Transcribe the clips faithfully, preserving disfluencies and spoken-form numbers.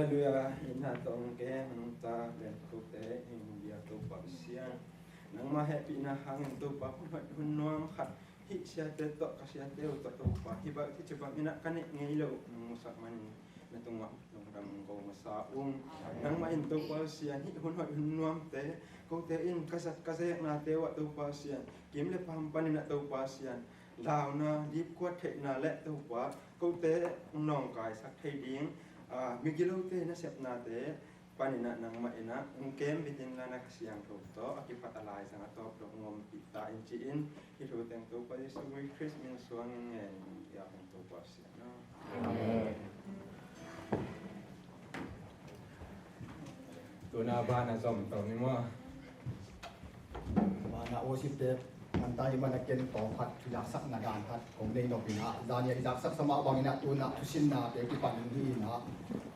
Halleluiah. Itna tawh hong kem nungta pen kote hong biak Topa Pasian, nangmah hehpihna hangin Topa hun hoih hun nuam khat hih siate tawh, ka siate uh tawh Topa, hih bang hih ci bangin ah ka neih ngei loh nong musak manin na tungah lungdam ko masa ung. Nangmah in Topa Pasian, hih hun hoih hun nuamte kote in ka zat ka zeknate uh ah Topa Pasian, kim le paam panin ah Topa Pasian, launa, dipkuat theihna le Topa, kote nawngkaisak thei ding, ah, migilote nasepnate panin ah nangmah in ah hong kem bit inla, na Kha Siangtho tawh a kipat a laizang a tawp dong hong ompih ta in ci-in, hih thu teng Topa Jesu Khrist min suangin ngen, hong piak in Topa Pasian aw. Amen. Tuna bana zom to ni maw? Bana worship te man ta hi man a, ken tawm khat thu zaksakna dan khat kong nei nop in ah, zan i a i zaksaksa mah bangin ah tuna thusinnate kipan in hi in ah,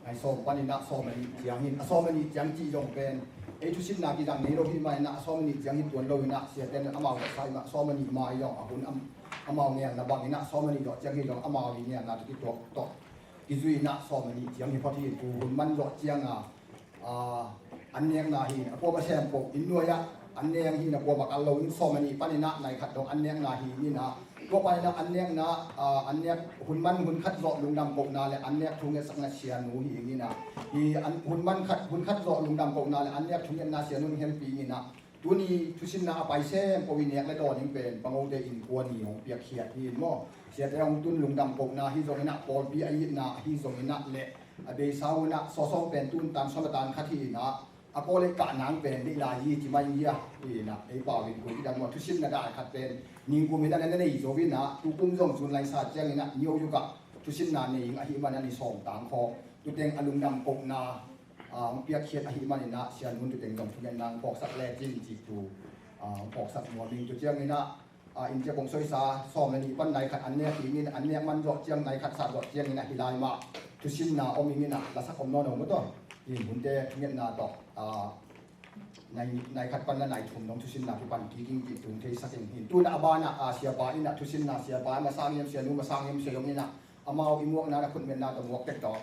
nai sawm panin ah sawm a nih ciangin, a sawm a nih ciang cih zong pen ei thusinna kizang nei lo hi man in ah, a sawm a nih ciang hi tuan lo in ah, siate in amau sa in ah sawm a nih mai zong a hun am-, amau ngelna bangin ah sawm a nih zawh ciang hi zong amau i ngelna tawh kituak tawh kizui in ah sawm a nih ciang hi phot hi. Tu hun man zawh ciang a, ah, an nekna hi in a, kuama sem peuh inn nuai ah an nek hi in a, kuama kal lo in sawm a nih panin ah nai khat dong an nekna hi in ah, tua panin ah an nekna, ah, an nek hun man hun khat zawh lungdam kohna le an nek thu ngetsakna sianu hi in ah, hi an hun man khat hun khat zawh lungdam kohna le an nek thu ngetna sianu hong helpih in ah, tuni thusinna a pai sem ko i nek le dawn in pen Pangote innkuan ni hong piakkhiat hi in maw? Siate hong tun lungdam kohna hi zongin ah, pawlpi a itna hi zongin ah le a beisa un ah sawsawng pen tun tan sawm a tan khat hi in ah, a kawl ei kah nang pen deih lai hi ci mai hi a, hi in ah ei pau in kul i dang maw? Thusinna dai khat pen ningkum in ah na nei zo in ah, tukum zong June lai sa ciangin ah New York ah thusinna nei ing ahih man a ni sawm tang khawng, tu teng a lungdam kohna ah, hong piakkhiat ahih manin ah, sianun tu teng zong thungetna hong phawksak lecin cih thu, ah, hong phawksak nuam ing. Tu ciangin ah, ah, inn ciang kong soisa, sawm le nih pan nai khat an nek hi in, an nek man zawh ciang nai khat sat zawh ciangin ah, hi lai mah thusinna om ing in ah, lasak om nawn lo maw taw? Inn hunte thungetna tawh, ah, nai, nai khat pan na nai thum dong thusinna kipan kik ing cih thu hong theisak ing hi in. Tun ah a ban ah, ah, siapa in ah thusinna, siapa masa ngiam, sianu masa ngiam, sia zong in ah, amau i muakna na khutmetna tawh muak tek tawh.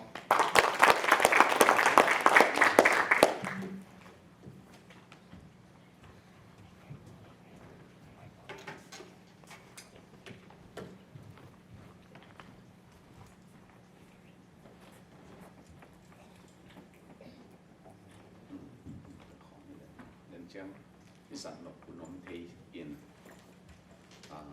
Len ciang i zat nop hun om thei in, ah,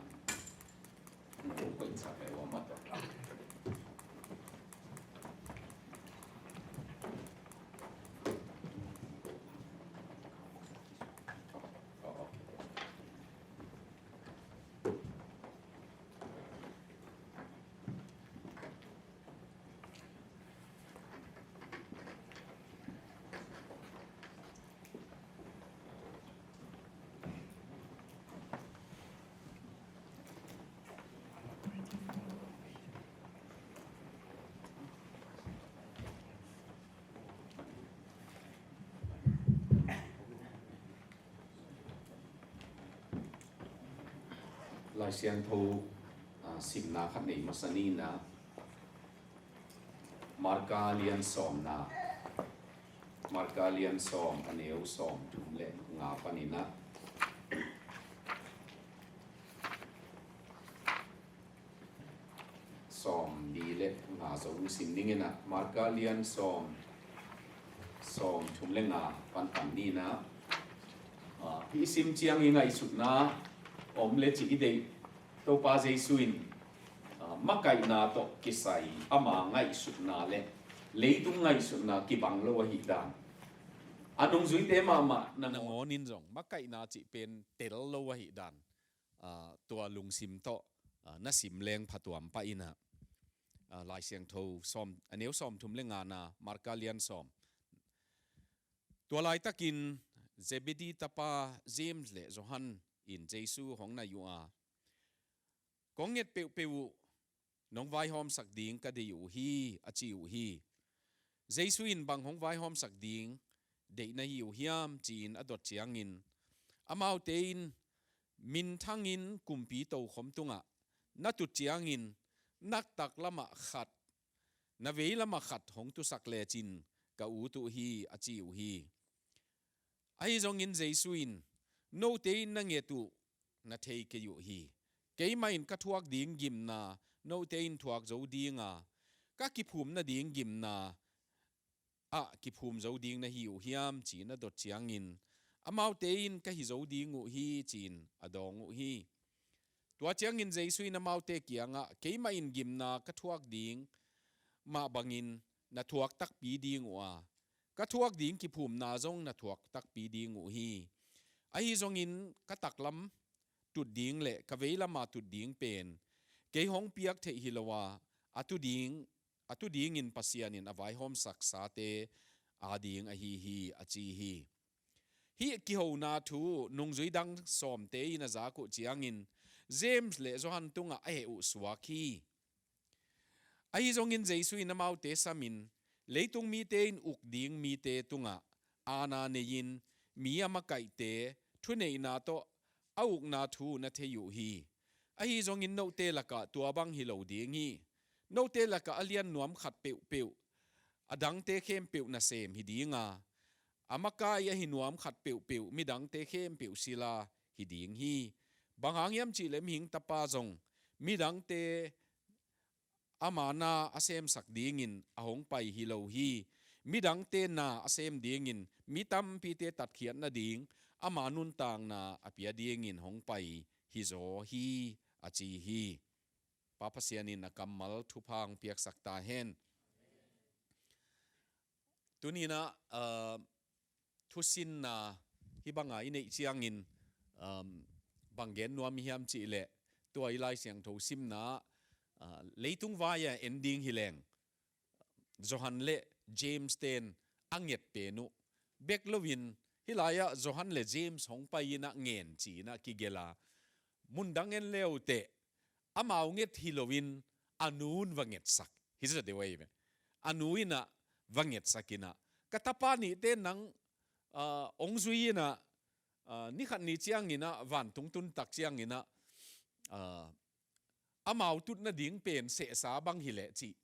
Lai Siangtho, ah, simna khat nei masa ni in ah, Marka lian sawmna, Marka lian sawm a neu sawm thum le nga panin ah, sawm li le nga zong sim ning in ah, Marka lian sawm, sawm thum le nga pan pan ni in ah, ah, hih sim ciang i ngaihsutna om le cih i deih Topa Jesu in, ah, makaihna tawh kisai ama ngaihsutna le leitung ngaihsutna kibang lo ahih dan, a nungzuite mahmah nangawn in zong makaihna cih pen tel lo ahih dan, ah, tua lungsim tawh, ah, na sim leng phatuam pah in ah, ah, Lai Siangtho sawm, a neu sawm thum le nga na, Marka lian sawm. Tua laitakin Zebedi tapa James le Johan in Jesu hong nai uh a, "Kong nget peuhpeuh uh nong vaihawmsak ding ka deih uh hi," a ci uh hi. Jesu in, "Bang hong vaihawmsak ding deih na hi uh hiam?" ci-in a dot ciangin, amaute in, "Minthangin kumpi tokhom tungah na tut ciangin naktak lamah khat, na vei lamah khat hong tusak lecin ka ut uh hi, a ci uh hi. Ahi zongin Jesu in, note in na nget uh na thei kei uh hi. Keimah in ka thuak ding gimna note in thuak zo dinga, ka kiphum nading gimna ah kiphum zo ding na hi uh hiam, ci-in a dot ciangin, amaute in ka hi zo ding uh hi, ci-in a dawng uh hi. Tua ciangin Jesu in amaute kiangah, keimah in gimna ka thuak ding mah bangin na thuak takpi ding uh a, ka thuak ding kiphumna zong na thuak takpi ding uh hi. Ahi zongin ka taklam tut ding le ka veilama tut ding pen kei hong piak theih hi lo a, a tu ding, a tu dingin Pasian in a vaihawmsaksate ading ahi hi, a ci hi. Hih kihona thu nungzui dang sawmte in a zak uh ciangin James le Johan tungah a heh uh suak hi. Ahi zongin Jesu in amaute samin, leitung mite in uk ding mite tungah aana nei-in mi a makaihte thuneihna tawh a ukna thu na thei uh hi. Ahi zongin note lakah tua bang hi lo ding hi. Note lakah a lian nuam khat peuhpeuh a dangte khempeuh nasem hi dinga, a makai ahi nuam khat peuhpeuh midangte khempeuh sila hi ding hi. Bang hang hiam cihleh mihing tapa zong midangte ama na a semsak dingin a hong pai hi lo hi. Midangte na a sem dingin mi tampite tatkhiat nading ama nuntakna a pia dingin hong pai hi zaw hi, a ci hi. Pa Pasian in a kammal thupha hong piaksak ta hen. Tuninah, ah, thusinna hih banga i neih ciangin, um, bang gen nuam i hiam cihleh, tua i Lai Siangtho simna, ah, leitung vai-a en ding hi leng Johan le James ten a nget pen uh bek loin, hih lai-ah Johan le James hong pai-in a ngen ci-in a kigelh a, mundang en leuteh amau nget hi loin a nu in va ngetsak hi zaw deuh ahi ve. A nu in a va ngetsak in a, ka tapa nihte nang, ah, hong zui in a, ah, ni khat ni ciangin a vantung tun tak ciangin a, ah, amau tut nading pen sehsa bang hi leh cih,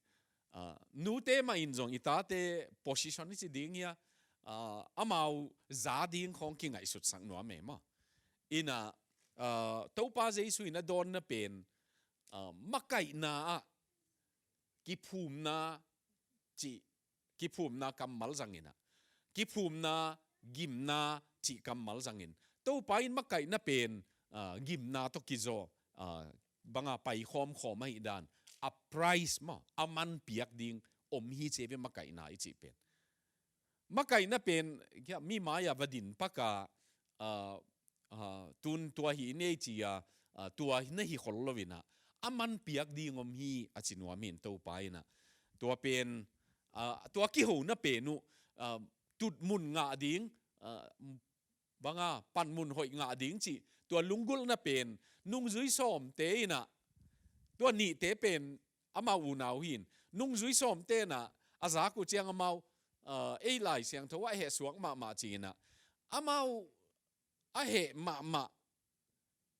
ah, nute mah in zong i tate position hi ci ding hi a, ah, amau za ding khawng kingaihsutsak nuam e maw. In a, ah, Topa Jesu in a dawnna pen, ah, makaihna ah kiphumna cih, kiphumna kammal zangin a, kiphumna, gimna cih kammal zangin, Topa in makaihna pen, ah, gimna tawh kizaw, ah, banga pai khawmkhawm ahih dan, a price maw, a man piak ding om hi ci ve, makaihna i cih pen. Makaihna pen, kia, mi mai-ah va din pak a, ah, ah, tun tua hi nei ci a, ah, tua na hi khol loin a, a man piak ding om hi, a ci nuam hi in Topa in a. Tua pen, ah, tua kihona pen uh, ah, tutmun ngah ding, ah, banga panmun hoih ngah ding cih tua lunggulhna pen nungzui sawmte in a, tua nihte pen amau unau hi in, nungzui sawmte in a, a zak uh ciang amau, ah, ei Lai Siangtho ah a heh suak mahmah ci-in a, amau a heh mahmah,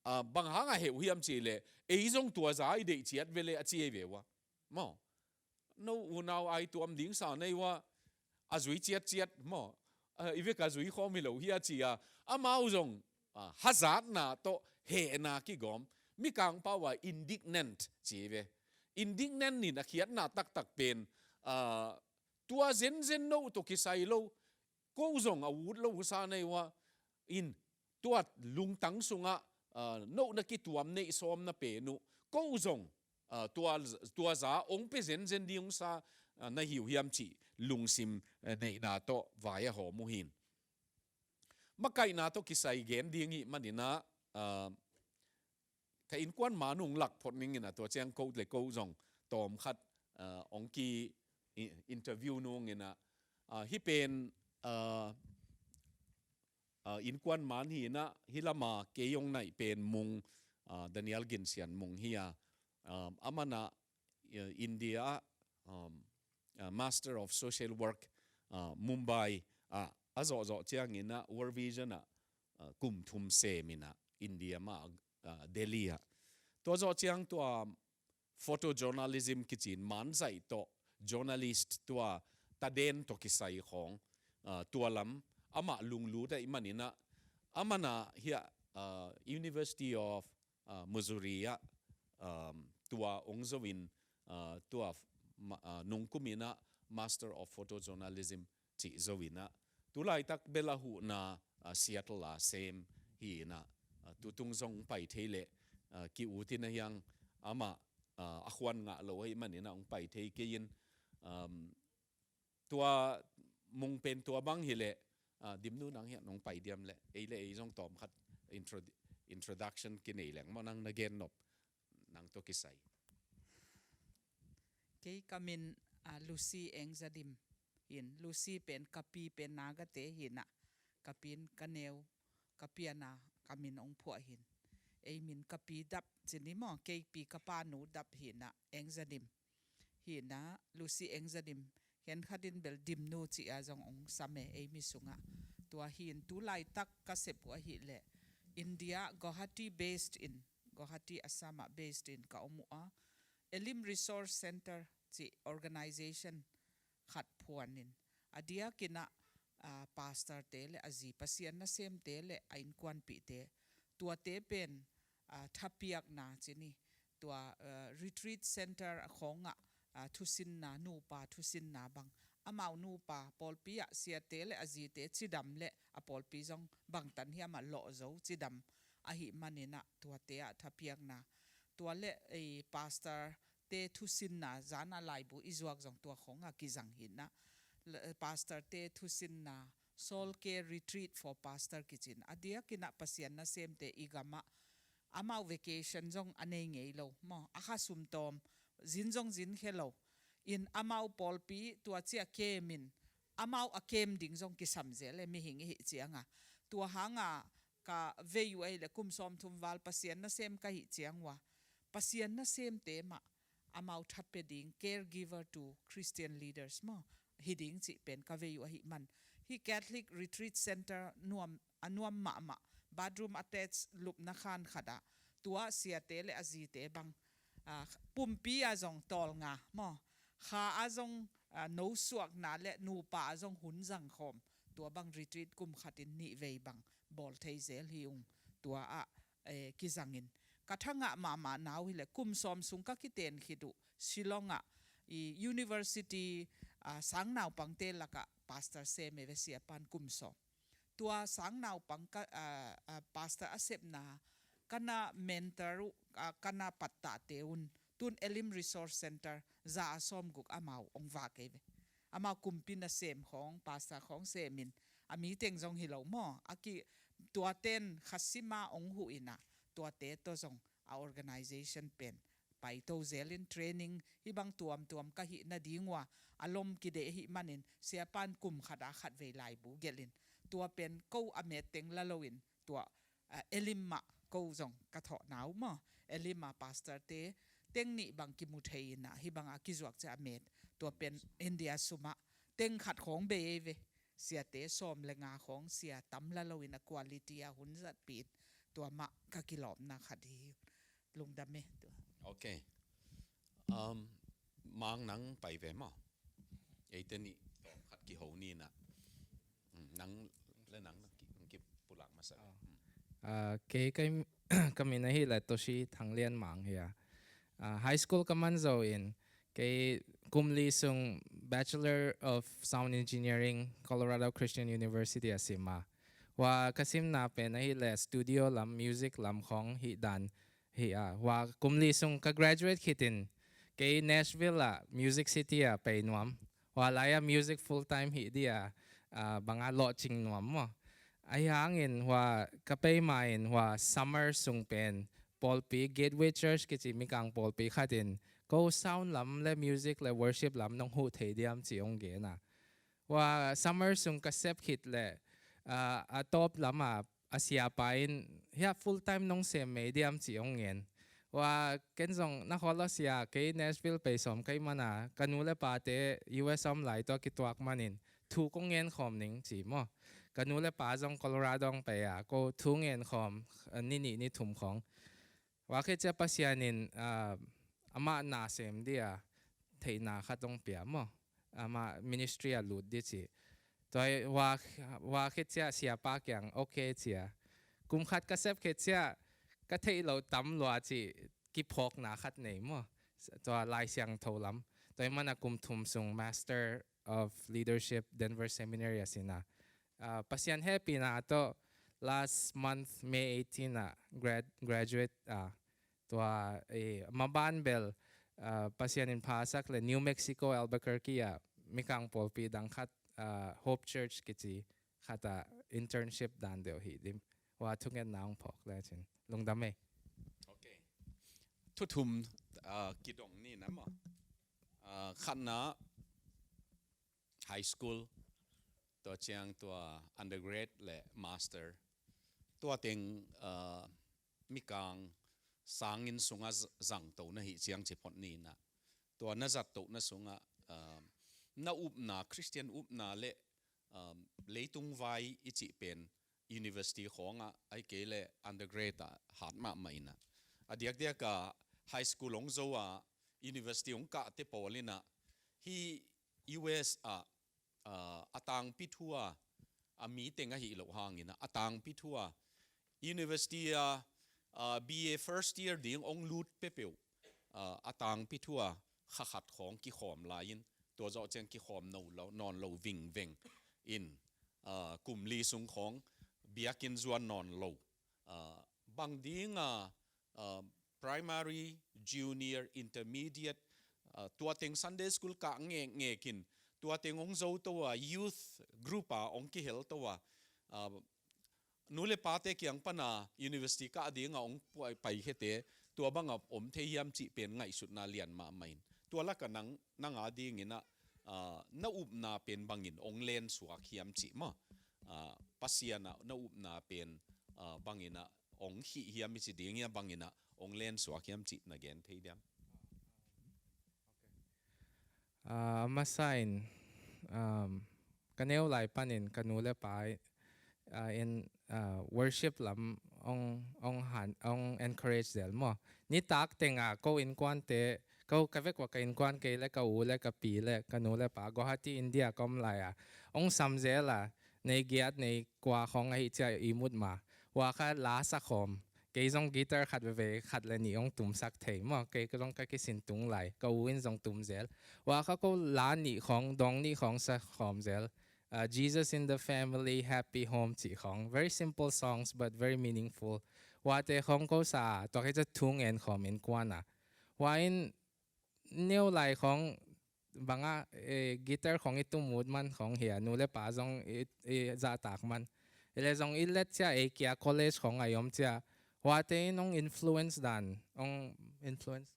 ah, bang hang a heh uh hiam cihleh, ei zong tua za i deih ciat ve leh, a ci ei ve uh a. Maw, no unau ai tuam ding sa nei uh a, a zui ciatciat maw, ah, i vek a zui khawm hi lo hi a ci a, amau zong, ah, hazatna tawh hehna kigawm, Mikang pau a indignant ci ve. Indignant in a khiatna taktak pen, ah, tua zenzen no tawh kisai lo, ko zong a ut lo uh sa nei uh a, in tua lungtang sungah, ah, no na kituam neih sawmna pen uh, ko zong, ah, tua, tua za hong pia zenzen ding uh sa, ah, na hi uh hiam cih lungsim, eh, neihna tawh vai a hawm uh hi in. Makaihna tawh kisai gen ding hih manin a, ah, ka innkuan man uh hong lak phot ning in a, tua ciang ko le ko zong tawm khat, ah, hong ki i-, interview nung in a, ah, hih pen, ah, ah, innkuan man hi in a, hih lama kei hong naih pen Mung, ah, Daniel Gin Sian Mung hi a, ah, aman a, ah, India ah, um, ah, Master of Social Work, ah, Mumbai ah a zawhzawh ciangin a World Vision ah, ah, kum thum sem in a India mah, ah, Delhi ah. Tua zawh ciang tua photojournalism kici in manzaih tawh journalist tua, taden tawh kisai khawng, ah, tua lam amah lunglut ahih manin ah, aman ah hiah, ah, University of, ah, Missouri ah, um, tua ong zo in, ah, tua ma-, ah, nungkum in ah Master of Photojournalism cih zo in ah, tulaitak bel a huhna, ah, Seattle ah sem hi in ah, ah, tutung zong pai thei leh, ah, ki-ut in ah hiang amah, ah, a khuan ngah lo ahih manin ah ong pai thei kei in, um, tua mung pen tua bang hi leh, ah, Dimnu nang hiah nong pai diam leh, ei le ei zong tawm khat intro-, introduction kinei leng maw, nang na gen nop, nang tawh kisai. Kei ka min, ah, Lucy Eng Za Dim hi in, Lucy pen ka pi pen na gate hi in ah, ka pi in ka neu, ka pian a ka min ong phuah hi in. Ei min ka pi dap ci ni maw, kei pi ka pa nu dap hi in ah, Eng Za Dim hi in ah, Lucy Eng Za Dim. Khenkhat in bel Dimnu ci a zong ong sam e, ei mi sungah. Tua hi in tulaitak ka sep uh ahih leh India, Guwahati based in, Guwahati, Assam ah based in ka om uh a, Elim Resource Center cih organization khat phuan in, a diak in ah, ah, pastor te le a zi, Pasian nasemte le a innkuanpihte, tuate pen, ah, thapiakna ci ni, tua, ah, retreat center a khawng ah, ah, thusinna, nupa thusinna bang, amau nupa pawlpi ah siate le a zite cidam le a pawlpi zong bangtan hiam ah lawh zo cidam ahih manin ah tuate ah thapiakna. Tua le, eh, pastor te thusinna, zan a laibu i zuak zong tua khawng ah kizang hi in ah, pastor te thusinna, Soul Care Retreat for Pastor kici in, a diak in ah Pasian nasemte i gam ah amau vacation zong a nei ngei lo maw, a kha sum tawm, zin zong zin khe lo in, amau pawlpi tua ci a kem in, amau a kem ding zong kisam zel e, mihing i hih ciang a. Tua hang a ka vei uh ahih leh kum sawmthum val Pasian nasem ka hih ciang uh a, Pasian nasemte mah amau thatpia ding, caregiver to Christian leaders maw, hi ding cih pen ka vei uh ahih man, hih Catholic Retreat Center nuam, a nuam mahmah, bathroom attached lupna khan khat ah, tua siate le a zite bang, ah, pumpi ah zong tawlnga maw, kha ah zong, ah, nosuakna le nupa ah zong hun zang khawm, tua bang retreat kum khat in nih vei bang bawl thei zel hi ung. Tua ah, eh, kizang in, ka thangah mahmah na uh hi leh kum sawm sung ka kiten khit uh Shillong ah, i university, ah, sangnaupangte lakah pastor sem e ve, siapan kum sawm. Tua sangnaupang ka, ah, ah, pastor a sepna ka na mentor uh, ah, ka na pattahte un, tun Elim Resource Center za a sawmguk amau ong vak ei ve. Amau kumpi nasem khawng, pastor khawng sem in, a mi teng zong hi lo maw, a ki, tuaten kha sim a ong huh in ah, tuate tawh zong a organization pen paito zel in, training hih bang tuamtuam ka hih nading uh a, a lom kideh ahih manin, siapan kum khat a khat vei laibu gelh in, tua pen ko a met teng la lo in, tua, ah, Elim ah ko zong ka thawhna uh maw, Elim ah pastor te teng nih bang kimu thei in ah, hih bang a kizuak ciang a met, tua pen India sum ah teng khat khawng bei ei ve. Siate sawm le nga khawng, sia tam la lo in, a quality a hun zatpih in, tua mah ka kilawpna khat hi. Lungdam e tua. Ok. Um, Mang, nang pai ve maw. Eite nih tawm khat kiho ni in ah. Mm, nang le nang, nang ki, nang kipulak masa. Oh. Mm. Ah, kei, kei, ka min ahih leh Toshi Thang Lian Mang hi a. Ah, high school ka man zo in, kei kum li sung Bachelor of Sound Engineering, Colorado Christian University a sim a. Hua ka simna pen ahih leh studio lam, music lam khawng hih dan hi a. Hua kum li sung ka graduate khit in, kei Nashville ah, Music City ah pai nuam. Hua lai ah music full time hih dia, ah, bang a lawhcing nuam maw. Ahi hangin hua ka pai ma in, hua summer sung pen pawlpi, Gateway Church kici mikang pawlpi khat in, ko sound lam le music le worship lam nong huh thei diam ci ong gen a. Hua summer sung ka sep khit leh, ah, a tawp lam a, a siapa in, hiah full time nong sem mei diam ci ong ngen. Hua ken zong na khawl aw sia, kei Nashville pai sawm ka hih man a, ka nu le pate U S om lai tua kituak man in, thu kong ngen khawm ning ci maw. Ka nu le pa zong Colorado ong pai a, ko thu ngen khawm, ah, ni nih ni thum khawng. Hua khit ciang Pasian in, ah, amah na sem dia theihna khat ong pia maw. ama ministry a lut di ci. Tua hua, hua khit ciah siapa kiang okay cia. Kum khat ka sep khit ciah ka theih loh tam lua ci kiphawkna khat nei maw. Tua Lai Siangtho lam. Tua i mana kum thum sung Master of Leadership Denver Seminary a sina. Ah, Pasian hehpihna tawh last month May eighteen ah grad, graduate ah, tua eh, maban bel ah, Pasian in phasak le New Mexico Albuquerque ah mikang pawlpi dang khat ah, Hope Church kici khat ah internship dan deuh hi dim. Hua thungetna hong phawk le cin lungdam ei. Okay. Thu thum ah, kidong ni na maw. Ah, khatna high school, tua ciang tua undergrad le master. Tua teng ah, mikang sangin sungah zangto na hi ciang ci phot ni na. Tua na zatto na sungah ah, na upna, Christian upna le ah, leitung vai i cih pen university khawngah ai kei le undergrad ah hat mahmah ina. A diakdiak ah high school hong zo a university hong kahte pawl ina hi U S ah ah, a tangpi thu a a mi teng ahi loh hangin a tangpi thu a university a ah, B A first year ding hong lut pepeuh ah, a tangpi thu a kha khat khawng kikhawm lai-in tua zawh ciang kikhawm no lo, nawn lo vingveng in ah, kum li sung khawng biakinn zuan nawn lo ah, bang ding a ah, primary, junior, intermediate ah, tua teng Sunday school kah ngekngek in tua teng hong zo to a youth group a hong kihel to a ah, nu le pate kiang pana university kah ding a hong pai, paikhete tua bang a om thei hiam cih pen ngaihsutna lian mahmah in tua lak a nang, nang a dingin ah ah, na upna pen bangin hong lensuak hiam cih maw. Ah, Pasian ah na upna pen ah, bangin ah hong hih hiam i ci ding hia bangin ah hong lensuak hiam cih na gen thei diam. Ah, a masa in um, ka neu lai panin ka nu le pa ah, in ah, worship lam hong, hong, han, hong encourage zel maw. Nitak teng ah ko innkuante, ko ka vek ua ka innkuan kei le ka u le ka pi le ka nu le pa Guwahati India ka om lai ah hong sam zel a, nei giat nei kua khawng ahi cia i mut ma. Hua kha la sa khawm. Kei zong guitar khat veve khat le nih hong tumsak thei maw. Kei zong ka kisin tung lai, ka u in zong tum zel. Hua kha ko la nih khawng, dawng nih khawng sa khawm zel. Ah, Jesus in the family, happy home cih khawng. Very simple songs but very meaningful. Huate khawng ko sa a, tua kei ca thu ngen khawm innkuan a. Hua in neu lai khawng bang a eh, guitar khawng i tum ut man khawng hi a, nu le pa zong i, i zahtak man. Hi le zong i let cia ei kia college khawng a i om cia. Huate in hong influence dan, hong influence.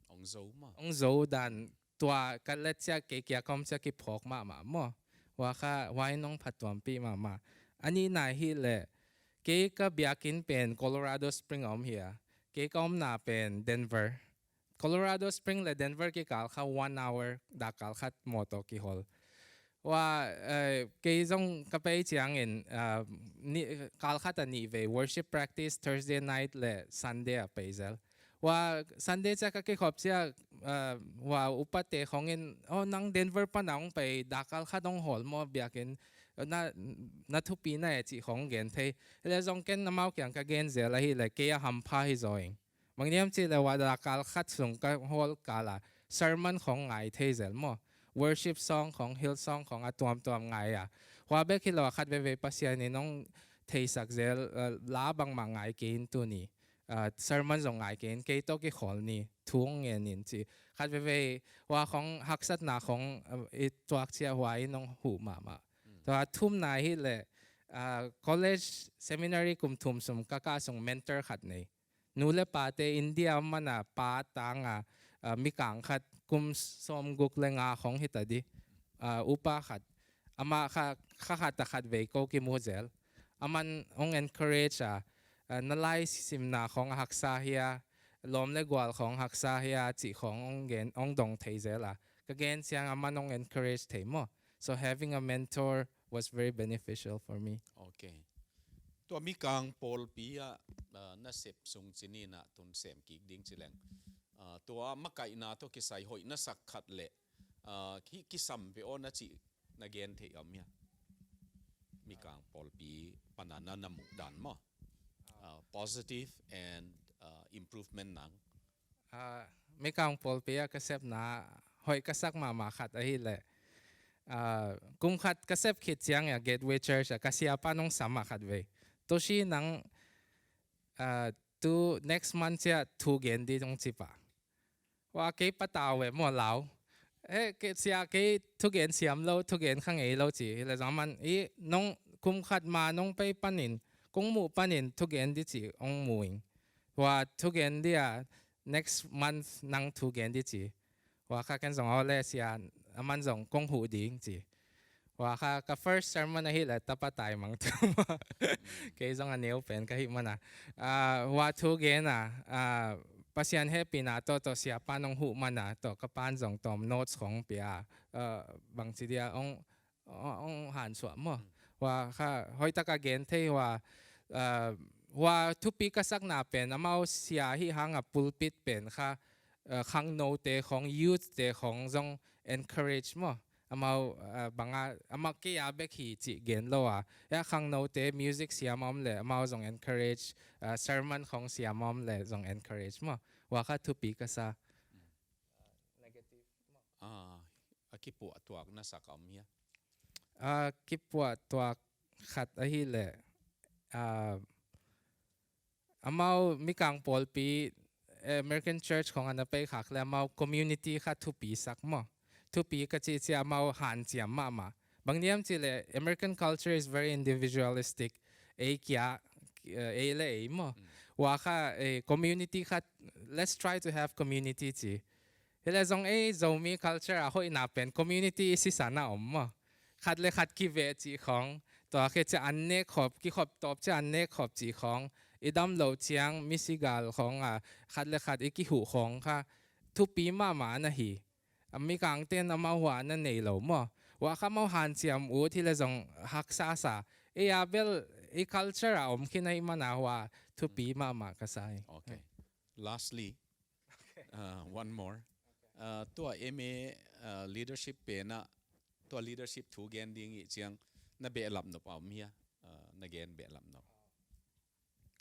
Hong zo maw. Hong zo dan tua ka let cia kei kia ka om cia kiphawk mahmah maw. Hua kha, hua in hong phatuampih mahmah. A nihna hi le, kei ka biakinn pen Colorado Spring a om hi a. Kei ka omna pen Denver. Colorado Spring le Denver kikal kha one hour dakkal khat mawtaw kihol. Hua eh, kei zong ka pei ciangin ah, ni, kal khat a nih vei worship practice Thursday night le Sunday a pei zel. Hua Sunday cia ka kikhop cia ah, hua upate khawngin, oh, nang Denver pana hong pei dakkal khat hong hawl maw biakinn, na, na thupi na e cih khawng gen thei. Hi le zong ken amau kiang ka gen zel ahi le kei a hampha hi zaw ing. Bang niam cih le hua dakkal khat sung ka hawl kal a sermon khawng ngai thei zel maw. Worship song khawng, Hillsong khawng a tuamtuam ngai a. Hua bek hi lo a khat veve Pasian in hong theisak zel ah, la bangmah ngai kei in tuni. Ah, sermon zong ngai kei in kei tawh kikhawl ni. Thu hong ngen in ci. Khat veve hua khawng haksatna khawng ah, i tuak cia hua in hong huh mahmah. Tua thumna hi le ah, college seminary kum thum sung ka kah sung mentor khat nei. Nu le pate India mana pa tanga ah, mikang khat kum sawmguk le nga khawng hita di. Ah, upa khat. Amah kha, kha khat a khat vei ko kimu zel. Aman hong encourage a, ah, na lai simna khawng a haksa hia, lawm le gual khawng haksa hia, cih khawng hong gen, hong dong thei zel a. Ka gen ciang aman hong encourage thei maw. So having a mentor was very beneficial for me. Okay. Tua mikang pawlpi ah ah, na sep sung cinin ah tun sem kik ding ci leng. Ah, tua makaihna tawh kisai hoih na sak khat le Ah, ki, kisam ve aw na cih na gen theih a om hia? Mikang pawlpi pana na, na muh dan maw? Ah, positive and, ah, improvement nang. Ah, Mikang pawlpi a ka sepna hoih ka sak mahmah khat ahileh, ah, kum khat ka sep khit ciang a Gateway Church a ka siapa nong sam a khat vei. Toshi nang, ah, tu next month cia thu gen di nong ci pah. Wa kei patau e maw lau. Eh, kei sia kei thugen siam lo, thugen kha ngei lo ci. Hile zong aman i nong kum khat ma nong pei panin, kong muh panin thugen di ci ong mu ing. Wa thugen di a next month nang thugen di ci. Wa kha ken zong aw le sia aman zong kong huh ding ci. Wa kha ka first sermon ahileh tapa tai mang tu. Kei zong a neu pen ka hih mana. Ah, wa thu gen a, ah, Pasian hehpihna tawh, tawh siapa nong huh mana tawh ka pan zong tawm notes khong pia, ah, bangci dia ong, ong, ong hansuah maw. Wa kha hoihtaka gen thei wa, ah, wa thupi ka sakna pen amau sia hih hanga pulpit pen kha, ah, khangnote khong, youth te khong zong encourage maw. Amau, ah, banga, amau kei a bek hi cih gen lo a. Ya khangnote music siam a om le, amau zong encourage, ah, sermon khong siam a om le, zong encourage maw. Wa kha thupi ka sa. Negative maw. Ah, a kipuah tuak na sak a om hia? Ah, kipuah tuak khat ahileh, ah, amau Mikang pawlpi, eh, American Church khong ana pei khak le amau community kha thupi sak maw. Thupi ka cih cia amau hanciam mahmah. Bang niam cih le American culture is very individualistic. Ei kia, eh, ei le ei maw. Wa kha, eh, community kha, let's try to have community ci. Hile zong ei Zomi culture a hoihna pen community i sisan a om maw. Khat le khat kiveh cih khong, tua khe cia an nek khop, kikhop tawp cia an nek khop cih khong, i dam lo ciang misi gal khong a, khat le khat i kihuh khong kha, thupi mahmah na hi. A Mikang ten amau hua na nei lo maw. Wa kha amau hanciam ut hile zong haksa sa. Ei a bel i culture a om khin a i mana hua thupi mahmah ka sa hi. Okay. Lastly, uh, one more. Uh, tua M A, uh, leadership pen a, tua leadership thu gen ding i ciang na behlap nop a om hia, uh, na gen behlap nop.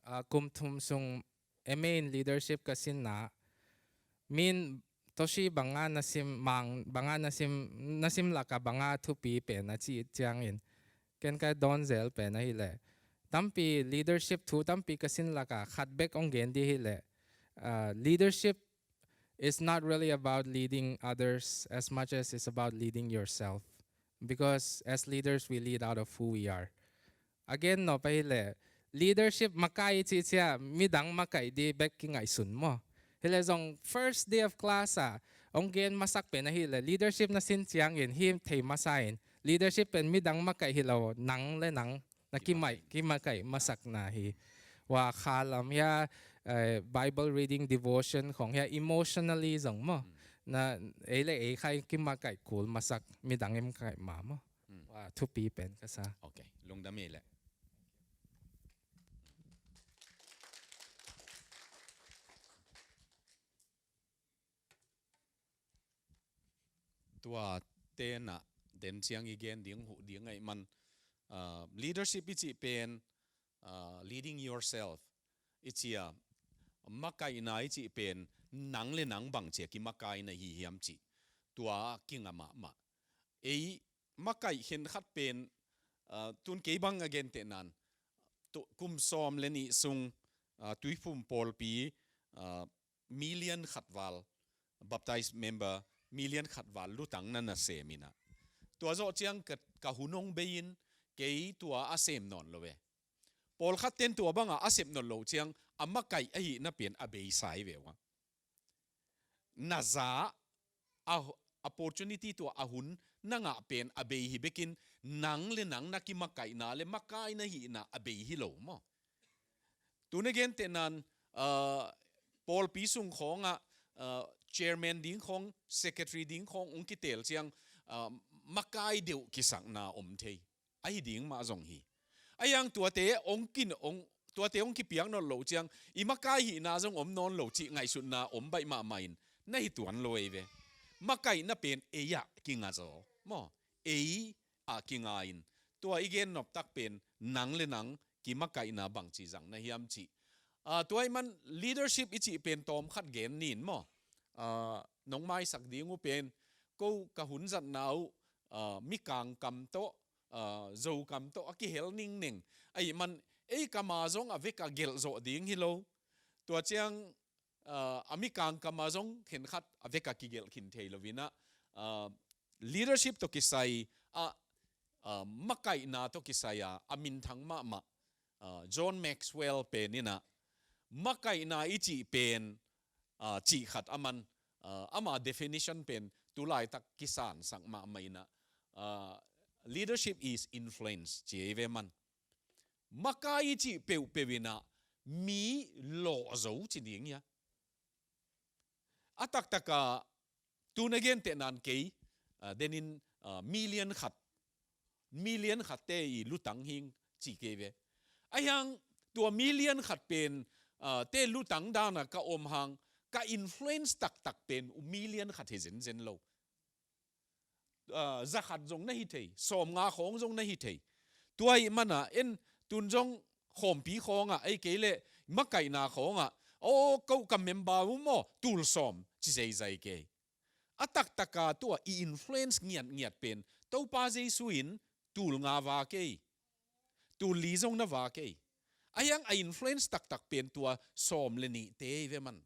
Uh, kum thum sung M A in leadership ka sinna, min Toshi banga na sim mang, banga na sim, na sim laka banga thupi pen a ci ciangin. Ken ka dawn zel pen ahileh. Tampi leadership thu tampi ka sin laka khat bek ong gen di hileh. Uh, leadership is not really about leading others as much as it's about leading yourself. Because as leaders, we lead out of who we are. Again, no, pahileh, leadership makai cih cia, midang makai di bek kingaihsun maw. Hileh zong first day of class a, ong gen masak pen ahileh, leadership na sin ciangin, hi thei masa in, leadership pen midang makai hilo, nang le nang, na kimakai, kimakai masakna hi. Wa khalam hia, eh, Bible reading, devotion khong hia emotionally zong maw. Na ei le ei khai kimakai kul masak midang im kai ma maw. Wa thupi pen ka sa. Okay, lungdam ei le. Tua tena den ciang i gen ding huh ding ahi man, ah, leadership i cih pen, ah, leading yourself i cih a, makaihna i cih pen nang le nang bang cia kimakaina hi hiam cih tua kinga mahmah. Ei makaih khen khat pen, ah, tun kei bang a gentehnan kum sawm le nih sung, ah, Tuiphum pawlpi, ah, million khat val, baptized member million khat val lutang na na sem ina. Tua zawh ciang ka, ka hun hong bei in kei tua a sem nawn lo ve. Pawlkhat ten tua banga a sem nawn lo ciang a makaih ahihna pen a beisai ve ua. Na za a opportunity tua a hun na ngah pen a bei hi bekin nang le nang na kimakaihna le makaina hihna a bei hi lo maw. Tuna gentehnan, ah, pawlpi sung khawngah, ah, chairman ding khawng, secretary ding khawng ong kitel ciang, ah, makai deuh kisakna om thei. Ahi ding mah zong hi. Ahi ang tuate ong kin, ong, tuate ong kipiak nawn lo ciang, i makai hihna zong om nawn lo cih ngaihsutna om baih mahmah in, na hi tuan lo ei ve. makaihna pen ei ah kinga zaw maw? Ei ah kinga in, tua i gen noptak pen nang le nang kimakaihna bangci zang na hiam cih. Ah, tua ahih man leadership i cih pen tawmkhat gen nin maw? Ah, nong maisak ding uh pen, ko ka hun zatna uh, ah, Mikang kam tawh, ah, Zo kam tawh a kihel ningneng. Ahih man ei kam a zong a vek a gelh zawh ding hi lo. Tua ciang, ah, a Mikang kam a zong khenkhat a vek a kigelh khin thei lo in ah, ah, leadership tawh kisai ah, ah, makaihna tawh kisai a, a minthang mahmah, ah, John Maxwell pen in ah, makaihna i cih pen, ah, cih khat a man, ah, ama definition pen tu laitak kisansak mahmah in ah, ah, leadership is influence ci ei ve man. Makai i cih peuhpeuh in ah mi lawh zo ci ding hi a. A taktak a, tu na genteh nan kei, ah, denin, ah, million khat, million khatte i lutang hing ci kei ve. Ahi hang tua million khat pen, ah, te lutang dan a ka om hang, ka influence taktak pen million khat hi zenzen lo. Ah, za khat zong na hi thei, sawmnga khawng zong na hi thei. Tua ahih man ah en tun zong khawmpi khawng ah, ei kei leh makaihna khawng ah, aw, ko ka member uh maw, tul sawm ci zeizai kei. A taktak a tua i influence ngiatngiat pen Topa Jesu in tul nga va kei, tul li zong na va kei. Ahi hang a influence taktak pen tua sawm le nihte hi ve man.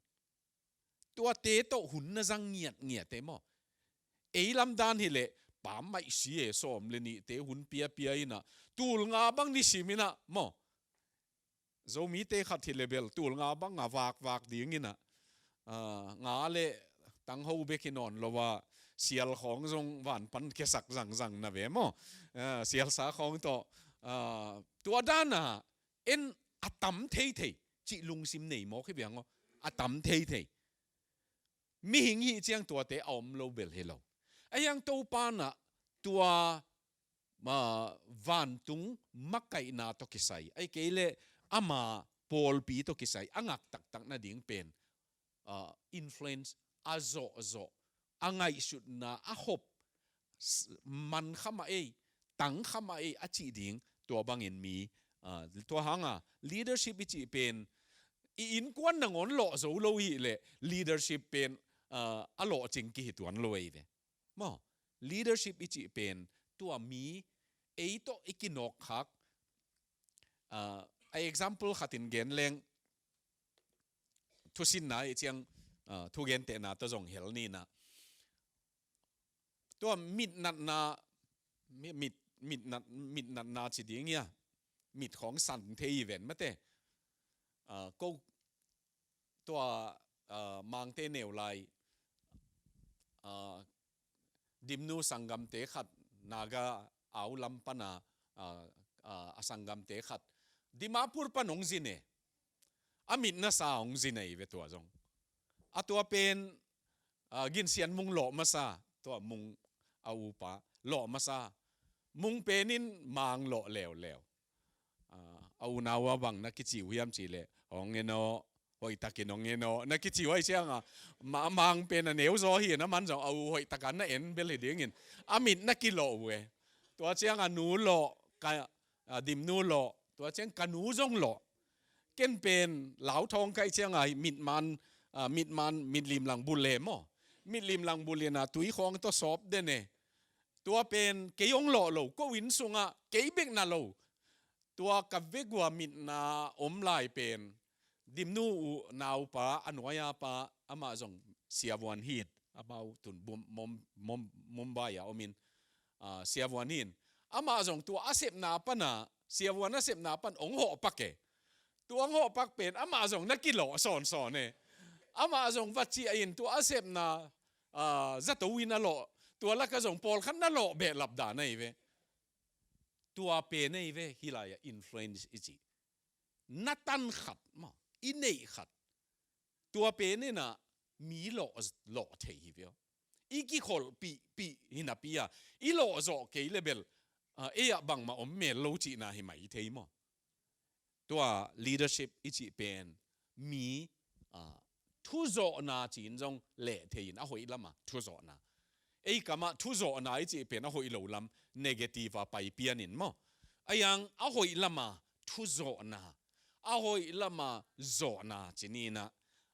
Tuate tawh hun na zang ngiatngiat e maw? Ei lam dan hi leh pam maih si e, sawm le nihte hun piapia in ah, tul nga bang ni sim in ah maw? Zomite khat hi leh bel tul nga bang a vakvak ding in ah, ah, nga le tangho bek hi nawn lo a, sial khawng zong van pan kiasak zangzang na ve maw? Ah, sialsa khawng tawh, ah, tua dan a en a tam theithei cih lungsim nei mawk hi viang aw. A tam theithei. Mihing hih ciang tuate a om lo bel hi lo. Ahi hang Topa in ah tua, ah, vantung makaihna tawh kisai, ei kei leh ama pawlpi tawh kisai a ngak taktak nading pen, ah, influence a zawhzawh, a ngaihsutna a hop, s-, man kha mah ei, tang kha mah ei a cih ding, tua bangin mi, ah, tua hang a leadership i cih pen, i innkuan nangawn lawh zo lo hi leh leadership pen, ah, a lawhcing kihi tuan lo ei ve. Maw, leadership i cih pen tua mi ei tawh i kinawkkhak, ah, a example khatin gen leng, thusinna i ciang, ah, thugentehna tawh zong hel ni in ah. Tua mitnatna, mi-, mit, mitnat, mitnatna ci ding hi a, mit khawng san thei hi ven mate. Ah, ko tua, ah, Mangte neu lai, ah, Dimnu sanggamte khat Naga au lam pan a, ah, ah, a sanggamte khat Dimapur pan hong zin e. A mit na sa hong zin e ve tua zong. A tua pen, ah, Ginsian Mung lawh masa, tua Mung a upa lawh masa. Mung pen in Mang lawh leuleu. Ah, a unau a bang na kici uh hiam cih leh, hong en aw, hoihtakin hong en aw, na kici uh ahih ciang a, ma-, Mang pen a neu zaw hi in a, man zong a u hoihtak a na en bel hi ding in, a mit na kilawh uh e. Tua ciang a nu lawh, ka, ah, Dimnu lawh, tua ciang ka nu zong lawh. Ken pen Lauthawng ka hih ciang a mitman, ah, mitman, mitlim lang bul e maw? Mitlim lang bul in a tui khawng tawh sawp den e. Tua pen kei hong lawh lo, ko inn sungah kei bek na lo. Tua ka vek uh a mitna om lai pen Dimnu uh naupa, a nuai-a pa, amah zong Sia Vuan Hit, amau tun Bum-, Mum-, Mum-, Mumbai a om in, ah, Sia Vuan Hit. Amah zong tua a sepna pan a, Sia Vuan a sepna pan hong hawh pak e. Tua hong hawh pak pen amah zong na kilawh sawnsawn e. Amah zong va ciah in tua a sepna, ah, zato in a lawh, tua lakah zong pawlkhat na lawh behlap dan ahi ve. Tua pen ahi ve, hih lai-ah influence i cih. Na tan khat maw, i neih khat. Tua pen in a mi lawh, lawh thei hi ve aw. I kikholhpihpih hi napi a, i lawhzawh kei leh bel, ah, ei ah bangmah om mel lo cihna hi mai thei maw? Tua leadership i cih pen mi, ah, thuzawhna ci-in zong leh thei in, a hoih lam a thuzawhna. Ei kamah thuzawhna i cih pen a hoih lo lam negative a pai pianin maw. A yang a hoih lama thuzawhna, a hoih lama zawhna ci ninah.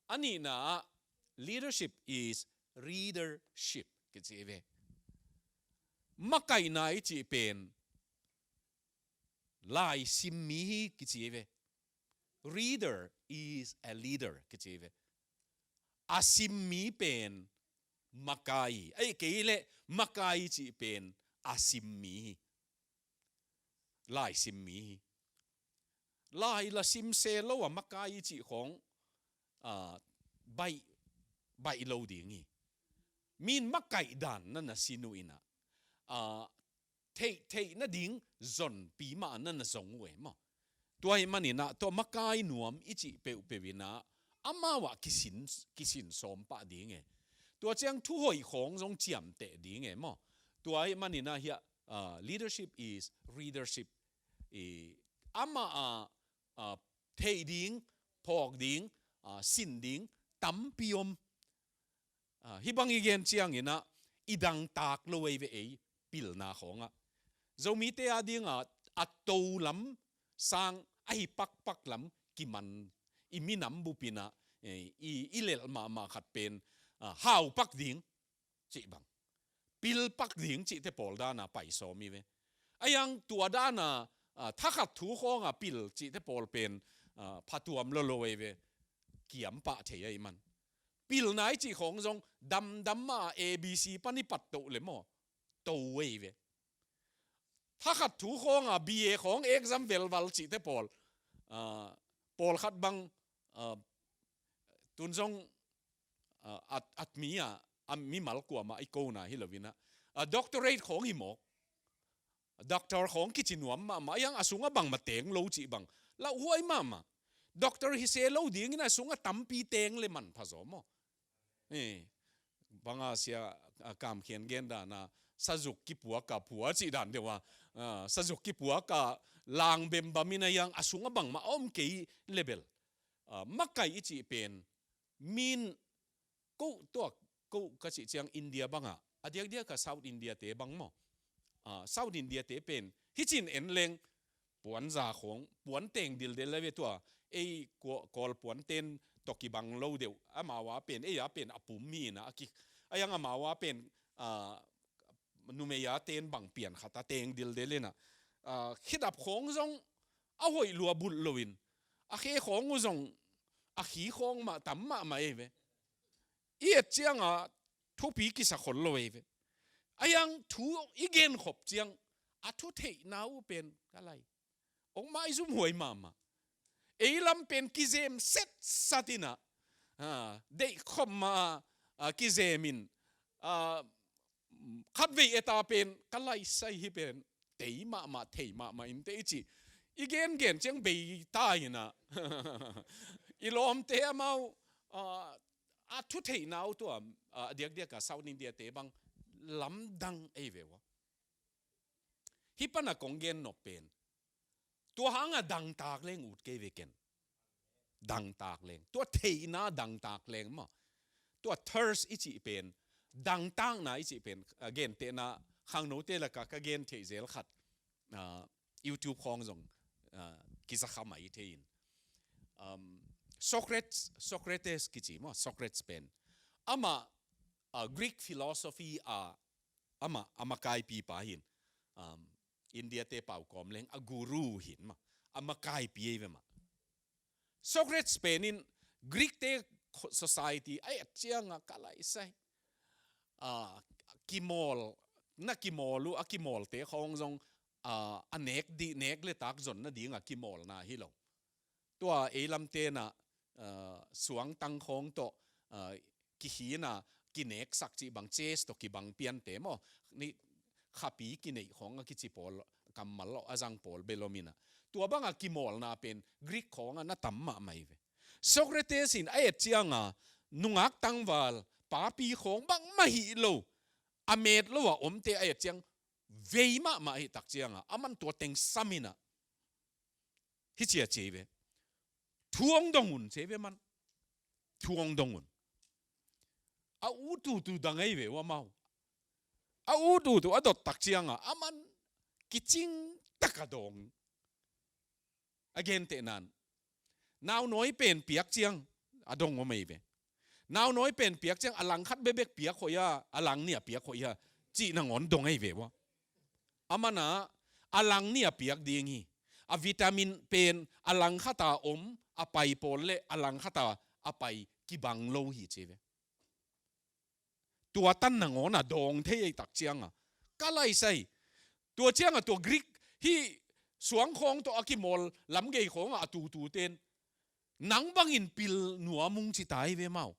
A nihna ah leadership is readership kici ve. Makaihna i cih pen laisim mi hi kici ve. Reader is a leader kici ve. A sim mi pen makai hi. Ei kei leh makai i cih pen a sim mi hi. Laisim mi hi. Lai la sim se lo a makai i cih khawng ah, baih, baih lo ding hi. Min makaih dan na na sin uh inah, ah, theih, theih nading zonpi mah na na zong uh e maw. Tua ahih maninah tua makai nuam i cih peuhpeuh inah amau ah kisin, kisin sawm pah ding e. Tua ciang thuhoih khawng zong ciamteh ding e maw. Tua ahih maninah hiah, ah, leadership is readership. I, amah ah, ah, theih ding, phawk ding, ah, sin ding tampi om. Ah, hih bang i gen cianginah i dangtak lo ei ve ei pilna khawngah. Zomite a dingah a to lam sang ahi pakpak lam kiman i minam bupinah, eh, i, i lelh mahmah khat pen, ah, haupak ding cih bang, pilpak ding cihte pawl dana pai sawm i ve. A yang tua dana, ah, thakhat thu khawnga pil cihte pawl pen, ah, phatuam lolo ei ve. Kiampah thei ahi man. Pilna i cih khawng zong damdam mah A B C pan i pattoh le maw, to ei ve. Thakhat thu khawnga B A khawng exam velval cihte pawl, ah, pawlkhat bang, ah, tun zong, ah, at, at mi ah, a mimal kuamah i kona hi loinah, ah, doctorate khawng hi mawk. Doctor khawng kici nuam mahmah, a yang a sungah bangmah teng lo cih bang lauhuai mahmah. Doctor hi se lo dingin a sungah tampi teng le manpha zaw maw. Eh, banga sia, ah, Kam Khian gen dana sazuk kipuaka phua cih dan deuh a, ah, sazuk kipuaka lang bembam in a yang a sungah bangmah a om kei le bel. Ah, makaih i cih pen min ko tuak ko ka cih ciang India bangah, a diakdiak a South India te bang maw. Ah, South India te pen hicin en leng puanza khawng, puan teng dildel a ve tua, ei Kawl, Kawl puanten tawh kibang lo deuh, amau a pen, ei a pen a pum hi inah, a ki, a yang amau a pen, ah, numei a ten bang pian khat a teng dildel inah, ah, khidap khawng zong a hoih lua bulh loin, a khe khawng uh zong a khi khawng mah tam mahmah ei ve. I et cianga thupi kisa khol lo ei ve. A yang thu i genkhop ciang a thu theihna uh pen ka lai ong maizum huai mahmah. Ei lam pen kizem setsat inah, ah, deihkhop mah, ah, kizemin, ah, khatvei eta pen ka laisai hi pen tei mahmah, thei mahmah in tei ci. I gengen ciang bei ta inah i lawmte amau, ah, a thu theihna uh tua, ah, a diakdiak a South India te bang lamdang ei ve ua. Hih pana kong gen nop pen tua hanga dangtak leng ut kei ve ken. Dangtak leng, tua theihna dangtak leng maw. Tua thirst i cih pen, dangtakna i cih pen, ah, gentehna khangnote laka ka gen theih zel khat, ah, YouTube khawng zong, ah, kizakham ahi thei in. Um, Socrates, Socrates kici maw, Socrates pen amah, ah, Greek philosophy a amah a makaipipa hin. Um, India te pau kawm leng a guru hin mah, a makaipi ei ve mah. Socrates pen in Greek te society a et cianga ka laisai, ah, kimawl, na kimawl uh, a kimawlte khawng zong, ah, a nek dih, nek le tak zon nadinga kimawlna hi lo. Tua ei lam tenah, ah, suangtang khawng tawh, ah, kihina, kineksak cih bang, chess tawh kibang piante maw, ni khapi kineih khawng a kici pawl, kammal lawh a zang pawl bel om inah. Tua banga kimawlna pen Greek khawnga na tam mahmah hi ve. Socrates in a et cianga nungak tangval, papi khawng bangmah hi lo, a met lo a omte a et ciang vei mahmah hi tak cianga aman tua teng sam inah. Hi cia cia hi ve. Thu hong dong un cia hi ve man. Thu hong dong un. A u tutu dang ahi ve ua mau. a ut ut uh a dot tak ciangah aman kicing taka dawng. A gentehnan, naunawi pen piak ciang a dong om ei ve. Naunawi pen piak ciang a langkhat bekbek piak hoih a, a langni a piak hoih a, cih nangawn dong ei ve uh a. Aman ah a langni a piak ding hi. A vitamin pen a langkhat a om a pai pawl le a langkhat a a pai kibang lo hi ci ve. Tua tan nangawn a dawng thei ei tak ciangah ka laisai. Tua ciangah tua Greek hi suang khawng tawh a kimawl lamgei khawngah a tutu ten nang bangin pil nuam ung ci ta ei ve mau.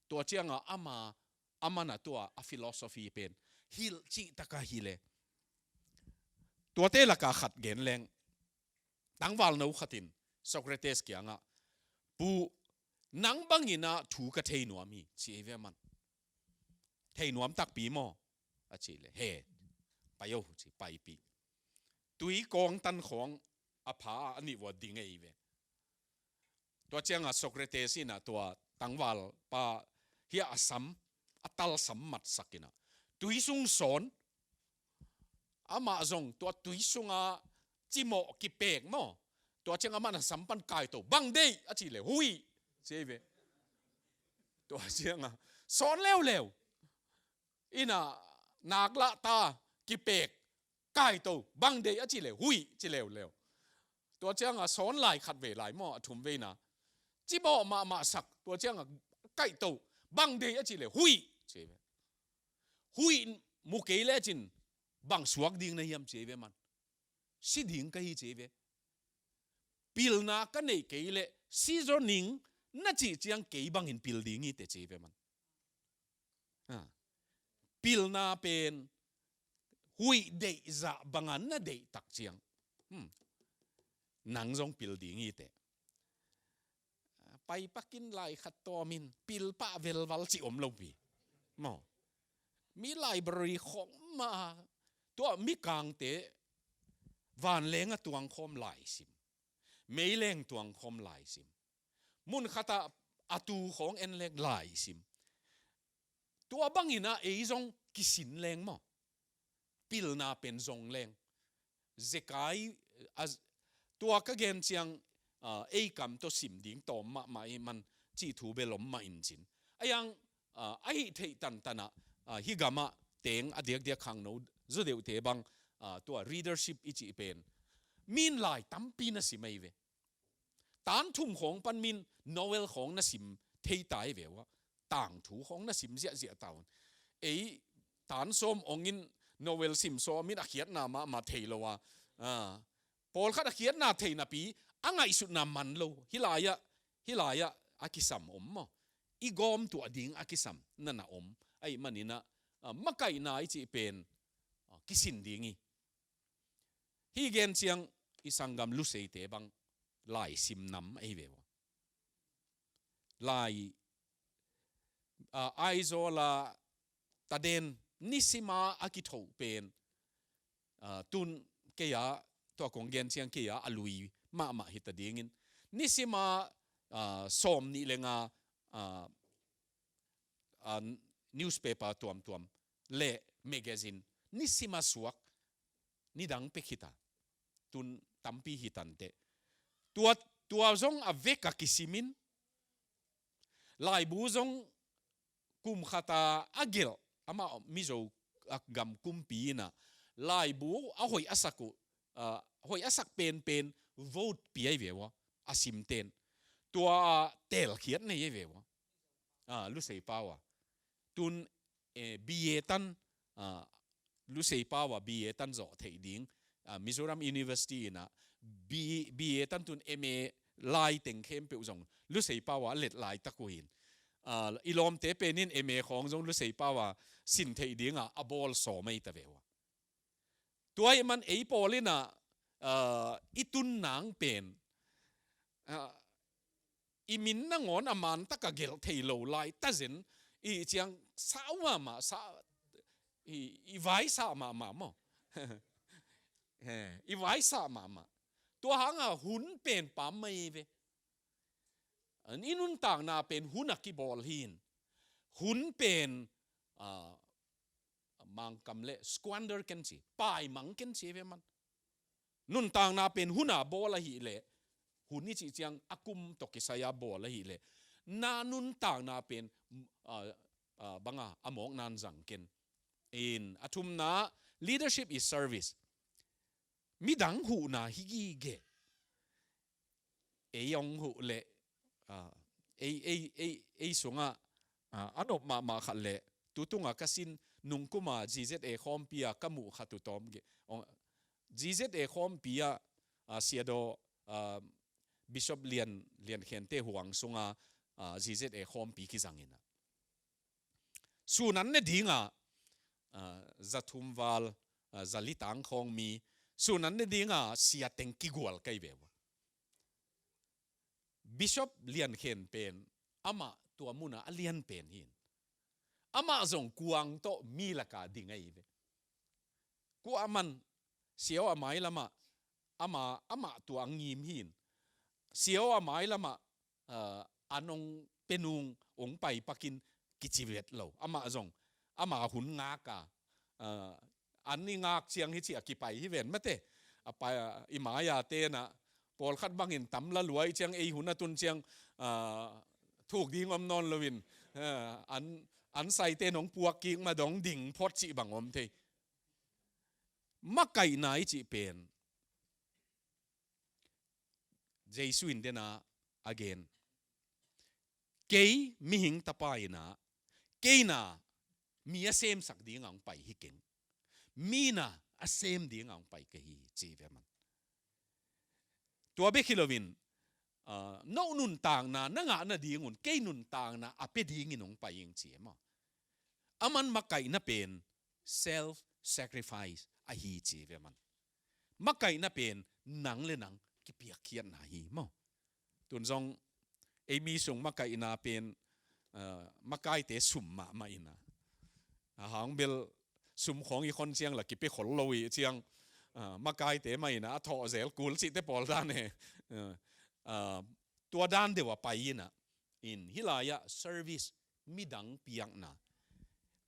Tua ciangah ama, aman a tua a philosophy pen hilh cih taka hileh. Tuate laka khat gen leng. Tangvalno khatin Socrates kiangah, "Pu, nang bangin ah thu ka thei nuam hi," ci ei ve aman. "Thei nuam takpi maw?" a cih leh, "He, pai o," ci, paipih. Tui kawng tan khawng a pha a nih vua ding ei ve. Tua ciangah Socrates in ah tua tangvalpa hiah a sam, a talsam matsak in ah tui sung sawn. Amah zong tua tui sungah cimawh kipek maw. Tua ciangah aman a sam pan kaito, "Bang deih?" a cih leh, "Huih," ci ei ve. Tua ciangah sawn leuleu in ah nak lah ta kipek, kaito, "Bang deih?" a cih leh, "Huih," ci leuleu. Tua ciangah sawn lai khat vei lai maw, a thum veina cimawh mahmah sak. Tua ciangah kaito, "Bang deih?" a cih leh, "Huih," ci ei ve. "Huih mu kei lecin bang suak ding na hiam?" ci ei ve aman. "Si ding ka hi," ci ei ve. "Pilna ka neih kei leh si zaw ning na cih ciang kei bangin pil ding hi teh," ci ei ve aman. Ah. Pilna pen huih deih zah banga na deih tak ciang, hmm, nang zong pil ding hi teh. Pai pakin lai khat tawmin pil pah velval cih om lo pi maw. Mi library khawng mah, tua mikangte vanleng a tuangkhawm laisim, meileng tuangkhawm laisim, mun khatah a tu khawng en leng laisim. Tua bangin ah ei zong kisin leng maw. Pilna pen zong leng. Zekai, a, tua ka gen ciang, a, ei kam tawh sim ding tawm mahmah ei man cih thu bel om mah in cin. A yang, a, a hih theih tantanah, a, hih gamah teng a diakdiak khangno zaw deuhte bang, a, tua readership i cih pen min lai tampi na sim ei ve. Tan thum khawng pan min novel khawng na sim thei ta ei ve uh a. Tangthu khawng na sim ziahziah ta un. Ei tan sawm ongin novel sim sawmin a khiatna mahmah thei lo a. Ah. Pawlkhat a khiatna thei napi a ngaihsutna man lo. Hih lai-ah, hih lai-ah a kisam om maw. I gawm tuah ding a kisam nana om. Ahih maninah, ah, makaihna i cih pen, ah, kisin ding hi. Hih gen ciang i sanggam Luseite bang laisim nam ahi ve uh a. Lai, a, Aizawl a Taden nisima a kithoh pen, a, tun kei a, tua kong gen ciang kei a, a lui mahmah hi ta dingin. Nisima, a, sawm nih le nga, a, a, newspaper tuamtuam le magazine nisima suak nidang pek hi ta. Tun tampi hi tanteh. Tua, tua zong a vek a kisimin, laibu zong kum khata a gelh, amah Mizo a gam kumpi inah laibu a hoih a sak uh, a, hoih a sak penpen vote pia hi ve uh a, a simten. Tua a telkhiat nei hi ve uh a. A, Lusei pau a. Tun, eh, B A tan, a, Lusei pau a B A tan zawh theih ding, a, Mizoram University inah B-, B A tan tun M A lai teng khempeuh zong Lusei pau a let laitak uh hin. A, i lawmte penin M A khawng zong Lusei pau a sin theih dingah a bawl sawm ei ta ve uh a. Tua ahih man ei pawl inah, a, i tun nang pen, a, i min nangawn a man taka gelh thei lo lai tazen i ciang sau mahmah, sa, i, i vaisah mahmah maw. He, i vaisah mahmah. Tua hanga hun pen pam mai ve. An i nuntakna pen hun a kibawl hin. Hun pen, a, Mangkam le squander ken ci, paimang ken ci ve man. Nuntakna pen huna bawl ahih leh, hun i cih ciang a kum tawh kisai-a bawl ahih leh, na nuntakna pen, ah, ah, banga a mawknan zang ken. In a thumna, leadership is service. Midang huhna hi gige. Ei hong huh leh, ah, ei, ei, ei, ei sungah, ah, a nop mahmah khat leh, tutunga ka sin nungkuma G Z A khawmpi-a ka muh khat uh tawm ge. Ong, G Z A khawmpi-ah, ah, Siadaw, ah, Bishop Lian, Lian Khente huang sunga, ah, G Z A khawmpi kizang inah. Sun an ne dinga, ah, za thum val, ah, za li tang khawng mi, sun an ne dinga sia teng kigual kai ve uh. Bishop Lian Khen pen, amah tua muna a lian pen hin. Amah zong kuang tawh mi laka ding ahi ve. Kua man, siaw a mai lamah, ama, amah tua ngim hin. Siaw a mai lamah, ah, an hong penung hong pai pakin kici vet lo. Amah zong, ama hun ngaka, ah, an i ngak ciang hi ci a kipai hi ven mate. A pai, ah, i mai-a tenah, pawlkhat bangin tam la luai ciang ei hun a tun ciang, ah, thuk ding om nawn loin, ah, an, an saite nong puak kik ma dong ding phot cih bang om thei. Makaihna i cih pen, Jesu in dena a gen. Kei mihing tapa inah, kei na mi a semsak dinga hong pai hi keng. Mi na a sem dinga hong pai ka hi, ci ve man. Tua bek hi loin, ah, no nuntakna na ngah nadingun, kei nuntakna a pia dingin hong pai ing ci e maw. Aman makaihna pen self-sacrifice ahi ci ve man. Makaihna pen nang le nang kipiakkhiatna hi maw. Tun zong ei mi sung makaihna pen, ah, makaite sum mahmah inah. A hang bel sum khawng i khon ciang la kipia khol lo i ciang, ah, makaite mah inah a thawh zel kul cihte pawl dan e. Ah, ah, tua dan deuh a pai inah. In hih lai-ah service, midang piakna.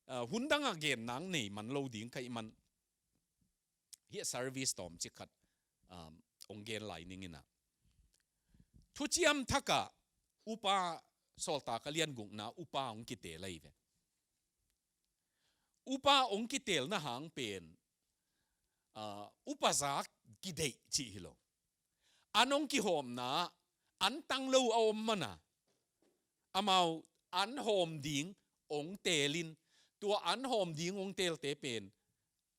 Ah, hun dangah gen nang nei man lo ding ka hih man. Hih a service tawmcik khat, um, hong gen lai ning inah. Thuciam Thakah upa, Sawltak a lian gukna upa hong kiteel ahi ve. Upa hong kiteelna hang pen, ah, upa za kideih cih hi lo. An hong kihawmna, an tang lo a om mana. Amau an hawm ding hong teelin, tua an hawm ding hong teelte pen,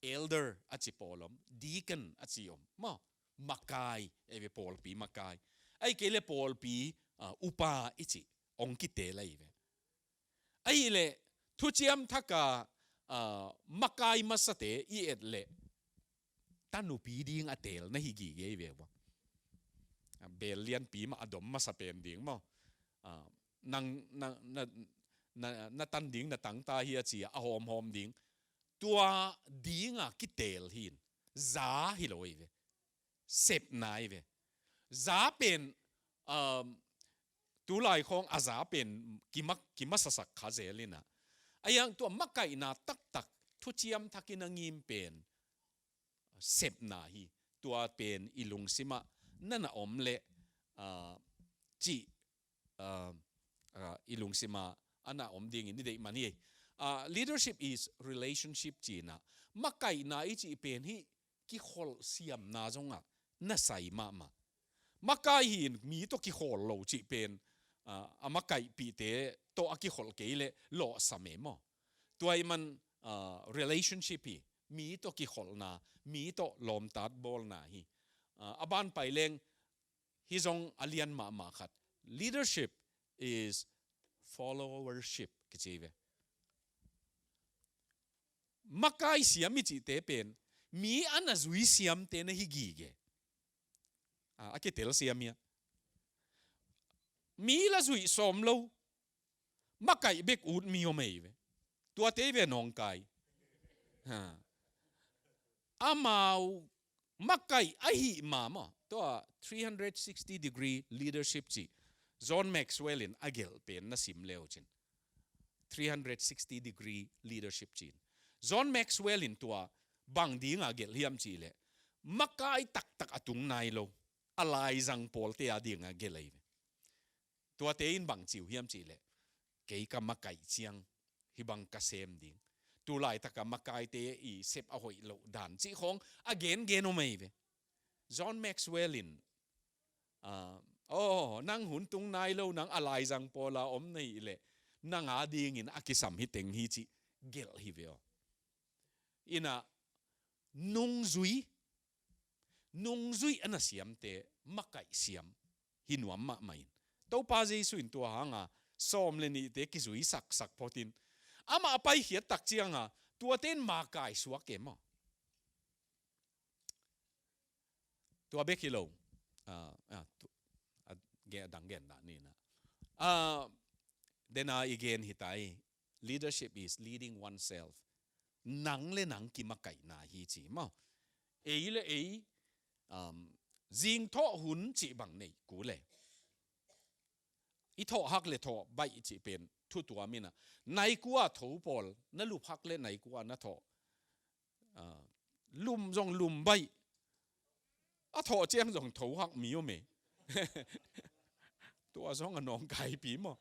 elder a ci pawl om, deacon a ci om. Maw, makai, ei ve pawlpi makai. Ahih kei le pawlpi, ah, upa i cih, hong kiteel ahi ve. Ahih leh, Thuciam Thakah, ah, makai masate i et leh, tanupi ding a teel na hi gige hi ve ua. Ah, beel lianpi mah a dom masa pen ding maw. Ah, nang, na, na, na, na tan ding na tangta hi a ci a, a hawmhawm ding. Tua dinga kiteel hin. Za hi lo hi ve. Sepna hi ve. Za pen, um, tulai khawng a za pen kima, kimasasak kha zel inah. A yang tua makaihna taktak Thuciam Thakin a ngim pen sepna hi. Tua pen i lungsimah na na om leh, ah, cih, ah, ah, i lungsimah a na om dingin i deih man hi. Ah, leadership is relationship cihna. Makaihna i cih pen hih kikholh siamna zongah na sai mahmah. Makai hi in mi tawh kikhawl lo cih pen, ah, a makaihpihte tawh a kikholh kei leh lawhsam e maw. Tua ahih man, ah, relationship hi, mi tawh kikholhna, mi tawh lawmtat bawlna hi. Ah, a ban pai leng, hih zong a lian mahmah khat. Leadership is followership kici ve. Makai siam i cihte pen, mi a na zui siamte na hi gige. Ah, a kitel siam hi a. Mi la zuih sawm lo, makaih bek ut mi om ei ve. Tuate hi ve nawngkai. Ha. Amau makaih ahih mahmah. Tua three hundred sixty degree leadership cih John Maxwell in a gelh pen na sim leu cin. Three hundred sixty degree leadership cih. John Maxwell in tua bang dinga gelh hiam cih leh, makai taktak a tung nai lo, a laizang pawlte a dinga gelh ahi ve. Tuate in bang ci uh hiam cih leh, kei ka makaih ciang hih bang ka sem ding. Tu laitaka makaite i sep a hoih loh dan cih khawng a gengen om ahi ve. John Maxwell in, ah, oh, nang hun tung nai lo, nang a laizang pawla om na hih leh, nang a dingin a kisam hi teng hi cih gelh hi ve aw. Inah, nungzui, nungzui a na siamte makaih siam hi nuam mahmah in. Topa Jesu in tua hanga sawm le nihte kizui saksak photin, amah a paikhiat tak cianga tuate in makai suak e maw? Tua bek hi lo. Ah, ah, tu, a, gen, a dang gen dah ni na. Ah, dena i gen hi ta hi. Leadership is leading oneself. Nang le nang kimakaihna hi ci maw? Ei le ei, um, zingthawh hun cih bang nei kul e. I thawh hak le thawh baih cih pen thu tuam inah, nai kua tho pawl, na lup hak le nai kua na thawh, ah, lum zong lum baih. A thawh ciang zong tho hak mi om e. Tua zong a nawngkaipi maw?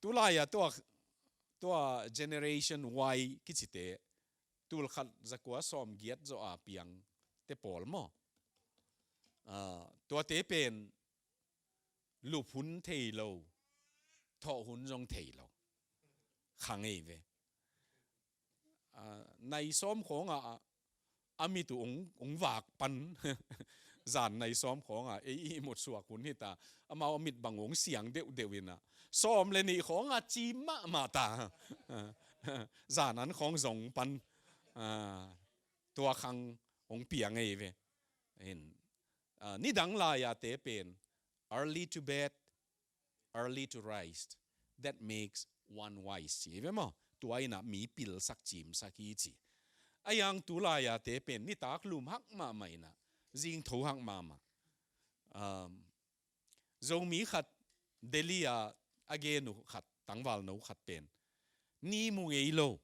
Tulai-a tua, tua Generation Y kicite, tulkhat zakua sawmgiat zawh a piangte pawl maw? Ah, tuate pen lup hun thei lo, thawh hun zong thei lo. Khang ei ve. Ah, nai sawm khawngah a, a mit uh ong, ong vak pan. Zan nai sawm khawngah ei i mutsuak hun hi ta. Amau a mit bang ong siang deuhdeuh inah, sawm le nih khawngah cim mahmah ta. Zan an khawng zong pan. Ah, tua khang ong piang ei ve. In, ah, nidang lai-a te pen, early to bed, early to rise, that makes one wise, ci ve maw? Tua inah mi pilsak cimsak hi ci. A yang tulai-a te pen nitak lum hak mahmah inah, zingtho hak mahmah. Um, Zomi khat, Delhi-a a gen uh khat, tangvalno khat pen, ni mu ngei lo.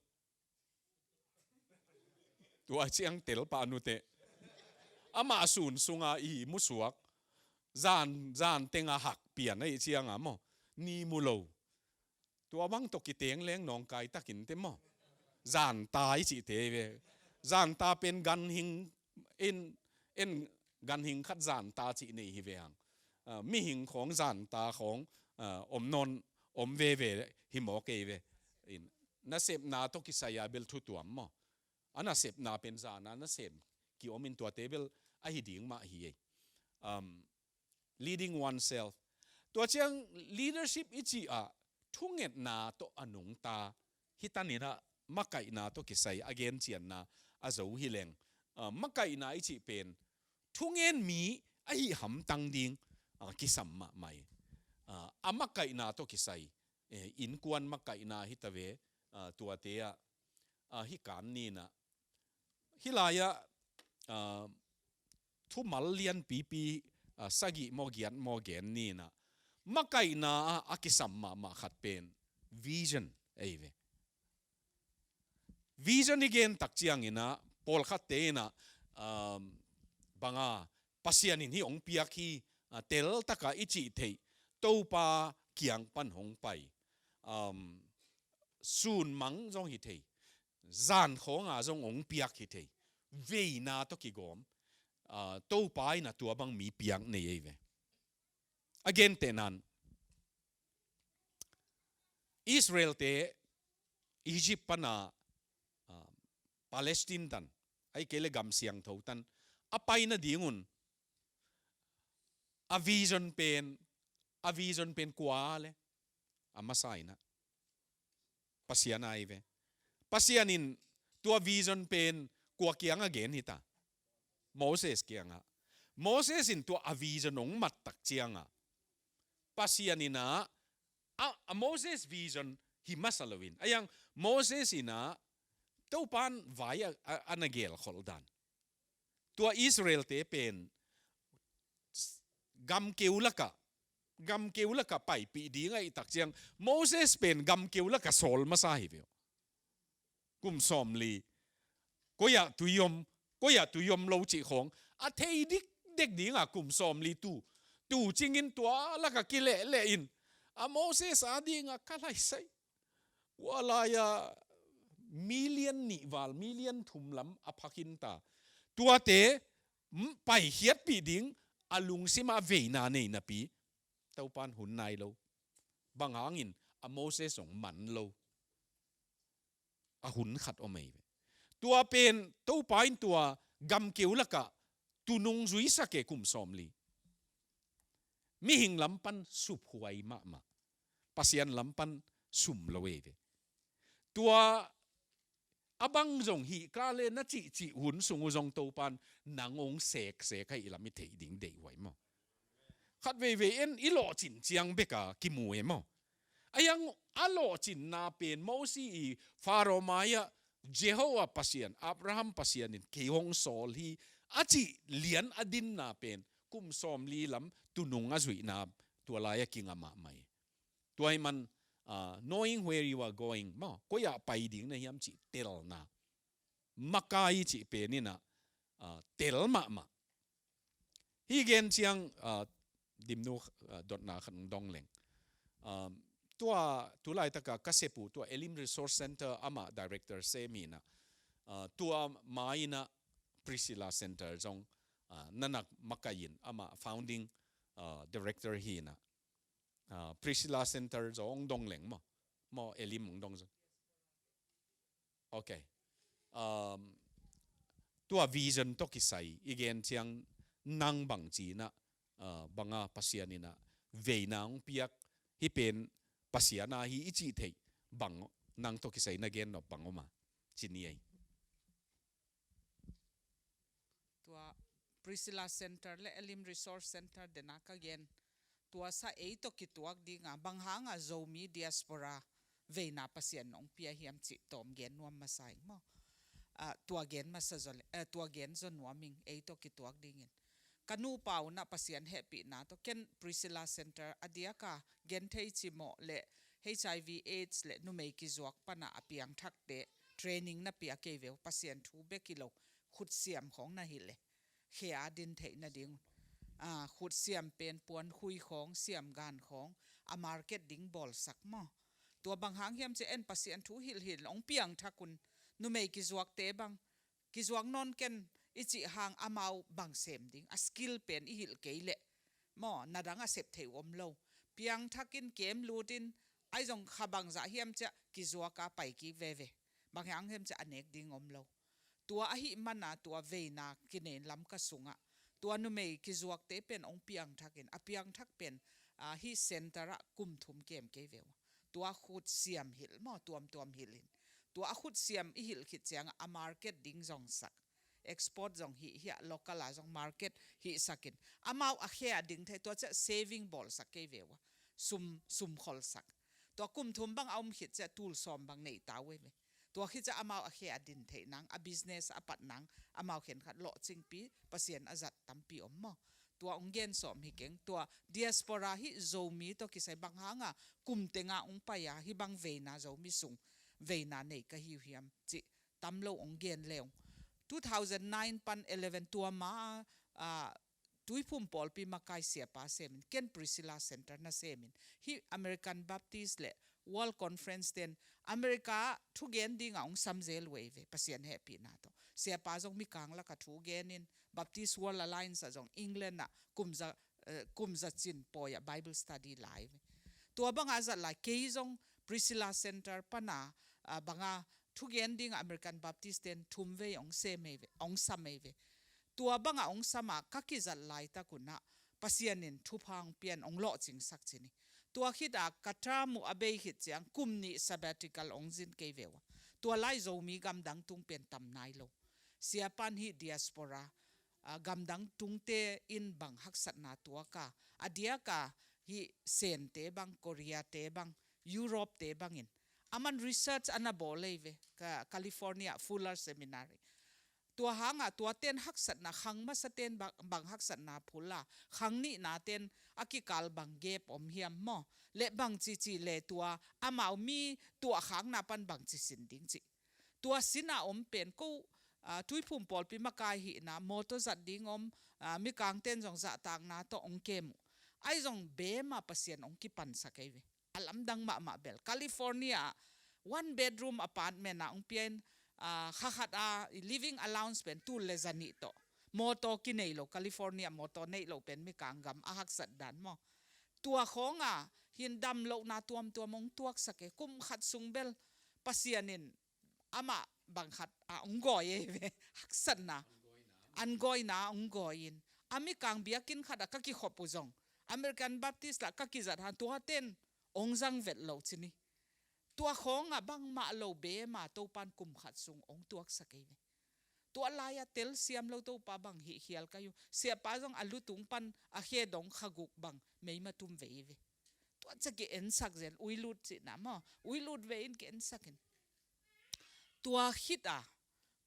Tua ciang tel pah nuteh. Amah sun sunga i musuak. Zan, zan tenga hak pian ahi cianga maw, ni mu lo. Tua bang tawh kiteng leng nawngkai takin te maw? Zanta i cihte ve. Zanta pen ganhing in, in ganhing khat zanta cih nei hi ve hang. Ah, mihing khawng zanta khawng, ah, om nawn, om veve hi mawk ei ve. In, nasepna tawh kisai-a bel thu tuam maw? A nasepna pen zana nasem kiomin tuate bel ahi ding mah hi ei. Um, leading oneself. Tua ciang leadership i cih ah thungetna tawh a nungta hi taninah, makaihna tawh kisai a gencianna a zo hi leng. Ah, makaihna i cih pen thungen mi ahi hamtang ding, ah, kisam mahmah hi. Ah, a makaihna tawh kisai, eh, innkuan makaihna hi ta ve, ah, tuate ah, ah, hi kan ninah. Hih lai-ah, ah, thumal lianpipi, ah, sagih maw giat maw gen ninah, makaihna ah a kisam mahmah khat pen vision ei ve. Vision i gen tak cianginah, pawlkhatte inah, ah, banga, Pasian in hih hong piak hi, ah, teltaka i cih theih, Topa kiang pan hong pai. Um, sunmang zong hi thei, zan khawnga zong hong piak hi thei, veina tawh kigawm, ah, Topa inah tua bang mi piak nei ei ve. A gentehnan, Israelte Egypt pana, ah, Palestine tan, ahih kei le gam siangtho tan a pai nadingun, a vision pen, a vision pen kua le, a masa inah, Pasian ahi ve. Pasian in tua vision pen kua kiangah gen hi ta? Moses kiangah. Moses in tua a vision hong mat tak ciangah, Pasian inah, a, a Moses vision hi masa loin, a yang Moses inah Topan vai a, a, a na gelkholh dan, tua Israelte pen gamkeu lakah, gamkeu lakah paipih ding ahih tak ciang, Moses pen gamkeu lakah sawl masa hi ve uh. Kum sawmli. Koi-ah tui om, koi-ah tui om lo cih khawng a thei dikdek dingah kum sawmli tu, tu cingin tua lakah kilehleh in a Moses a dingah ka laisai. Kua lai-ah million nih val, million thum lam a phakin ta. Tuate paikhiatpih ding a lungsimah veina nei napi Topan hun nai lo. Bang hangin a Moses zong man lo. A hun khat om ei ve. Tua pen Topa in tua gamkeu lakah tunung zuisak e kum sawmli. Mihing lam pan suphuai mahmah. Pasian lam pan sum lo ei ve. Tua a bang zong hih ka le na cihcih hun sung uh zong Topan nang ong seksek a i lam i theih ding deihhuai maw? Khat veivei en i lawhcin ciang beka kimu e maw? A hiang a lawhcinna pen Mosi i Pharaoh mai-ah Jehovah Pasian, Abraham Pasian in kei hong sawl hi a cih lian a dinna pen kum sawmli lam tunung a zuihna tua lai-ah kinga mahmah hi. Tua hi man, ah, knowing where you are going maw, koi-ah pai ding na hiam cih telna. Makai cih pen inah, ah, tel mahmah. Hih gen ciang, ah, Dimnu, ah, dotna khat dong leng. Ah, tua, tu laitaka ka sep uh, tua Elim Resource Center amah director sem hi inah. Ah, tua ma inah Priscilla Center zong, ah, na nak makai in amah founding, ah, director hi inah. Ah, Priscilla Center zong dong leng maw. Maw Elim dong zong. Ok. Um, tua vision tawh kisai i gen ciang nang bang ci inah, uh, banga Pasian inah veina hong piak hih pen Pasian a hi i cih theih bang nang tawh kisai na gen nop bang om a ci ni ei. Tua Priscilla Center le Elim Resource Center dena ka gen. Tua sa ei tawh kituak dinga, bang hanga Zomi diaspora veina Pasian nong pia hiam cih tawm gen nuam masa ing maw? Ah, tua gen masa zaw le, eh, tua gen zaw nuam ing ei tawh kituak dingin. Ka nupa unah Pasian hehpihna tawh ken Priscilla Center a diaka genthei cimawh le HIV AIDS le numei kizuak pana a piangthakte training na pia kei veu, Pasian thu bek hi lo, khutsiam khawng na hilh le khia a din theih nading. Ah, khutsiam pen puankhui khawng, siamgan khawng, a market ding bawlsak maw? Tua bang hang hiam ci en Pasian thu hilhhilh hong piangthak un, numei kizuakte bang kizuak nawn ken i cih hang amau bang sem ding a skill pen i hilh kei leh maw, na dang a sep theih uh om lo. Piangthakin kem lutin ai zong kha bangzah hiam ciah kizuaka pai kik veve. Bang hiang hiam ciah a nek ding om lo. Tua ahih mana tua veina kinei Lamka sungah tua numei kizuakte pen hong piangthakin a piangthak pen, ah, hih center ah kum thum kem kei ve uh. Tua khutsiam hilh maw, tuamtuam hilh in. Tua a khutsiam i hilh khit ciangah a market ding zong sak. Export zong hih hiah, local ah zong market hih sakin. Amau a khia ding thei, tua ciah saving bawlsak kei ve uh a. Sum, sum kholsak. Tua kum thum bang a om khit ciah tul sawm bang nei ta uh ei ve. Tua khit ciah amau a khia din theih nang, a business a pat nang, amau khenkhat lawhcingpi, Pasian a zat tampi om maw? Tua hong gen sawm hi keng, tua diaspora hih Zomi tawh kisai bang hanga kum tenga hong pai a, hih bang veina Zomi sung veina nei ka hi uh hiam cih tam lo hong gen le ung. Two thousand nine pan eleven tua ma, ah, Tuiphum pawlpi makai siapa semin, ken Priscilla Center na semin. Hih American Baptist le World Conference ten America ah thugen dinga hong sam zel uh ei ve, Pasian hehpihna tawh. Siapa zong Mikang lakah thugenin, Baptist World Alliance ah zong England ah kumza, eh, kumza cin pawi ah Bible study lai ve. Tua banga zat lai kei zong Priscilla Center pana, ah, banga thugen dinga American Baptist ten thum vei hong sem ei ve, hong sam ei ve. Tua banga hong sama ka kizat laitak unah Pasian in thupha hong pian hong lawhcingsak cin hi. Tua khita ka term uh a bei khit ciang kum nih sabbatical hong zin kei ve uh a. Tua lai Zomi gamdang tung pen tam nai lo. Siapan hih diaspora, ah, gamdang tungte in bang haksatna tuaka, a diaka hih Sente bang, Korea te bang, Europe te bangin. Aman research ana bawl ei ve, ka California Fuller Seminary. Tua hanga tuaten haksatna khang masaten bang, bang haksatna phula, khang nihnaten a kikal bang gap om hiam maw? Le bang cici le tua amau mi tuahkhakna pan bang ci sin ding cih. Tua sina om pen ko, ah, Tuiphum pawlpi makai hihna mawtaw zat ding om, ah, Mikangten zong zahtakna tawh ong kem uh. Ahi zong bema Pasian ong kipansak ei ve. A lamdang mahmah bel. California ah one bedroom apartment ah ong piain, ah, kha khat a living allowance pen tul le zanih tawh. Mawtaw kinei lo, California mawtaw neih lo pen Mikang gam a haksat dan maw. Tua khawng a hin damlohna tuamtuam ong tuaksak e, kum khat sung bel Pasian in amah bang khat a ong gawi ei ve. Haksatna. An gawina ong gawi in. A Mikang biakinn khat a ka kikhop uh zong American Baptist lah ka kizat hang tuaten ong zang vet lo ci ni. Tua khawng a bangmah lo bema Topan kum khat sung ong tuaksak ei ve. Tua lai a telsiam lo Topa bang hih khial ka hi uh. Siapa zong a lutung pan a khe dong kha guk bang meima tum ve ei ve. Tua cia ki ensak zen, uilut cihna maw. Uilut ve in ki ensak in. Tua khit a,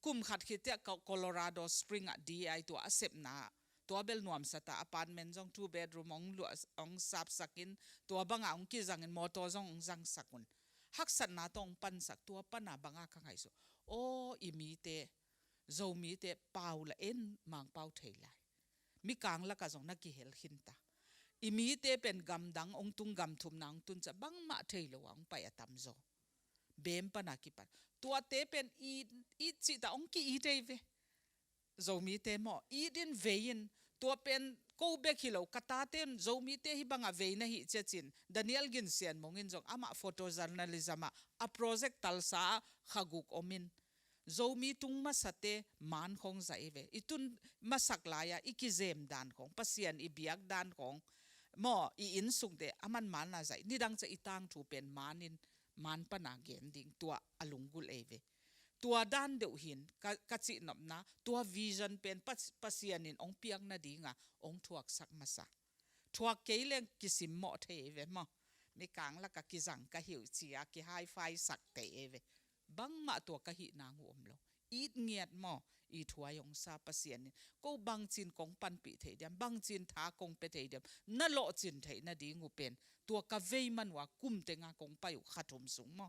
kum khat khit tia Colorado Spring ah D I tua a sepna, tua bel nuamsa ta, apartment zong two bedroom ong luah, ong sapsak in, tua banga ong kizang in, mawtaw zong ong zangsak un. Haksatna tawh ong pansak, tua pana banga ka ngaihsut. Aw, i mite, Zomite pau la en Mangpau thei lai. Mikang laka zong na kihel khin ta. I mite pen gamdang ong tung, gamthumna ong tun cia bangmah thei lo a ong pai a tamzaw. Bem pana kipan. Tuate pen it, it cih ta ong ki-it ei ve. Zomite maw, it in vei in, tua pen ko bek hi lo, ka tate in Zomite hih banga vei na hih cia cin. Daniel Gin Sian Mung in zong amah photojournalism ah, a project talsa ah kha guk om in. Zomi tung masate man khawng zah ei ve. I tun masak lai-a i kizem dan khawng, Pasian i biak dan khawng maw, i innsungte a man man a zah ei. Nidang cia i tangthu pen man in, man pana gen ding tua a lunggulh ei ve. Tua dan deuh hin ka, ka cihnopna, tua vision pen Pas-, Pasian in ong piak nadinga ong thuaksak masa. Thuak kei leng kisimmawh thei ei ve maw. Mikang laka kizang ka hi uh ci-a ki high five sak thei ei ve. Bangmah tua ka hih nang uh om lo. It ngiat maw, it huai ong sa Pasian in. Ko bangcin kong panpih thei diam, bangcin tha kong pia thei diam. Na lawhcin theih nading uh pen. Tua ka vei man uh a kum tenga kong pai uh kha thum sung maw.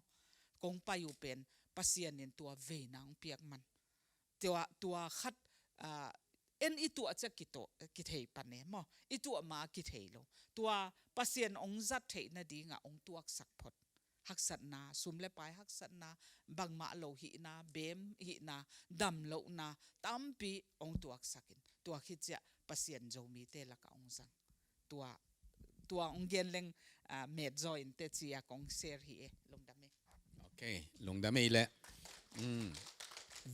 Kong pai uh pen Pasian in tua veina ong piak man. Tua, tua khat, ah, en i tuah cia kituah, kithei pan e maw. I tuah ma kithei lo. Tua Pasian ong zat theih nadinga ong tuaksak phot. Haksatna, sum le pai haksatna, bangmah lo hihna, bem hihna, damlohna, tampi ong tuaksak in. Tua khit ciah Pasian Zomite laka ong zang. Tua, tua ong gen leng, ah, met zaw in teci-a kong share hi e, lungdam e. Ok, lungdam ei leh. Mm.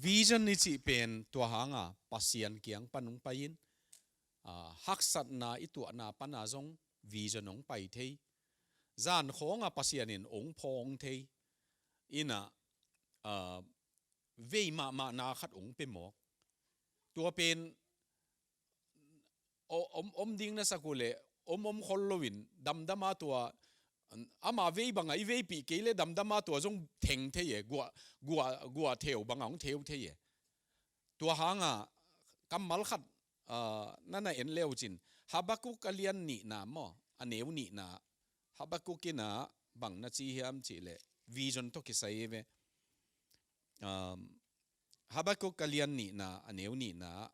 Vision i cih pen tua hanga Pasian kiang pan ong pai in, ah, haksatna i tuahna pana zong vision ong pai thei. Zan khawnga Pasian in ong phawng thei. Ina, ah, vei mahmahna khat ong pia mawk. Tua pen o-, om, om ding na sak uh leh, om, om khol loin, damdama tua, ama vei banga i veipih kei leh damdama tua zong theng thei e, guah, guah, guah theu banga hong theu thei e. Tua hanga, kammal khat, ah, na na en leucin, Habakuk a lian nihna maw, a neu nihna, Habakuk ina bang na ci hiam cih leh, vision tawh kisai e ve. Um, Habakuk a lian nihna, a neu nihna,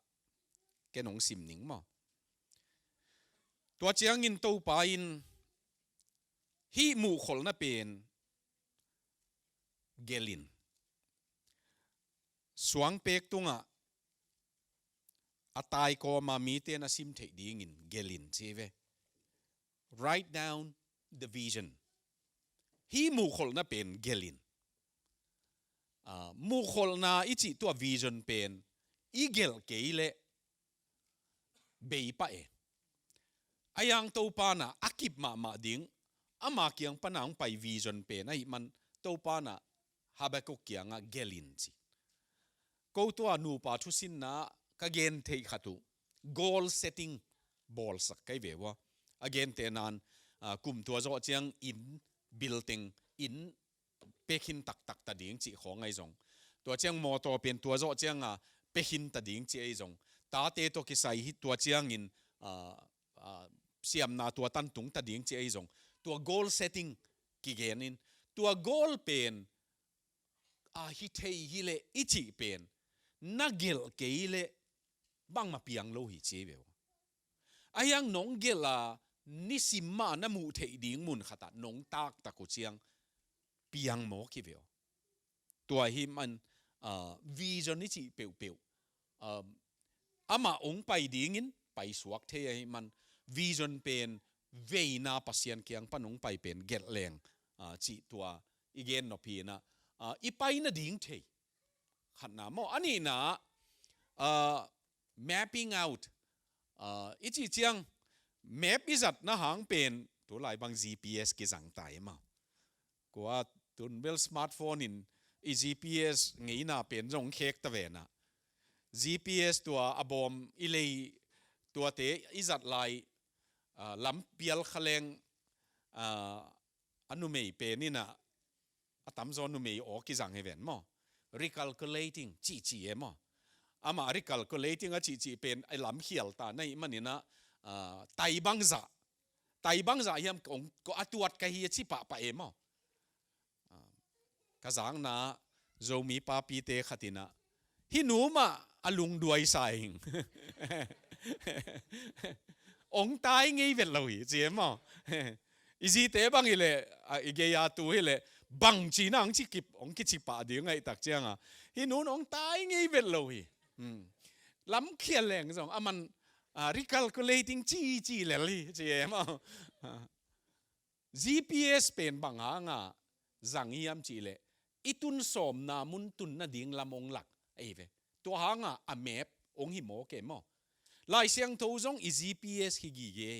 ken ong sim ning maw. Tua ciangin Topa in hih muhkholhna pen gelin. Suangpek tungah a tai kawma mite na sim theih dingin gelin ci ve. Write down the vision. Hih muhkholhna pen gelin. Ah, muhkholhna i cih tua vision pen i gelh kei leh bei pah e. A yang Topa na a kip mahmah ding, ama kiang pana hong pai vision pen ahih man Topa na Habakuk kiangah gelin ci. Ko tua nupa thusinna ka gen theih khat uh, goal setting bawlsak kai ve ua. A gente nan, ah, kum tua zawh ciang inn, building, inn pekhin taktak ta ding cih khawng ahi zong. Tua ciang mawtaw pen tua zawh cianga pekhin ta ding cih ahi zong. Tate tawh kisai hi tua ciangin, ah, ah, siamna tua tantung ta ding cih ahi zong. Tua goal setting kigenin. Tua goal pen a hi thei hi leh i cih pen na gelh kei leh bangmah piang lo hi ci ei ve uh. Ahi hang nong gelh a nisim mah na muh theih ding mun khatah nong taktak uh ciang piang mawk hi ve uh. Tua hi man, ah, vision i cih peuhpeuh, ah, amah hong pai dingin paisuak thei ahi man, vision pen veina Pasian kiang pan hong pai pen gelh leng, ah, cih tua i gen nop hi inah, ah, i pai nading thei. Khatna maw, a nihna, ah, mapping out, ah, i cih ciang map i zatna hang pen tulai bang G P S kizang ta hi maw. Kua tun bel smartphone in i G P S ngeina pen zong khek ta ve na. G P S tua a bawm i lei tuate i zat lai, ah, lam pial kha leng, ah, a numei pen inah a tamzaw numei aw kizang hi ven maw. Recalculating cihcih e maw. Amah recalculating a cihcih pen a lamkhial ta na hih man inah, ah, tai bangzah, tai bangzah hiam kong, ko a tuat ka hi a ci pahpah e maw. Ah, ka zakna Zomi papite khat inah hih nu mah a lungduai sa ing. Ong tai ngei vet lo hi ci e maw. I zite bang hi leh, ah, i gei-a tu hi leh bang ci nang ci kip, ong kici pah ding ngaih tak cianga hih nun ong tai ngei vet lo hi. Hmm. Lamkhial leng zong a man, ah, recalculating ci ci lel hi ci e maw. Ah. G P S pen bang hanga zang hiam cih leh i tun sawmna mun tun nading lam ong lak ahi ve. Tua hanga a map ong hi mawk e maw. Lai Siangtho zong i G P S hi gige.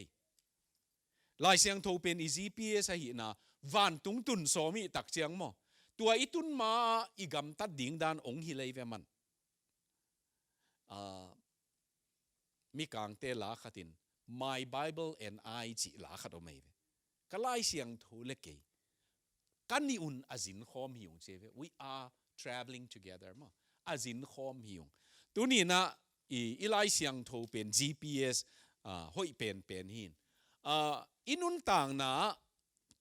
Lai Siangtho pen i G P S ahihna vantung tun sawm i tak ciang maw. Tua i tun ma i gamtat ding dan ong hi lei ve man. Ah, Mikangte la khatin My Bible and I cih la khat om ahi ve. Ka Lai Siangtho le kei ka nih un a zinkhawm hi ung ci ve. We are traveling together maw. A zinkhawm hi ung. Tuninah i, i Lai Siangtho pen G P S, ah, hoih penpen hin. Ah, i nuntakna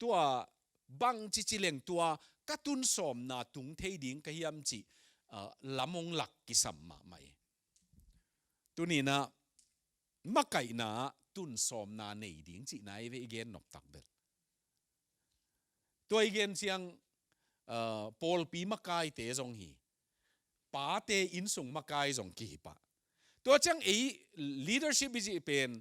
tua bang cici leng tua ka tun sawmna tung thei ding ka hiam cih, ah, lam ong lak kisam mahmah e. Tuninah makaihna tun sawmna nei ding cihna i ve i gen noptak bel. Tua i gen ciang, ah, pawlpi makaite zong hi. Pate innsung makai zong kihi pah. Tua ciang ei leadership i cih pen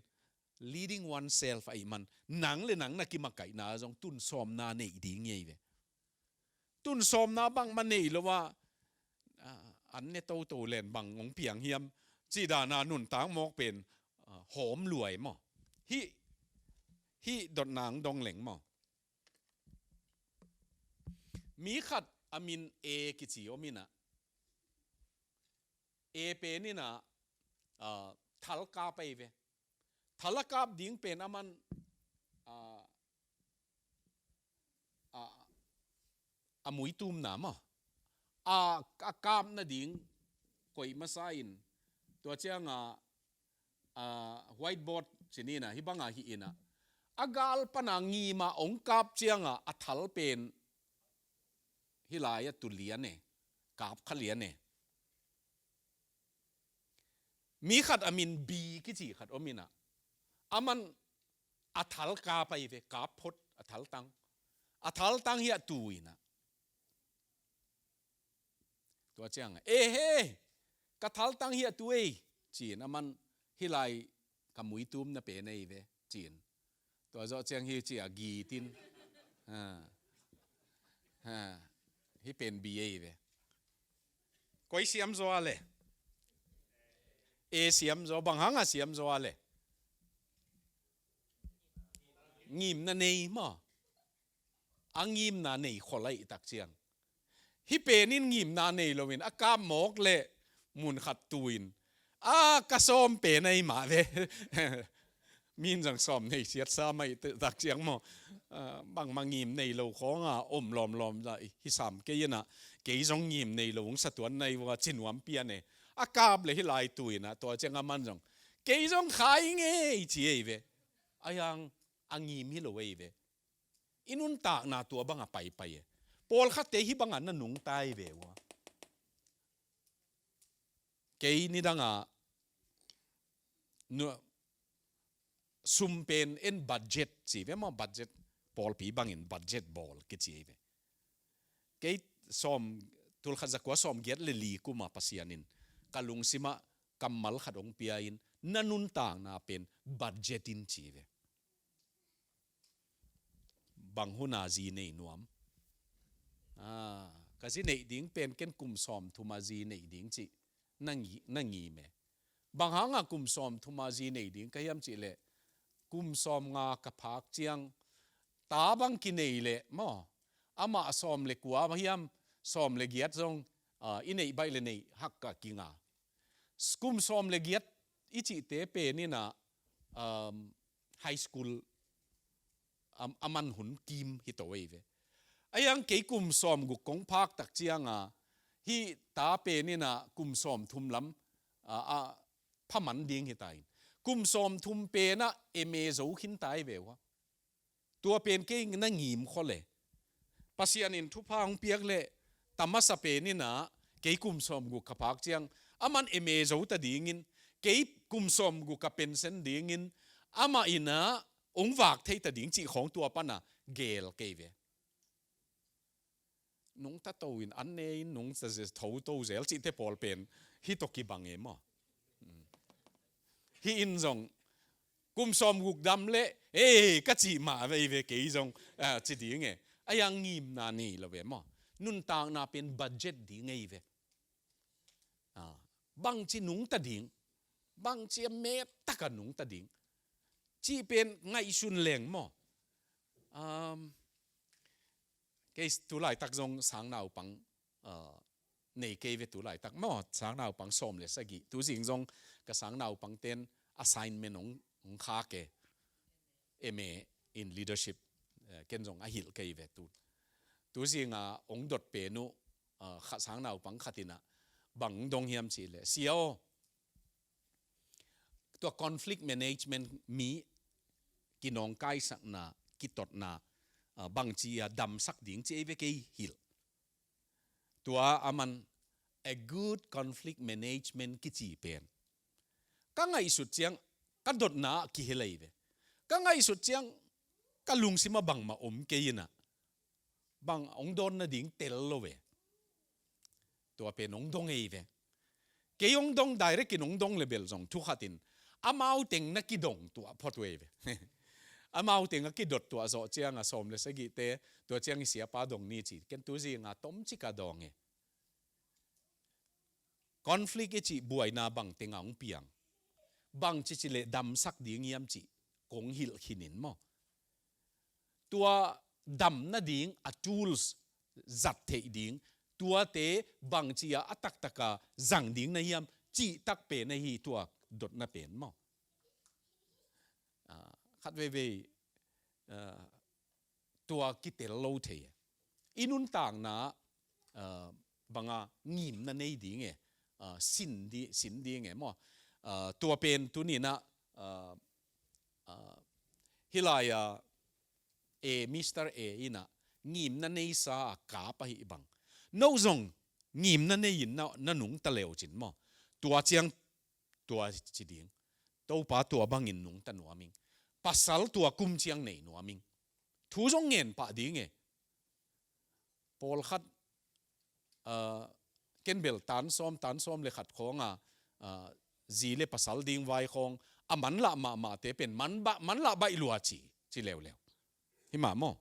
leading oneself ahih man nang le nang na kimakaihna zong tun sawmna nei ding i ei ve. Tun sawmna bangmah nei lo a, ah, an ne toto len bang ong piang hiam cih dana nuntak mawk pen, ah, hawm luai maw. Hih, hih dotna ong dong leng maw. Mi khat a min A kici om inah. A pen inah, ah, thal kap ahi ve. Thal a kap ding pen a man, ah, ah, a muitumna maw. A, a kap nading koih masa in tua cianga, ah, whiteboard ci ni inah hih banga hih inah a gal pana ngima ong kap cianga a thal pen hih lai-ah tu lian e, kap kha lian e. Mi khat a min B kici khat om inah a man a thal kap ahi ve, kap phot a thaltang. A thaltang hi a tu inah. Tua ciang, "E he, ka thaltang hi a tu ei," ci-in a man, "Hih lai ka muitumna pen ei ve," ci-in. Tua zawh ciang hi ci a git in. Ha. Ha. Hih pen B ei ve. Koi siam zaw a le. A siam zaw, bang hanga siam zaw a le. Ngimna nei maw. A ngimna nei khol ahih tak ciang. Hih pen in ngimna nei loin a kap mawk le mun khat tu in. A ka sawm pen ahi mah ve. Min zang sawm nei siatsa mah ahih tak ciang maw. Ah, bangmah ngim nei lo khawnga om lawmlawm zah hi sam kei inah. Kei zong ngim nei lo hong sa tuan nai vua ci nuam pian e. A kap le hih lai tu inah tua ciang a man zong. Kei zong khai ngei ci ei ve. A yang a ngim hi lo ei ve. I nuntakna tua banga paipai e. Pawlkhatte hih banga na nungta ei ve ua. Kei nidangah nu, sum pen en budget ci ve maw, budget, pawlpi bangin budget bawl kici ve. Kei sawm, tulkhat zakua sawmgiat le li kuma Pasian in ka lungsimah kammal khat hong pia in, na nuntakna pen budget in ci ve. Bang huna zi nei nuam? Ah, ka zi neih ding pen ken kum sawm thuma zi neih ding cih na ngi, na ngim e. Bang hanga kum sawm thuma zi neih ding ka hiam cih leh, kum sawm nga ka phak ciang ta bang kinei leh maw, amah sawm le kua hiam, sawm le giat zong, ah, i neih baih le neih hak ka kinga. Kum sawm le giat i cihte pen inah, um, high school a, a man hun kim hi to ei ve. A iang kei kum sawm guk kong phak tak cianga hih ta pen inah kum sawm thum lam, a, a phaman ding hi ta in, kum sawm thum penah M A zo khin ta ei ve ua. Tua pen kei na ngim khol e. Pasian in thupha hong piak leh, ta masa pen inah kei kum sawm guk ka phak ciang, aman M A zo ta dingin, kei kum sawm guk ka pension dingin, amah inah hong vak thei ta ding cih khawng tua pana gel kei ve. Nungta to in, an ne in, nungta ze-, tho to zel cihte pawl pen hih tawh kibang e maw. Hmm. Hih in zong kum sawm guk dam leh, "Ei, ka cih mah vei ve kei zong," ah, ci ding e. A iang ngimna nei lo ve maw. Nuntakna pen budget ding ei ve. Ah, bangci nungta ding, bangci a mettaka nungta ding cih pen ngaihsun leng maw. Um, kei tu laitak zong sangnaupang, uh, nei kei ve tu laitak maw, sangnaupang sawm le sagih. Tuzing zong ka sangnaupang ten assignment hong, hong khak e. M A in leadership, eh, ken zong a hilh kei ve tu. Tuzinga hong dot pen uh, ah, khat sangnaupang khat inah bang hong dong hiam cih leh, "Sia aw, tua conflict management mi kinawngkaisakna, kitotna, ah, bangci a damsak ding ci ei ve kei hilh." Tua aman a good conflict management kici pen ka ngaihsut ciang ka dotna ah kihel ei ve. Ka ngaihsut ciang ka lungsimah bangmah om kei inah, bang hong dawn nading tel lo ve. Tua pen hong dong ei ve. Kei hong dong, direct in hong dong le bel zong thukhat in amau teng na kidong tua phot uh ei ve. Amau teng a kidot tua zawh cianga sawm le sagihte, tua ciang i siapa dong ni ci. Ken tuzinga tomcik a dawng e. Conflict i cih buaina bang tenga hong piang, bangci ci leh damsak ding hiam cih kong hilh khin in maw. Tua dam nading a tools zat theih ding, tuate bangci a a taktaka zang ding na hiam cih tak pen ahi tua dotna pen maw. Ah, khat veivei, ah, tua kitel lo thei e. I nuntakna, ah, banga ngimna nei ding e, ah, sin di, sin ding e maw. Ah, tua pen tuninah, ah, ah, hilai a, A, Mister A inah ngimna neisa a kap ahi bang, no zong ngimna nei in na, na nungta leucin maw. Tua ciang tua ci ding, Topa, tua bangin nungta nuam ing. Pasal tua kum ciang nei nuam ing. Thu zong ngen pah ding e. Pawlkhat, ah, ken bel tan sawm, tan sawm le khat khawnga, ah, zi le pasal ding vai khawng a manlah mahmahte pen man ba, manlah baih lua ci, ci leuleu. Hi mah maw.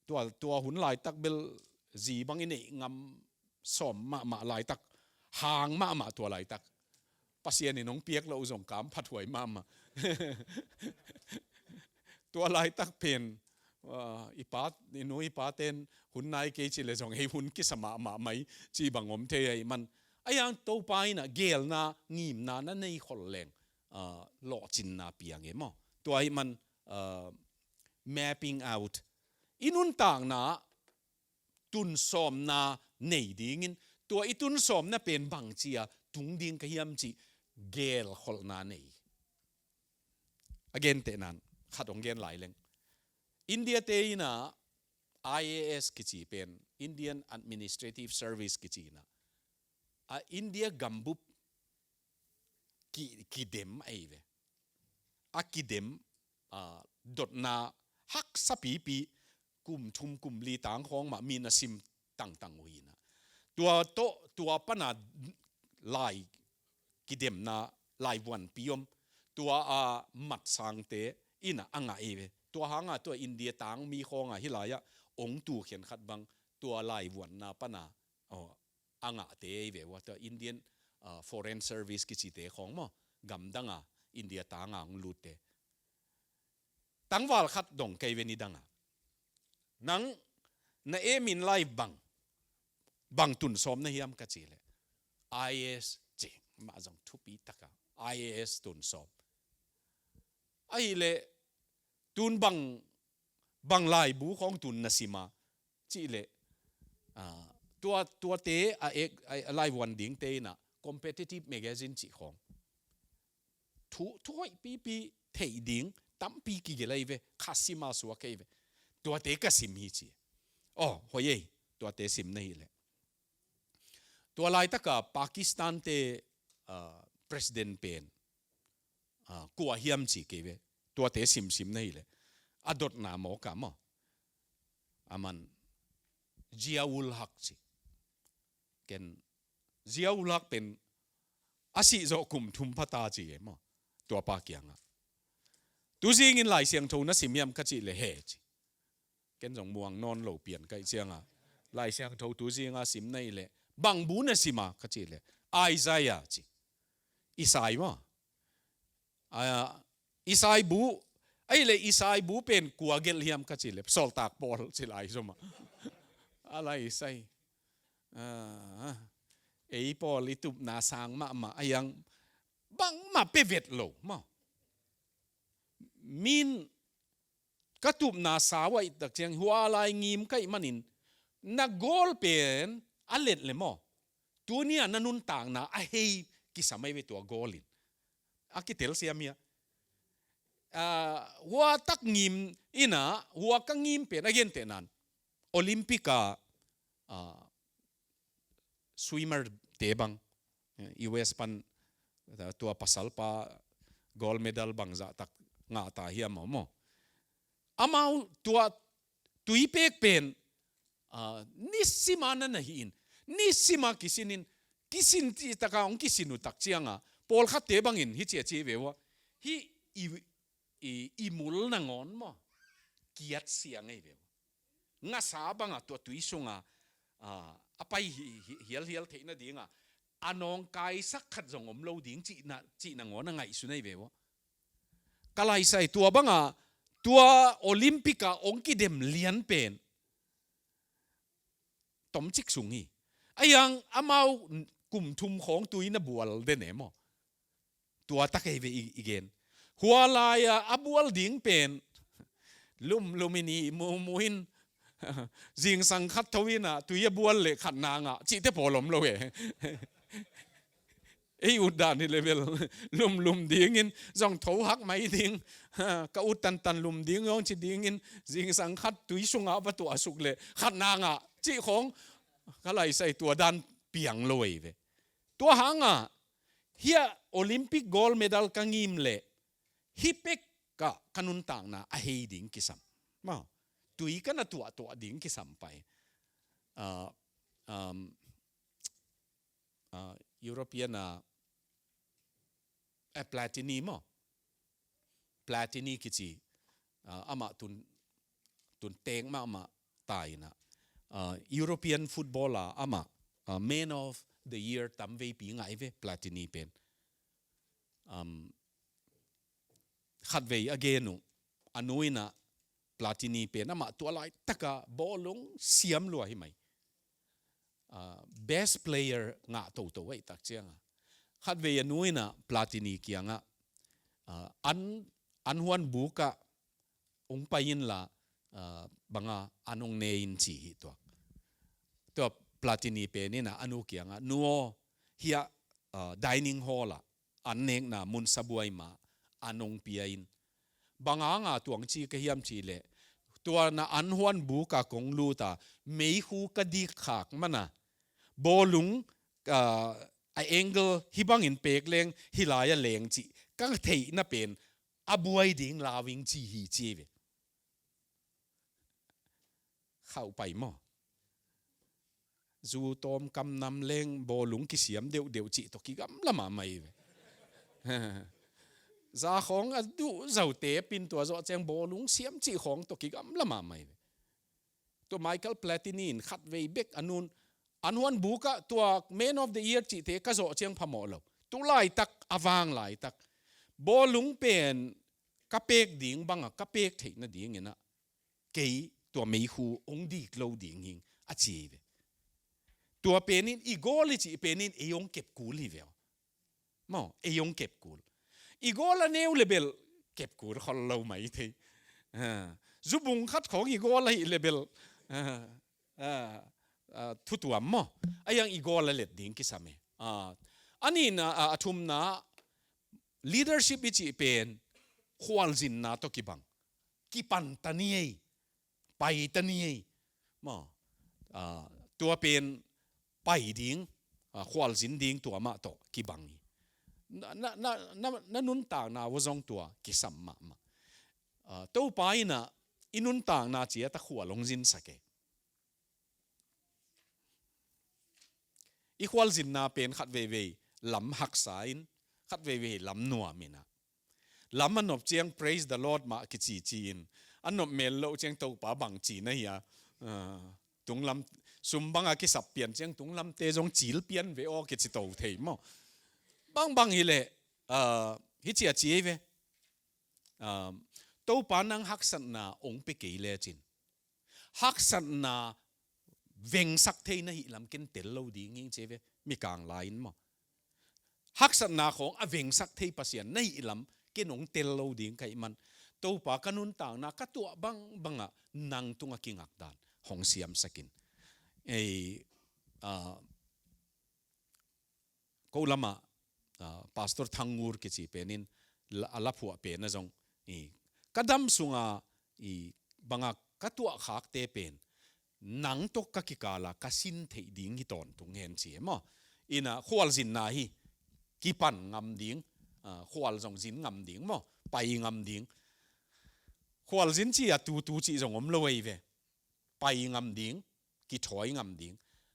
Tua, tua hun laitak bel zi bang i neih ngam sawm mahmah laitak, hang mahmah tua laitak. Pasian in hong piak loh uh zong kam phathuai mahmah. Tua laitak pen, ah, i pa, i nu i paten hun nai kei ci le zong hei hun kisa mahmah mai ci bang om thei ahi man. A iang Topa inah gelna, ngimna na nei khol leng, ah, lawhcinna piang e maw. Tua ahi man, ah, mapping out. I nuntakna tunsawmna nei dingin, tua i tunsawmna pen bangci a tung ding ka hiam cih gelkholhna nei. A gentehnan khat hong gen lai leng. India te inah I A S kici pen, Indian Administrative Service kici inah, a India gambup ki, kidem ahi ve. A kidem, a, dotna haksa pipi kum thum kum li tang khawng mah mi na sim tangtang uh hi na. Tua tawh, tua pana lai kidemna, laivuanpi om, tua a matsangte in a ngah ahi ve. Tua hanga tua India tang mi khawnga hih lai-ah ong tu khenkhat bang tua laivuanna pana, aw, a ngahte ahi ve ua, tua Indian, ah, Foreign Service kicite khawng maw, gamdanga India tanga hong lutte. Tangval khat dong kei ve nidanga. Nang na aim in life bang, bang tun sawm na hiam ka cih leh, I A S ci, mah zong thupi taka, I A S tun sawm. Ahih leh tun bang, bang laibu khawng tun na sim a cih leh, ah, tua, tuate a ek, a, a laivuan dingte in a Competitive Magazine cih khawng thu, thu hoih pipi theih ding tampi kigelh ahi ve, kha sim a suak ahi ve. Tuate ka sim hi ci. Aw, hoih ei, tuate sim na hih leh. Tua laitaka Pakistan te, ah, president pen, ah, kua hiam ci kei ve. Tuate simsim na hih leh, a dotna mawk a maw, aman Zia-ul-Haq ci. Ken Zia-ul-Haq pen a sih zawh kum thum pha ta ci e maw, tua pa kiangah. Tuzingin Lai Siangtho na sim hiam ka cih leh he ci. Ken zong muang nawn lo pian ka hih cianga, Lai Siangtho tuzinga sim na hih leh, bang bu na sim a ka cih leh, Isaiah ci. Isai maw. Ah, Isai bu, ahih leh Isai bu pen kua gelh hiam ka cih leh, Sawltak Paul ci lai zom a. A lai Isai. Ah, ei pawl i tupna sang mahmah, a hiang bangmah pia vet lo maw. Min ka tupna sau ahih tak ciang hua lai ngim ka hih manin, na goal pen a let le maw, tuni a na nuntakna a hei kisam ahi ve tua goal in. A kitel siam hi a. Ah, hua tak ngim in a, hua ka ngim pen a gentehna in Olympic a, ah, swimmer te bang, eh, U S pan, eh, tua pasal pa gold medal bangzah tak ngah ta hiam maw maw. Amau tua tui pek pen, ah, nisima na na hi in, nisima kisin in, kisin cih taka hong kisin uh tak cianga, pawlkhatte bangin hih ci a ci ve ua. Hih i, i, i mul nangawn maw, kiat siang ahi ve ua. Ngasa banga tua tui sunga, ah, a pai hi, hi, hialhial theih nadinga a nawngkaisak khat zong om lo ding cihna, cih nangawn a ngaihsun ahi ve ua. Ka laisai tua banga tua Olympic a hong kidem lian pen tomcik sung hi. A hiang amau kum thum khawng tui na bual den e maw. Tua tak ahi ve i, i gen. Hua lai-a a bual ding pen lumlum in i mumu in, zingsang khat tho in a tui a bual leh khatna ngah cihte pawl om lo e. Ei ut dan hi leh bel lumlum dingin zong tho hak mai ding. Ka ut tantan lum ding zong ci dingin zingsang khat tui sungah va tuah suk leh khatna ngah cih khawng ka laisai tua dan piang lo ahi ve. Tua hanga hih a Olympic gold medal ka ngim leh hih pek ka, ka nuntakna a hei ding kisam. Maw, tui ka na tuahtuah ding kisam pai. Ah, um, ah, European a, eh, Platini maw. Platini kici, ah, amah tun, tun teng mahmah ta in a, ah, European footballer amah, ah, man of the year tamveipi ngah ahi ve Platini pen. Um, khatvei a gen uh, a nu in a Platini pen amah tua laitaka bawlung siam lua hi mai. Ah, best player ngah toto ahih tak cianga khatvei a nu in a Platini kiangah, ah, an, an huan bukah hong pai inla, ah, banga an hong ne in ci hi tuak. Tua Platini pen in a, a nu kiangah, nu aw, hih a, ah, dining hall ah an nekna mun sabuai mah an hong pia in. Bang hanga tua hong ci ka hiam cih leh, tua na an huan bukah kong lut a, meikhu ka dikkhak man a, bawlung ah, a angle hih bangin pek leng hih lai-ah leng cih ka theihna pen a buai ding lau ing ci hi ci ve. Khauh pai maw? Zu tawm kam nam leng bawlung kisiam deuhdeuh cih tawh kigamla mahmah hi ve. Za khawng a duh zaute pin tua zawh ciang bawlung siam cih khawng tawh kigamla mahmah hi ve. Tua Michael Platini in khatvei bek a nun an huan bukah tua Man of the Year cihte ka zawh ciang phamawh lo. Tu laitak a vang laitak bawlung pen ka pek ding bangah ka pek theih nadingin ah kei tua meikhu hong dik lo ding hing a ci hi ve. Tua penin i goal i cih penin ei hong kep kul hi ve aw. Maw, ei hong kep kul. I goal a neu le bel kep kul khol lo mai thei. Ah, zubung khat khawng i goal ahi le bel, ah, ah, ah, thutuam maw. A hiang i goal a let ding kisam e. Ah, a nihna, ah, a thumna leadership i cih pen khualzinna tawh kibang. Kipan ta ni ei, pai ta ni ei. Maw, ah, tua pen pai ding, ah, khualzin ding tua mah tawh kibang hi. Na, na, na, na, na nuntakna uh zong tua kisam mahmah. Ah, Topa in ah i nuntakna ciat a khual hong zinsak e. I khualzinna pen khat veivei lam haksa in, khat veivei lam nuam in ah. Lam a nop ciang praise the Lord mah kicici in, a nop mel loh ciang Topa bang ci na hi a, ah, tunglam, sum banga kisap pian ciang tunglamte zong cil pian ve aw kici to thei maw. Bangbang hi leh, ah, hi cia ci ei ve. Ah, Topa nang haksatna hong pe kei lecin haksatna vengsak thei na hih lam ken tel lo ding hing ci ei ve, mikang lai-in maw. Haksatna khawng a vengsak thei Pasian na hih lam ken hong tel lo ding ka hih man. Topa ka nuntakna ka tuah bangbangah nang tungah kingak dan hong siamsak in. Ei, ah, ko lamah, ah, Pastor Thang Ngur kici penin la, a laphuah pen a zong i, ka dam sunga i banga ka tuahkhakte pen nang tawh ka kikala ka sin theih ding hi tawntung hen ci e maw. Ina khualzinna hi kipan ngam ding, ah, khual zong zin ngam ding maw, pai ngam ding. Khualzin ci a tutu cih zong om lo ei ve. Pai ngam ding, kithawi ngam ding.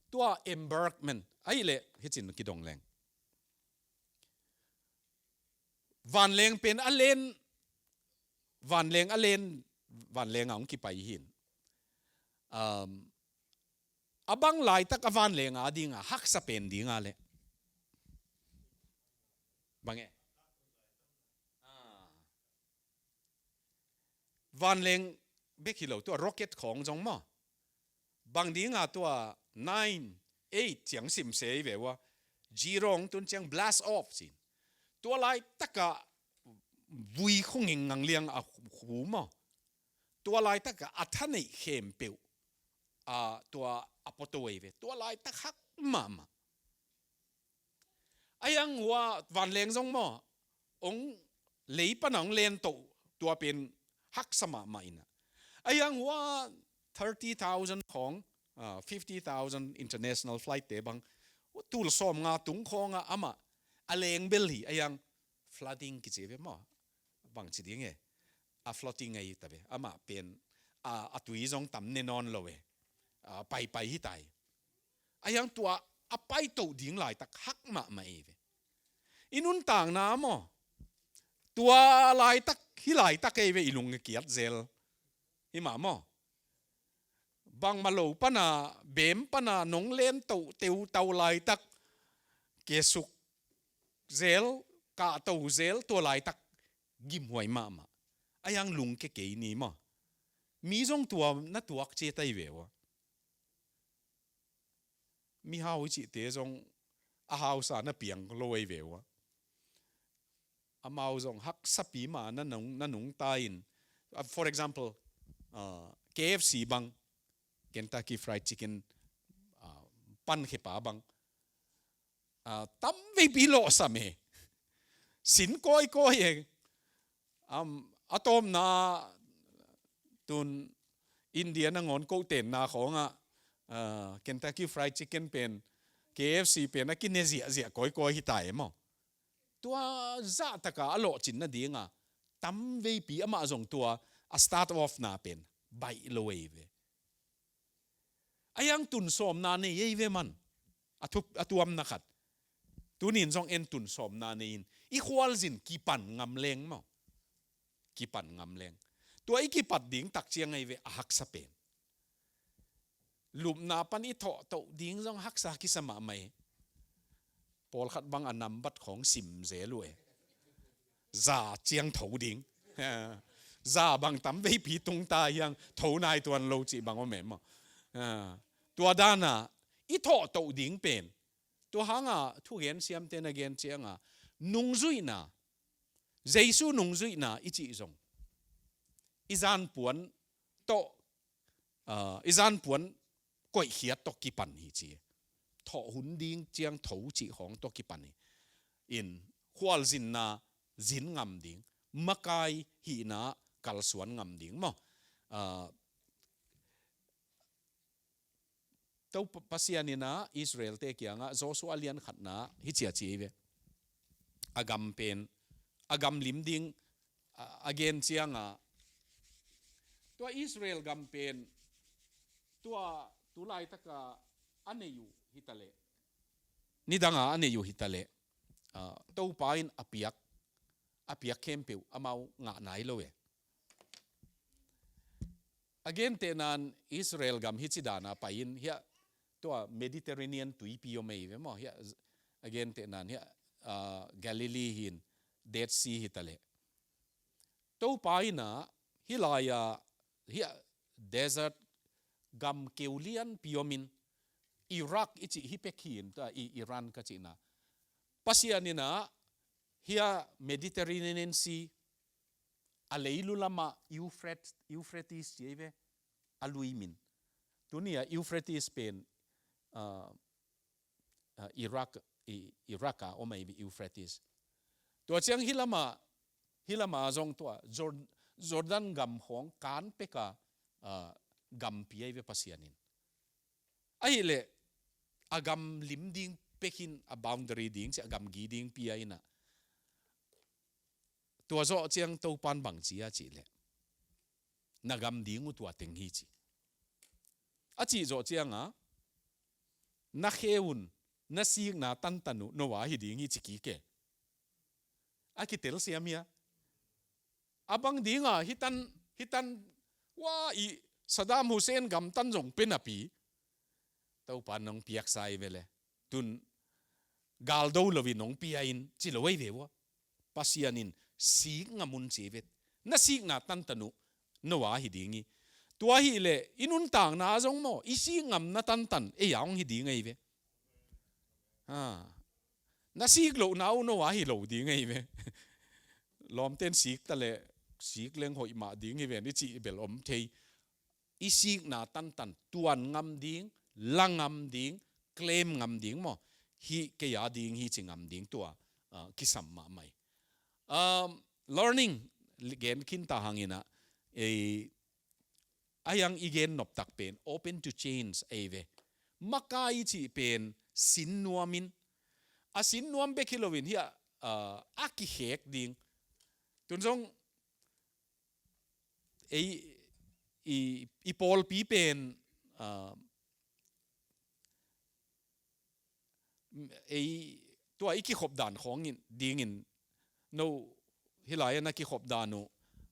Tua embarkment, ahih leh, hicin kidong leng. Vanleng pen a len, vanleng a len, vanleng a hong kipai hin. Um, a bang laitak a vanleng a dinga, haksa pen dinga leh. Bang e. Ah. Vanleng bek hi lo, tua rocket khawng zong maw. Bang dinga tua nine, eight ciang sim se i ve ua. Zero hong tun ciang blast off cin. Tua laitakah vui khung ngang liang a khu maw. Tua laitakah a thaneih khempeuh. A tua a pawtawi ve. Tua laitak hak mahmah. A hiang hua vanleng zong maw, hong lei pana hong len toh tua pen haksa mahmah ina. A hiang hua thirty thousand khawng, ah, fifty thousand international flight te bang, tul sawm nga tung khawnga amah a leng bel hi, a hiang flooding kici ve maw. Bang ci ding e. A floating ahi ta ve. Amah pen, a, a tui zong tam ne nawn lo e. A, pai pai hi ta hi. A hiang tua a paito ding laitak hak mahmah ei ve. I nuntakna maw. Tua laitak, hi laitak ei ve i lung kiat zel. Hi mah maw. Bangmah lo pana, bem pana, nong len toh, teu tau laitak. Kiasuk zel, kahto zel, tua laitak. Gimhuai mahmah. A hiang lungke kei ni maw. Mi zong tua na tuak ciat ahi ve ua. Mihau i cihte zong a hausa na piang lo ahi ve ua. Amau zong haksapi mah na nung, na nungta in. Ah, for example, ah, K F C bang, Kentucky Fried Chicken, ah, pankhepa bang. Ah, tamveipi lawhsam e. Sin kawikawi e. Am, a tawpna tun India nangawn koh tenna khawngah, ah, Kentucky Fried Chicken pen K F C pen a kine ziahziah kawikawi hi ta e maw. Tua zahtaka a lawhcin nadinga tamveipi amah zong tua a start off na pen baih lo ei ve. A hiang tun sawmna nei ei ve man. A, thu, a tuamna khat. Tunin zong en tun sawmna nei in i khualzin kipan ngam leng maw. Kipan ngam leng. Tua i kipat ding takciang ei ve a haksa pen. Lupna pan i thawhtoh ding zong haksa kisa mahmah e. Pawlkhat bang a nambat khawng sim zel uh e. Za ciang tho ding. Za bang tamveipi tung ta hiang tho nai tuan lo cih bang om e maw. Tua dana i thawhtoh ding pen. Tua hanga thugen siamte na gen cianga nungzuihna, Jesu nungzuihna i cih zong i zanpuan tawh, ah, i zanpuan koihkhiat tawh kipan hi ci. Thawh hun ding ciang tho cih khawng tawh kipan hi. In khualzinna zin ngam ding, makai hihna kalsuan ngam ding maw. Ah, To Pa-, Pasian in ah Israel-te kiangah Joshua lian khatna hi ci a ci ei ve. A gam pen, a gam lim ding, a, a gen ciangah tua Israel gam pen tua tu laitaka a nei uh hitaleh, nidanga a nei uh hitaleh, ah, Topa in a piak, a piak khempeuh amau ngah nai lo e. A gentehnan Israel gam hi ci dana pai-in hiah tua Mediterranean tuipi om ei ve maw, hiah a gentehnan hiah, ah, Galilee hin Dead Sea hitaleh. Topa in ah hih lai-a hiah desert gam keu lianpi omin Iraq i cih hi pek hi in tua i Iran ka cihna. Pasian in ah hiah Mediterranean Sea a leilu lamah Euphrat-, Euphrates ci ei ve, a lui min. Tuni-a Euphrates pen, ah, ah, Iraq, i, Iraq a om ei ve Euphrates. Tua ciang hih lamah, hih lamah zong tua Jor-, Jordan gam khawng kan peka, ah, gampi ei ve Pasian in. Ahih leh a gam lim ding pekin a boundary ding ci a gamgi ding pia in ah. Tua zawh ciang Topan bang ci a cih leh, na gam ding uh tua teng hi ci. A cih zawh ciangah na khe un, na sikna tantan uh no a hi ding hi ci kik e. A kitel siam hia? A bang dinga hitan, hitan, wa i Saddam Hussein gamtan zong pe napi Topa nong piaksa i ve le. Tun galdo loin nong pia in ci lo ei ve ua. Pasian in sik ngam un ci ei ve. Na sikna tantan uh no a hi ding hi. Tua hi leh i nuntakna zong maw, i sik ngamna tantan ei a hong hi ding ei ve. Ha. Na sik lohna uh no a hi lo ding ei ve. Lawmten sik ta leh sik leng hoih mah ding hi ven i cih bel om thei. I sikna tantan tuan ngam ding, la ngam ding, claim ngam ding maw. Hih kei a ding hi ci ngam ding tua, ah, kisam mahmah hi. Um, learning, gen khin ta hang in ah, ei, a hiang i gen noptak pen open to change ei ve. Makai i cih pen sin nuamin, a sin nuam bek hi loin hiah, ah, a kikhek ding. Tun zong ei, i, i pawlpi pen, ah, ei, tua i kikhop dan khawngin dingin no hih lai-ah na kikhop dan uh,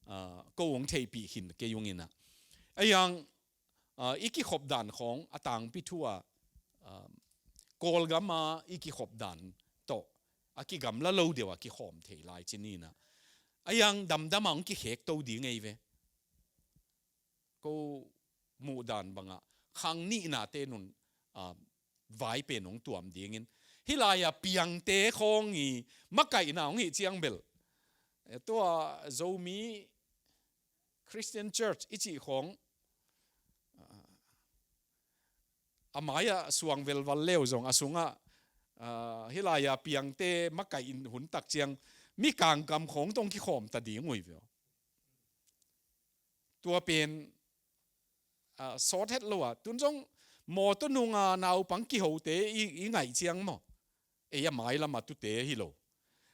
ah, ko hong theihpih khin kei ung in ah. A hiang, ah, i kikhop dan khawng a tangpi thu a, ah, Kawlgama i kikhop dan tawh a kigamla lo deuh a kikhawm thei lai ci ni in ah. A hiang damdama hong kikhek to ding ei ve. Ko muh dan bangah khang nihnate nun, ah, vai pen hong tuam dingin hih lai-a piangte khawng i makaihna hong hih ciang bel, eh, tua Zomi Christian Church i cih khawng, ah, a mai-ah suang velval leu zong a sungah, ah, hih lai-a piangte makaih in hun tak ciang mi kangkam khawng tawh hong kikhawm ta ding uh hi ve aw. Tua pen, ah, sawt het lo a, tun zong Mawtaw nunga naupang kihote i, i ngaih ciang maw, ei a mailama tute hi lo.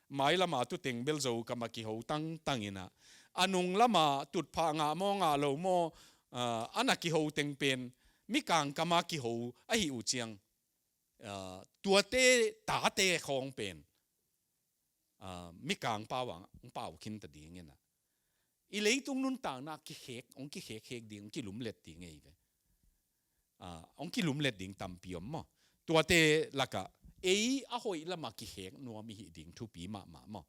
Mailama tuteng bel Zokama kiho tangtang inah, a nunglama tutphah ngah maw ngah lo maw, ah, a na kiho teng pen Mikang kama kiho ahi uh ciang, ah, tuate tate khawng pen, ah, Mikang pau ah hong pau khinta ding inah, i leitung nuntakna kikhek, hong kikhekkhek ding, hong kilumlet ding ei ve. Ah, hong kilumlet ding tampi om maw. Tuate lakah ei a hoih lama kikhek nuam i hih ding thupi mahmah maw.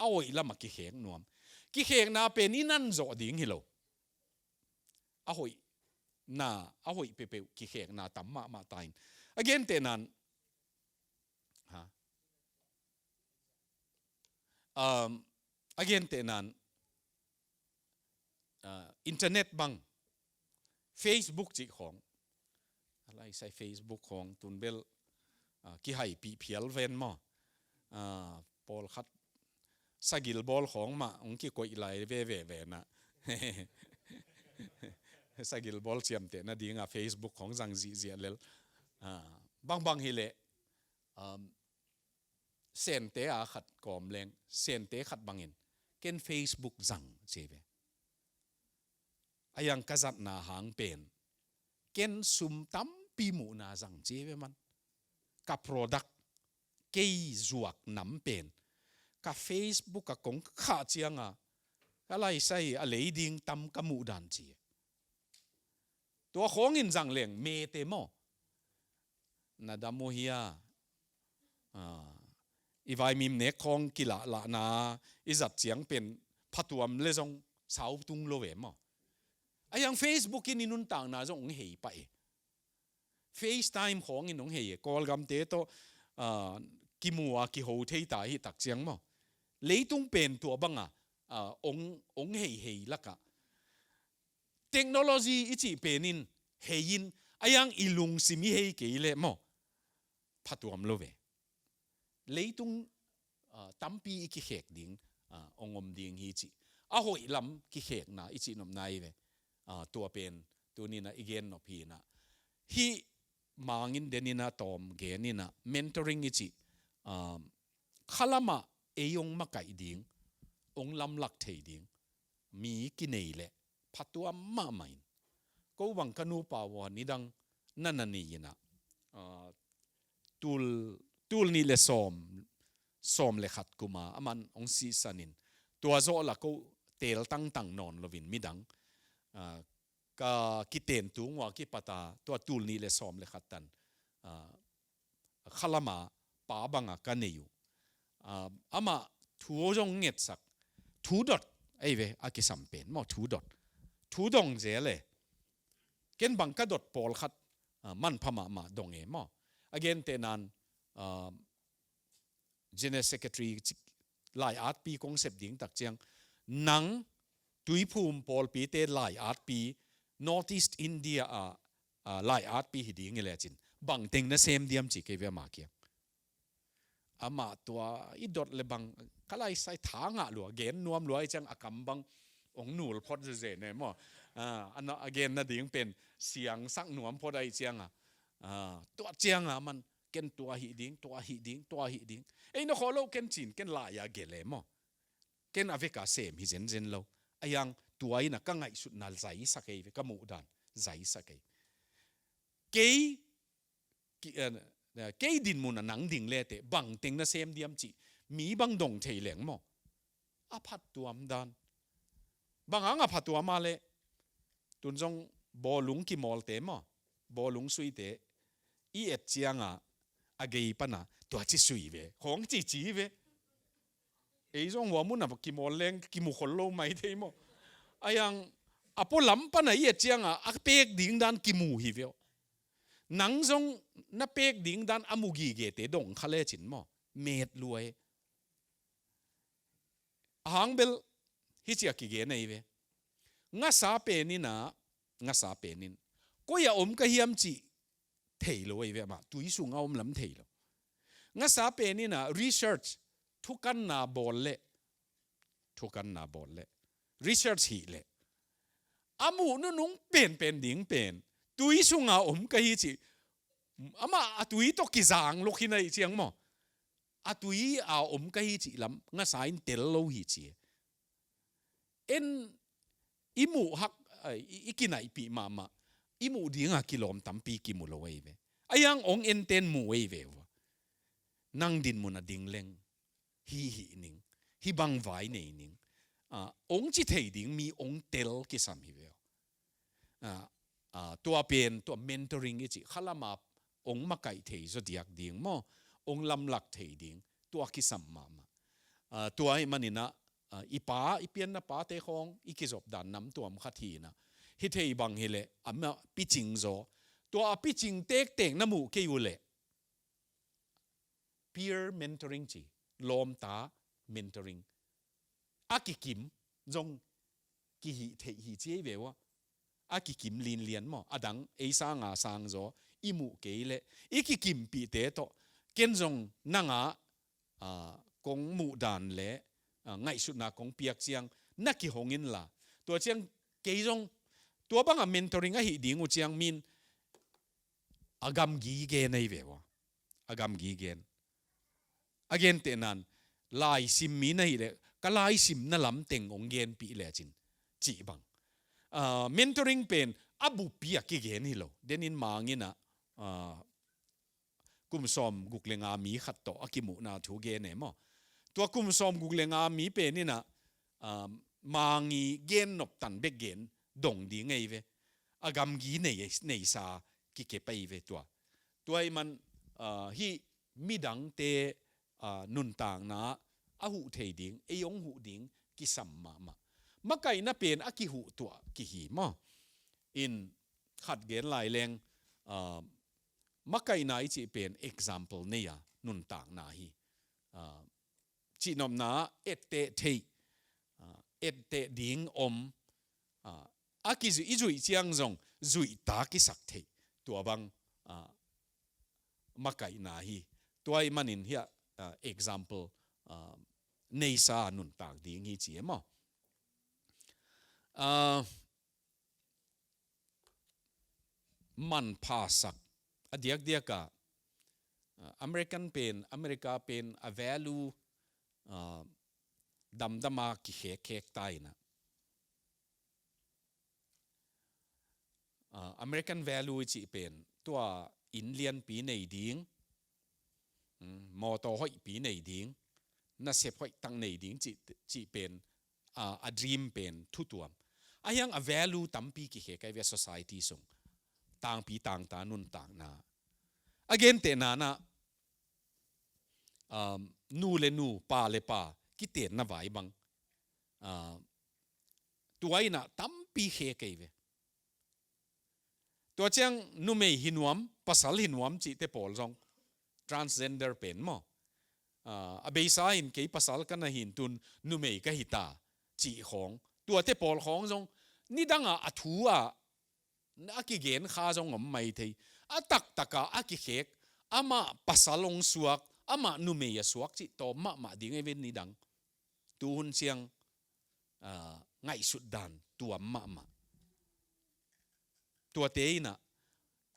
A hoih lama kikhek nuam. Kikhekna pen i nan zawh ding hi lo. A hoihna, a hoih peuhpeuh kikhekna tam mahmah ta in. A gentehna in, ha? Um, a gentehna in, ah, internet bang, Facebook cih khawng. A laisai Facebook khawng tun bel, ah, kihaipih phial ven maw. Ah, pawlkhat sagil bawl khawng mah hong kikoih lai veve venah. Sagil bawl ciamteh nadinga Facebook khawng zang zihziah lel. Ah, bangbang hileh, um, Sente a khat kawm leng, Sente khat bangin, ken Facebook zang ci ve. A yang ka zatna hang pen, ken sum tampi muhna zang ci ve man. Ka product, kei zuak nam pen, ka Facebook a kong khah cianga, ka laisai a lei ding tam ka muh dan ci. Tua khawngin zang leng mete maw. Na dam uh hia? Ah, i vaimim nek khawng kilahlahna i zat ciang pen phatuam le zong sau tung lo ve maw. A yang Facebook in i nuntakna zong hong hei pah e. FaceTime khawngin hong hei e. Kawlgamte tawh, ah, kimu a kiho thei ta hi tak ciang maw. Leitung pen tua banga, ah, hong, hong hei hei lakah technology i cih penin hei in, a yang i lungsim i hei kei leh maw, phatuam lo ve. Leitung, ah, tampi i kikhek ding, ah, hong om ding hi cih. A hoih lam kikhekna i cih nopna hi ve. Ah, tua pen tuninah i gen nop hinah. Hih mangin deninah tawm geninah mentoring i cih, ah, khalamah ei hong makaih ding, hong lamlak thei ding mi kinei leh phatuam mahmah in. Ko bang ka nupa uh a nidang na na ni inah, ah, tul, tul nih le sawm, sawm le khat kuma aman hong sihsan in, tua zawh lah ko teel tangtang nawn loin midang, ah, ka kiten tung uh a kipata tua tul nih le sawm le khat tan, ah, khalama pa banga ka nei uh. Ah, amah thu zong ngetsak. Thu dot, ei ve, a kisam pen maw, thu dot. Thu dong zel e. Ken bang ka dot pawlkhat, ah, manpha mahmah dong e maw. A gentehna in, ah, General Secretary ci-, lai-atpi kong sep ding tak ciang, nang Tuiphum pawlpite lai-atpi, North East India ah, ah, lai-atpi hi ding hi lecin, bangteng na sem diam ci kei ve ama kiang. Amah tua i dot le bang, ka laisai tha ngah lua, gen nuam lua i ciang a kam bang hong nul phot zeze ne maw. Ah, a na, a gen nading pen siangsak nuam phot a i cianga, ah, tua cianga man, ken tua hi ding, tua hi ding, tua hi ding. Ei na khawh lo ken cin, ken lai-a gele maw. Ken a veka sem hi zenzen lo. A yang tua inah ka ngaihsutna zaisak ei ve, ka muhdan zaisak ei. Kei, ki, eh, eh, kei dinmun a nang ding leteh bangteng na sem diam cih mi bang dong thei leng maw. A phattuam dan. Bang hang a phattuam a leh, tun zong bawlung kimawlte maw, bawlung suite i et cianga a gei pana tua ci sui ve, khawng cici ve. Ei zong hua muna kimawl leng kimu khol lo mai thei maw. A yang a pualam pana i et cianga a pek ding dan kimu hi ve. Nang zong na pek ding dan a mu gigete dong kha lecin maw, met lua e. A hang bel hi cia kigen ei ve. Ngasa peninah, ngasa penin koi a om ka hiam cih thei lo ei ve, amah tui sung a om lam thei lo. Ngasa peninah research, thukanna bawl leh, thukanna bawl leh, research hih leh, a muh nunung penpen ding pen Tui sunga om ka hi cih, amah a tui tawh kizang lok hi na hi ciang maw. A tui a om ka hi cih lam ngasa in tel lo hi ci. En i muh hak, ai, i, i kinaihpih mahmah, i muh dinga kilawm tampi kimu lo ei ve. A hiang ong enten mu ei ve ua. Nang dinmun a ding leng hi hih ning, hi bang vai nei ning. Ah, ong ci thei ding mi ong tel kisam hi ve ua. Ah, ah, tua pen, tua mentoring i cih khalama ong makaih thei zaw diak ding maw, ong lamlak thei ding, tua kisam mahmah. Ah, tua ahih maninah, ah, i pa, i pianna pate khawng i kizop dan nam tuam khat hinah, hi thei bang hileh, amah picing zaw, tua a picing tektek na muh kei uhleh, peer mentoring ci, lawmta mentoring. A kikim zong kihih theih hi ci ei ve ua. A kikim linlian maw, a dang ei sanga sang zaw i muh kei leh, i kikimpihte tawh, ken zong nanga, ah, kong muh dan le, ah, ngaihsutna kong piak ciang na kihong inla. Tua ciang kei zong tua banga mentoring ahi ding uh ciang min a gamgi gen ei ve ua. A gamgi gen. A gentehnan, laisim mi na hih leh, ka laisimna lam teng ong genpih lecin, cih bang. Ah, mentoring pen a buppi a kigen hi lo. Denin Mang inah, ah, kum sawm guk le nga mi khat tawh a kimuhna thu gen e maw. Tua kum sawm guk le nga mi pen inah, ah, Mang i gen noptan bek gen dong ding ei ve. A gamgi nei, neisa kikep ei ve tua. Tua ahih man, ah, hih midangte, ah, nuntakna a huh thei ding, ei ong huh ding kisam mahmah. Makaihna pen a kihuh tuah kihi maw. In khat gen lai leng, ah, makaihna i cih pen example nei a nuntakna hi. Ah, cihnopna etteh theih, ah, etteh ding om, ah, a kizuih, i zuih ciang zong zuihta kisak theih, tua bang, ah, makaihna hi. Tua ahih manin hiah, ah, example, ah, neisa nuntak ding hi ci e maw. Ah, manphasak a diakdiaka, ah, American pen, America pen a value, ah, damdama kikhekkhek ta inah. Ah, American value i cih pen tua inn lianpi nei ding, mm, mawtaw hoihpi nei ding, nasep hoihtak nei ding cih, cih pen, ah, a dream pen thutuam. A hiang a value tampi kikhek ei ve society sung. Tangpi tangta nuntakna. A gentehna nah, um, nu le nu, pa le pa, kitenna vai bang. Ah, tua inah tampi khek ei ve. Tua ciang numei hi nuam, pasal hi nuam cihte pawl zong, transgender pen maw. Ah, a beisa in kei pasal ka na hi intun numei ka hi ta cih khawng. Tuate pawl khawng zong, nidangah a thu ah, a kigen kha zong om mai thei. A taktaka a kikhek, amah pasal ong suak, amah numei a suak cih tawm mahmah ding ei ve nidang. Tuhun ciang, ah, ngaihsut dan tuam mahmah. Tuate inah,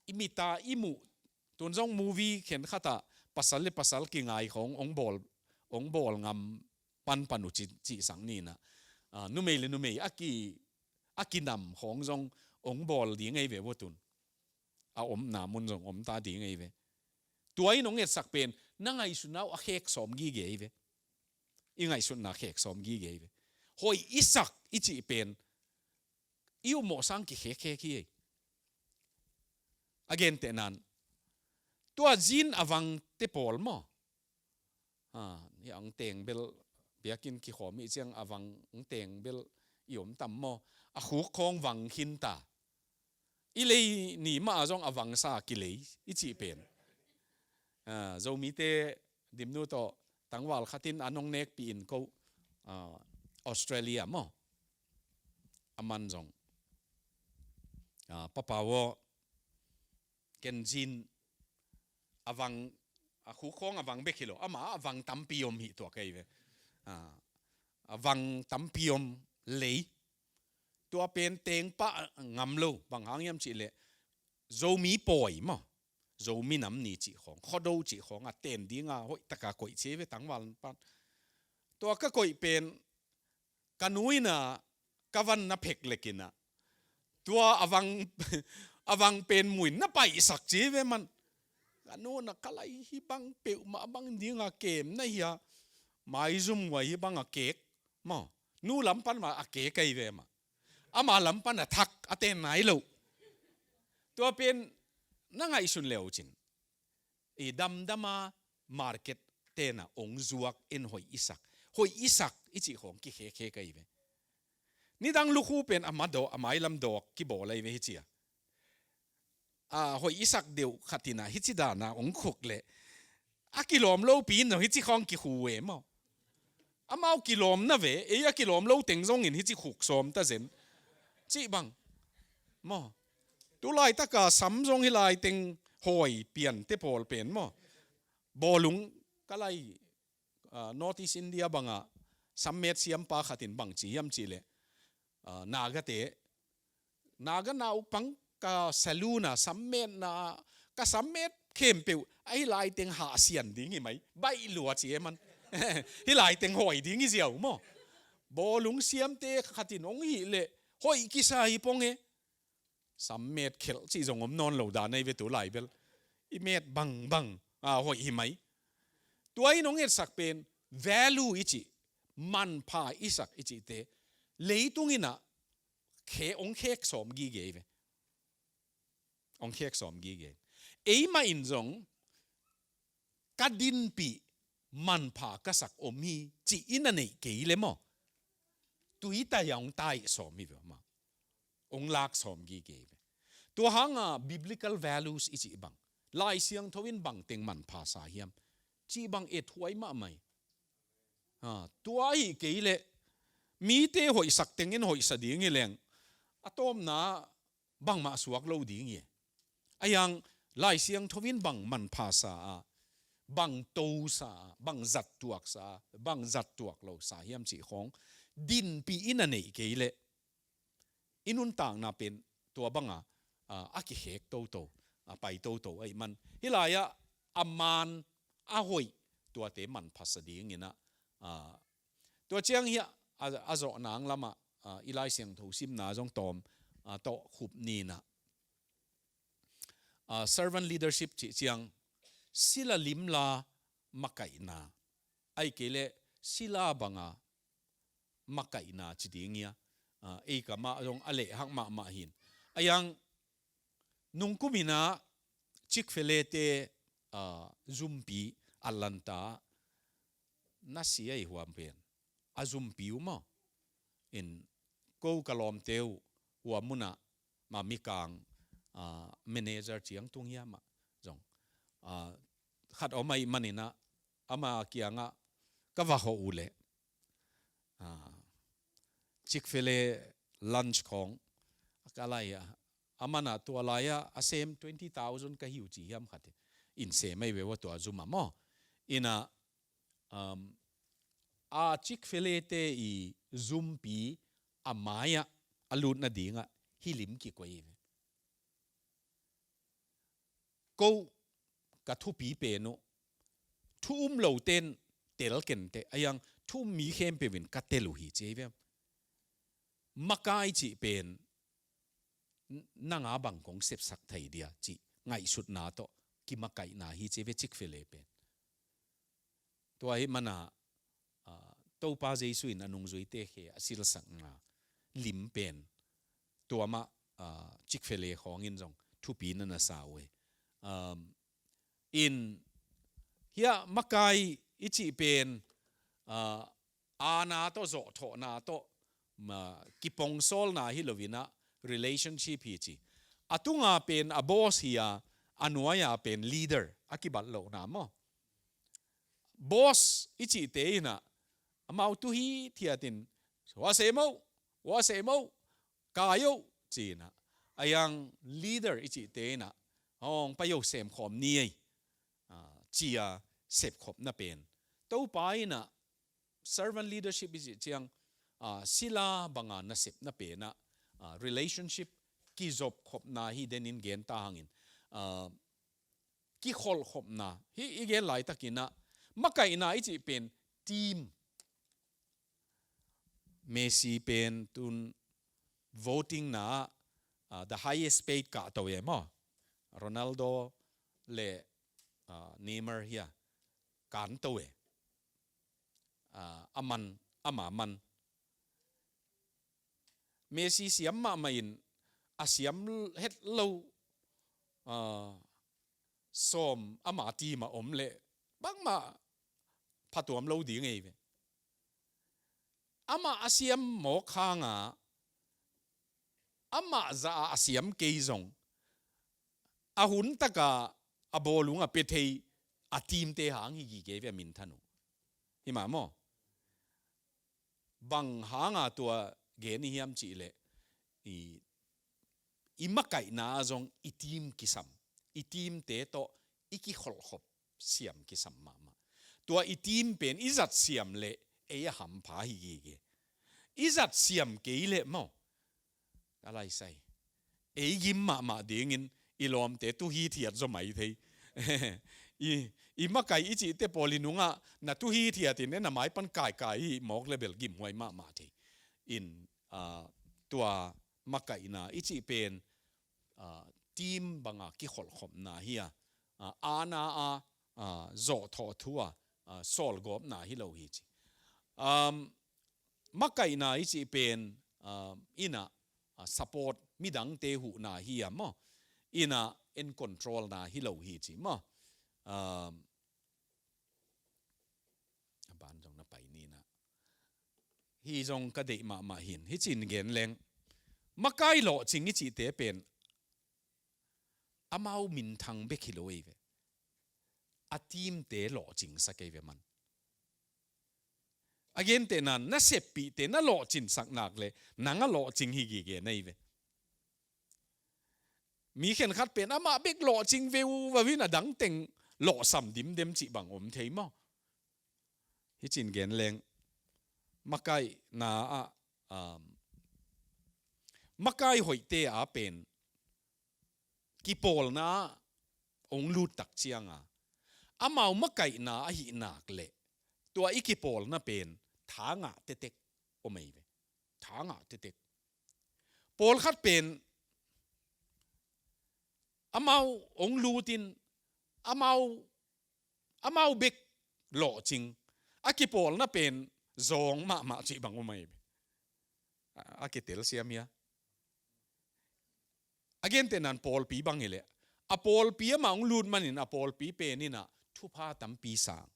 i mita i muh, tun zong movie khenkhatah pasal le pasal kingai khawng ong bawl, ong bawl ngam panpan uh ci, cihsak ninah. Ah, numei le numei a ki, a kinam khawng zong ong bawl ding ei ve ua tun. A omna mun zong om ta ding ei ve. Tua in ong etsak pen, na ngaihsutna uh a khek sawm gige ei ve. I ngaihsutna khek sawm gige ei ve. Hoih i sak i cih pen, i upmawh sang kikhekkhek hi ei. A gentehnan, tua zin a vangte pawl maw. Ah, hi ang teng bel, biakinn kikhawm hi ciang a vang teng bel i om tam maw. A khuk khawng vang khin ta. I lei ni mah zong a vangsa kilei i cih pen. Ah, Zomite Dimnu tawh tangval khatin a nong nekpih in ko, ah, Australia maw. Aman zong, ah, papa aw, ken zin a vang, a khuk khawng a vang bek hi lo, amah a vang tampi om hi tuak ei ve. Ah, a vang tampi om lei. Tua pen teng pah ngam lo, bang hang hiam cih leh, Zomi pawi maw, Zomi Nam Ni cih khawng, Khuado cih khawng a ten dinga hoih taka koih ci ve tangval pan. Tua ka koih pen ka nu in a ka van na phek lek in a, tua a vang, a vang pen muin na paihsak ci ve man. Ka nu in a ka lai hi bang peuhmah bang dinga kem na hi a, maizum huai hi bang a kek maw, nu lam pan mah a kek ahi ve mah. Ama lam pan a thak a ten nai lo. Tua pen na ngaihsun le uh cin, i damdama market tena ong zuak in hoih i sak, hoih i sak i cih khawng kikhekhek ahi ve. Nidang lukhu pen a ma dawk, a mailam dawk kibawl ahi ve hi cia. A, hoih i sak deuh khat in a hici dana ong khuk leh a kilawm lopi in zong hici khawng kikhu e maw. Amau kilawm na ve, ei a kilawm lo teng zongin hici khuk sawm ta zen cih bang maw. Tu laitaka sam zong hi lai teng hawi piante pawl pen maw. Bawlung ka lai, ah, North East India banga sammet siampa khatin bang ci hiam cih leh, ah, Nagate, Naga naupang ka saluna sammetna, ka sammet khempeuh ahi lai teng hahsian ding hi mai, baih lua ci e man. Hi lai teng hawi ding hi ziau maw. Bawlung siamte khatin ong hih leh hoih kisa hi pong e. Sammet khelh cih zong om nawn lo dan ahi ve tu lai bel. I met bangbang a hoih hi mai. Tua in ong etsak pen value i cih, manpha i sak i cihte leitung in a khe, ong khek sawm gige hi ve. Ong khek sawm gige. Eimah in zong ka dinpih manpha ka sak om hi cih i na neih kei le maw, tuitai a ong tai sawm hi ve maw. Ong lak sawm gige hi ve. Tua hanga biblical values i cih bang, Lai Siangtho in bang teng manpha sa hiam cih bang ethuai mahmah hi. Ha, tua ahi kei leh mite hoihsak tengin hoihsa ding hi leng a tawpna bangmah suak lo ding hi. A hiang Lai Siangtho in bang manpha sa a, bang to sa a, bang zattuak sa a, bang zattuak lo sa hiam cih khawng dinpih i na neih kei leh i nuntakna pen tua banga, a, a kikhek toto, a pai toto ahi man. Hi lai-ah a man a hoih tuate manpha sa dingin a, a, tua ciang hi a, a, a zawh nang lamah, a, i Lai Siangtho simna zong tawm, a, tawh khup ni in a, a, servant leadership cih ciang sila limla makaihna, ahih kei leh sila banga makaihna ci ding hi a, a, ei kamah zong a lehhak mahmah hi in. A hiang nungkum in a Chick-fil-A te, a, zumpi Atlanta na si ahi huam pen a zumpi uh maw. In ko ka lawmte uh huam munah ma mikang, a, manager ciang tung hiam ah zong, a, khat om ahih manin a ama kiangah ka va hawh uh leh, a, Chick-fil-A lunch khawng ka lai a, a man a tua lai-ah a sem twenty thousand ka hi uh ci hiam khat in sem ahi ve ua tua zum ah maw. In a, um, a Chick-fil-A te i zumpi a mai-ah a lut nadingah hih lim kikoih hi ve. Ko ka thupi pen uh thu um lote'n tel kenteh, a hiang thu um mi khempeuh in ka tel uh hi ci hi ve. Makai cih pen n-, nang a bang kong sepsak thei dia cih ngaihsutna tawh kimakaihna hi ci hi ve Chick-fil-A pen. Tua ahih man a, a, Topa Jesu in a nungzuite khe a silsakna lim pen tua mah, a, Chick-fil-A khawng in zong thupi na na sa uh hi. Um, in hiah makai i cih pen, a, aana tawh zawhthawhna tawh, ma, kipongsawlna hi lo in a relationship hi ci. A tunga pen a boss hi a, a nuai-a pen leader a kibat lohna maw. Boss i cihte in a amau tu hithiat in, "Hua sem o, hua sem o, kai o," ci in a, a hiang leader i cihte in a, "Hong pai o, semkhawm ni ei," a, ci a sepkhopna pen. Topa in a servant leadership i cih ciang, a, sila banga nasepna pen a, a, relationship kizopkhopna hi denin gen ta hangin, ah, kikholhkhopna hi i gen laitakin ah, makaihna i cih pen team. Messi pen tun voting na ah, the highest paid kah to e maw. Ronaldo le, ah, Neymar hi a, kan to e. Ah, a man, ama man. Messi siam mahmah in, a siam het lo, ah, sawm ama team ah om leh bangmah phatuam lo ding ei ve. Amah a siam mawk hanga, amah zah a siam kei zong, a hun taka a bawlung a pia thei a team-te hang hi gige ve a minthan uh. Hi mah maw? Bang hanga tua gen i hiam cihleh, i, i makaihna ah zong i team kisam, i team-te tawh i kikholhkhop siam kisam mahmah. Tua i team pen i zat siam leh ei a hampha hi gige. I zat siam kei leh maw, a laisai, ei gim mahmah dingin i lawmte tuhithiat zaw mai thei. I, i makaih i cihte pawl i nungah na tuhithiatin ei na mai pan kaikai hi mawk leh bel gimhuai mahmah thei. In, ah, tua makaihna i cih pen, ah, team banga kikholhkhopna hi a, ah, aana a, ah, zawhthawh thu a, ah, sawlgawpna hi lo hi ci. Um, makaihna i cih pen, um, in ah, ah, support midangte huhna hi a maw. In ah en control-na hi lo hi ci maw. Um, a ban zong na pai ni na. Hi zong ka deih mahmah hi in. Hi cin gen leng. Makai lawhcing i cihte pen amau minthang bek hi lo ei ve. A team-te lawhcingsak ei ve man. A gentehna, na seppihte na lawhcinsak nak leh nang a lawhcing hi gige na hi ve. Mi khenkhat pen amah bek lawhcing veu vavin a dangteng lawhsam dimdem cih bang om thei maw. Hi cin gen leng. Makaihna ah, um, makai hoihte a pen kipawlna ah hong lut tak cianga, amau makaihna ahih nak leh tua i kipawlna pen tha ngah tektek om ei ve. Tha ngah tektek. Pawlkhat pen amau hong lutin amau, amau bek lawhcing, a kipawlna pen zawng mahmah cih bang om ei ve. A, a kitel siam hia? A gentehna in pawlpi bang hi leh, a pawlpi amah hong lut manin a pawlpi pen in ah thupha tampi sang.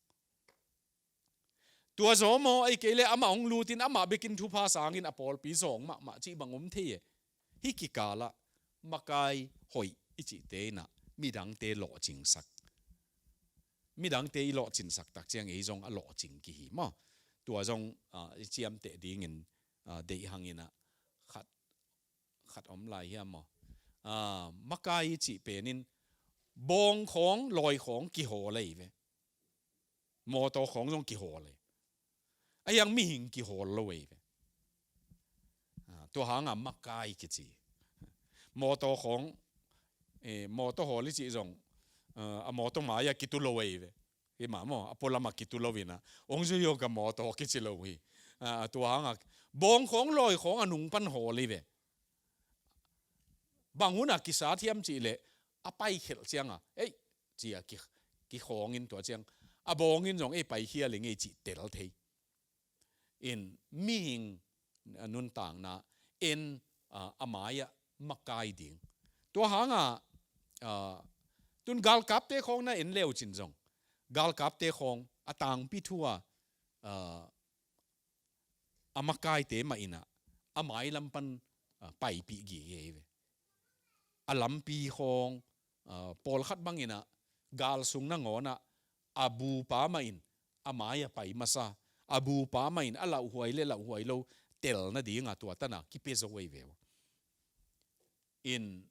Tua zaw maw, ei kei leh amah hong lutin amah bekin thupha sangin a pawlpi zawng mahmah cih bang om thei e. Hih kikalah makai hoih i cihte in ah midangte lawhcingsak, midangte i lawhcinsak tak ciang ei zong a lawhcing kihi maw. Tua zong, ah, i ciamteh dingin, ah, deih hangin ah khat, khat om lai hiam maw. Ah, makai i cih pen in bawng khawng, lawi khawng kihawl ei ve. Mawtaw khawng zong kihawl ei. A hiang mihing kihawl lo ei ve. Ah, tua hanga makai kici. Mawtaw khawng, eh, mawtaw hawl i cih zong, ah, a mawtaw mai-ah kitu lo ei ve. Hi mah maw, a pualamah kitu lo in ah hong zui aw ka mawtaw kici lo hi. Ah, tua hanga bawng khawng, lawi khawng a nung pan hawl ei ve. Bang hunah kisat hiam cihleh, a paikhelh cianga, ei, ci-a ki, kikhawngin tua ciang a bawngin zong ei paikhial ing ei cih tel thei. In mihing, ah, nuntakna en, ah, a mai-ah makai ding. Tua hanga, ah, tun galkapte khawng na en leucin zong, galkapte khawng a tangpi thu-a, ah, a makaite mah in ah a mailam pan, ah, paipih gige hi ve. A lampi khawng, ah, pawlkhat bangin ah gal sung nangawn ah a bupa mah in a mai-ah pai masa, a bupa mah in a lauhuai le lauhuai lo tel nadinga tua tana kipia zo ei ve uh. In,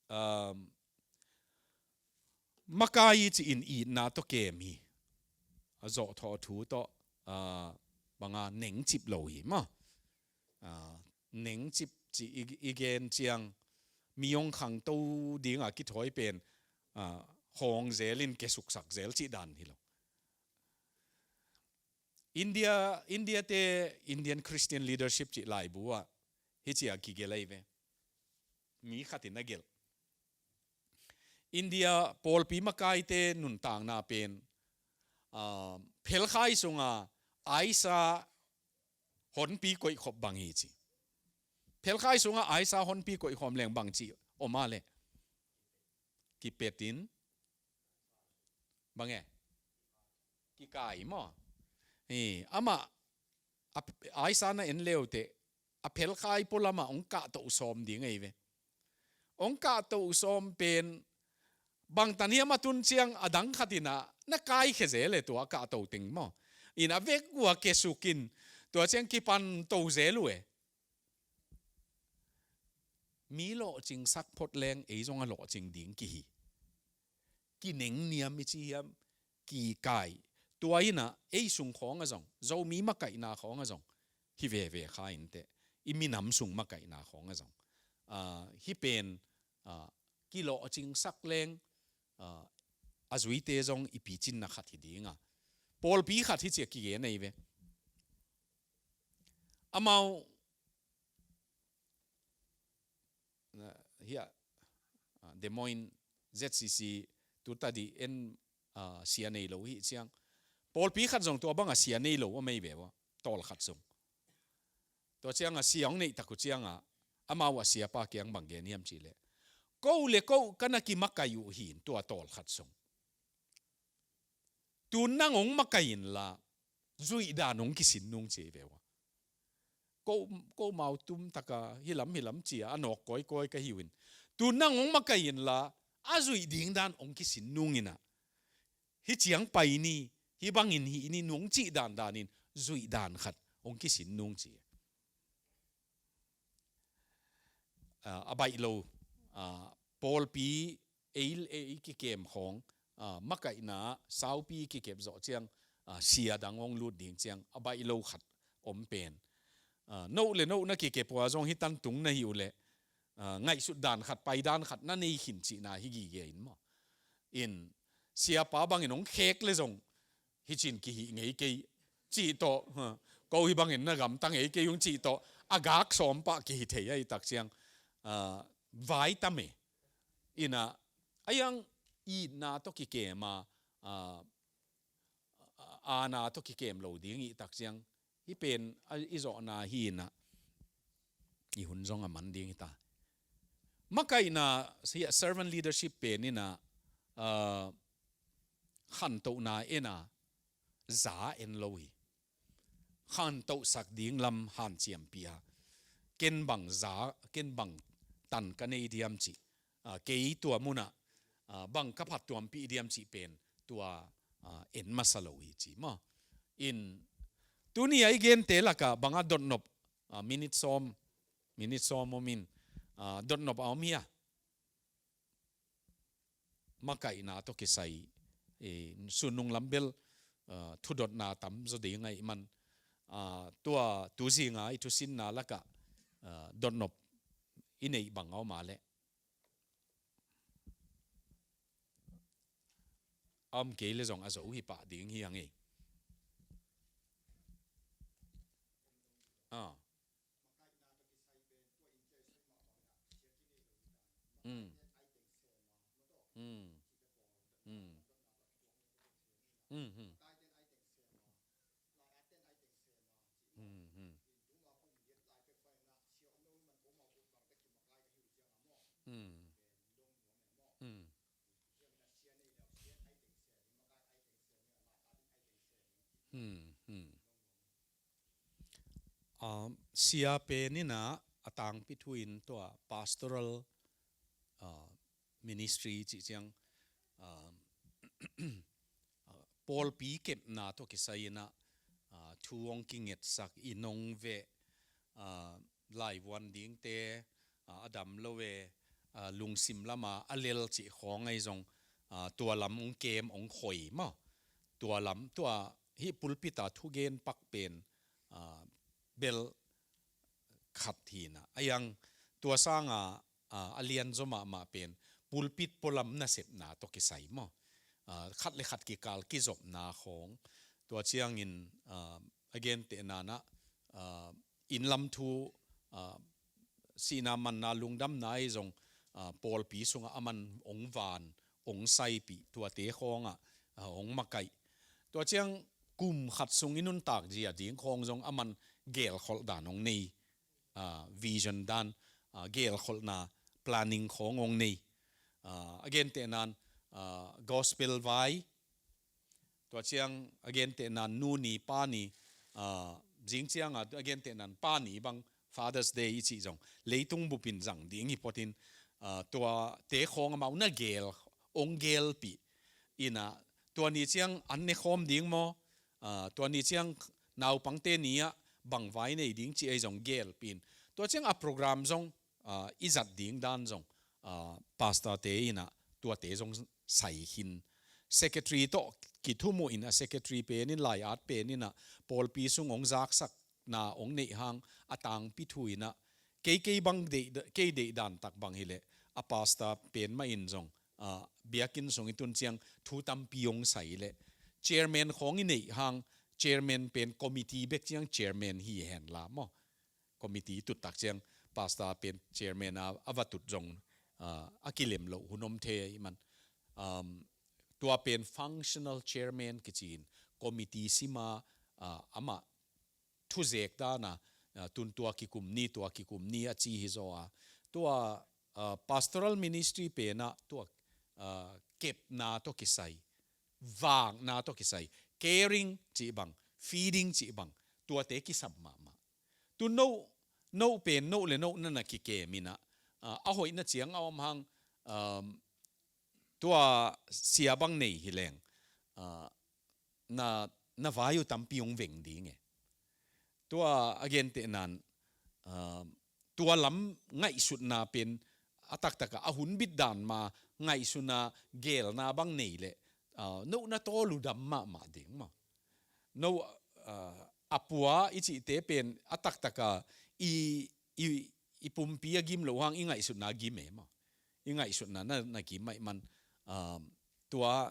um, makai i cih in itna tawh kem hi. A zawhthawh thu tawh, ah, banga nengcip lo hi maw. Ah, nengcip cih i, i gen ciang, mi hong khangto dinga kithawi pen, ah, hawng zel in kiasuksak zel cih dan hi lo. India, India te, Indian Christian Leadership cih laibu ah hici a kigelh ahi ve. Mi khat in a gelh. India pawlpi makaite nuntakna pen, ah, phelkhai sunga aisa honpi koihkhop bang hi ci. Phelkhai sunga aisa honpi koihkhawm leng bang ci om a le. Kipetin. Bang e? Kikai maw? Hi, amah a, aisa na en leute a phelkhai pualamah hong kahtoh sawm ding ahi ve. Hong kahtoh sawm pen bangtan hiam a tun ciang a dang khat in a na kaikhia zel e tua a kahtoh teng maw? In a vek uh a kiasukin tua ciang kipanto zel uh e. Mi lawhcingsak phot leng ei zong a lawhcing ding kihi. Kinengniam i ci hiam, kikai. Tua in a ei sung khawng a zong, Zomi makaihna khawng a zong hi veve kha inteh. I minam sung makaihna khawng a zong, ah, hi pen, ah, kilawhcingsak leng, ah, a zuite zong i picinna khat hi dinga pawlpi khat hi ci a kigen ahi ve. Amau na, hiah, ah, Des Moines Z C C tu tadi en, ah, sia nei lo hi ciang. Pawlpi khat zong tua banga sia nei lo a mei ve ua. Tawl khat zong. Tua cianga sia hong neih tak uh cianga amau a siapa kiang bang gen hiam cih leh, ko le ko ka na kimakai uh hi in tua tawl khat zong. Tun nang hong makai inla zuih dan hong kisin nung ci ve ua. Ko, ko mau tum taka hilam hilam cia a nawk kawikawi ka hi uh in. Tun nang hong makai inla a zuih ding dan hong kisin nung in a. Hi ciang pai ni, hi bangin hi ni nung cih dandan in zuih dan khat hong kisin nung ci. Ah, a baih lo, ah, pawlpi ei, ei kikem khawng, ah, makaihna saupi kikep zawh ciang, ah, sia dang hong lut ding ciang a baih lo khat om pen. Ah, no le no na kikep ua zong hi tantung na hi uh leh, ah, ngaihsut dan khat, pai dan khat na nei khin cihna hi gige in maw? In siapa bangin hong khek le zong hi cin kihih ngei kei cih tawh, ha, ko hi bangin na gamta ngei kei ung cih tawh a gak sawm pah kihi thei ahi tak ciang, ah, vai tam e. Ina a iang itna tawh kikem a, ah, aana tawh kikem lo ding i tak ciang hi pen a, i zawhna hi ina i hun zong a man ding hi ta. Makaihna, servant leadership pen ina, ah, khantohna ena za en lo hi. Khantohsak ding lam hanciampih a, ken bang za, ken bang tan ka nei diam cih, ah, kei tua munah, ah, bang ka phattuampih diam cih pen tua, ah, en masa lo hi ci maw? In tuni a i gente lakah banga dotnop, ah, minit sawm, minit sawm om in, ah, dotnop a om hi a. Makaihna tawh kisai, eh, sun nung lam bel, ah, thudotna tam zaw ding ahih man, ah, tua tuzinga i thusinna lakah, ah, dotnop i neih bang a om a leh a om kei le zong a zo hi pah ding hi a ngei. Ah. Mm. Mm. Mm. Mm, mm. Mm, mm. Mm. Mm. Mm, mm. Ah, sia pen ina a tangpi thu in tua pastoral, ah, ministry cih ciang, ah, ah, pawlpi kepna tawh kisai ina, ah, thu hong kingetsak, inn hong veh, ah, laivuan dingte, ah, a dam lo e, ah, lungsim lama a lel cih khawng ahi zong, ah, tua lam hong kem hong khoi maw? Tua lam, tua hih pulpit a thugen pak pen, ah, bel khat hi ina. A iang tua sanga, ah, a lianzaw mahmah pen pulpit pualam nasepna tawh kisai maw. Ah, khat le khat kikal kizopna khawng. Tua ciangin, ah, a gentehna-in ah, ah, inn lam thu, ah, sihna manna lungdamna ahi zong, ah, pawlpi sungah aman ong van, ong saipih, tuate khawngah, ah, ong makaih. Tua ciang kum khat sung i nuntak zia ding khawng zong aman gelkholh dan ong nei, ah, vision dan, ah, gelkholhna planning khawng ong nei. Ah, a gentehna-in, ah, gospel vai, tua ciang a gentehna-in nu ni, pa ni, ah, zing ciangah a gentehna-in pa ni bang, Father's Day i cih zong leitung bupin zang ding hi photin, ah, tuate khawng amau na gel, ong gelpih in ah, tua ni ciang an ne khawm ding maw, ah, tua ni ciang naupangte ni-ah bang vai nei ding cih ahi zong gelpih in, tua ciang a program zong, ah, i zat ding dan zong, ah, pastorte in ah tuate zong sai khin. Secretary tawh kithumuh in ah, secretary pen in, lai-at pen in ah pawlpi sung ong zaksakna ong neih hang a tangpi thu in ah, kei, kei bang deih, kei deih dan tak bang hileh a pastor pen mah in zong, ah, biakinn sung i tun ciang thu tampi ong sai leh, chairman khawng i neih hang, chairman pen committee bek ciang chairman hi hen la maw. Committee tut tak ciang pastor pen chairman a, a va tut zong, ah, a kilem loh hun om thei ahih man. Um, tua pen functional chairman kici in, committee sim a, ah, amah thuzek dan a, ah, tun tua kikum ni, tua kikum ni a ci hi zaw a. Tua, ah, pastoral ministry pen ah tua, ah, kepna tawh kisai, vakna tawh kisai, caring cih bang, feeding cih bang, tuate kisam mahmah. Tu no, no pen, no le no na na kikem in ah, ah, a hoihna ciang a om hang, um, tua sia bang nei hi leng, ah, na, na vai uh tampi ong veng ding e. Tua a gentehna-in, ah, tua lam ngaihsutna pen a taktak a, a hun bit dan mah ngaihsutna, gelna bang nei leh, ah, no na tawl uh dam mahmah ding maw. No, ah, a pua i cihte pen a taktak a i, i, i pumpi a gim loh hang i ngaihsutna gim e maw. I ngaihsutna na, na gim ahih man, ah, tua,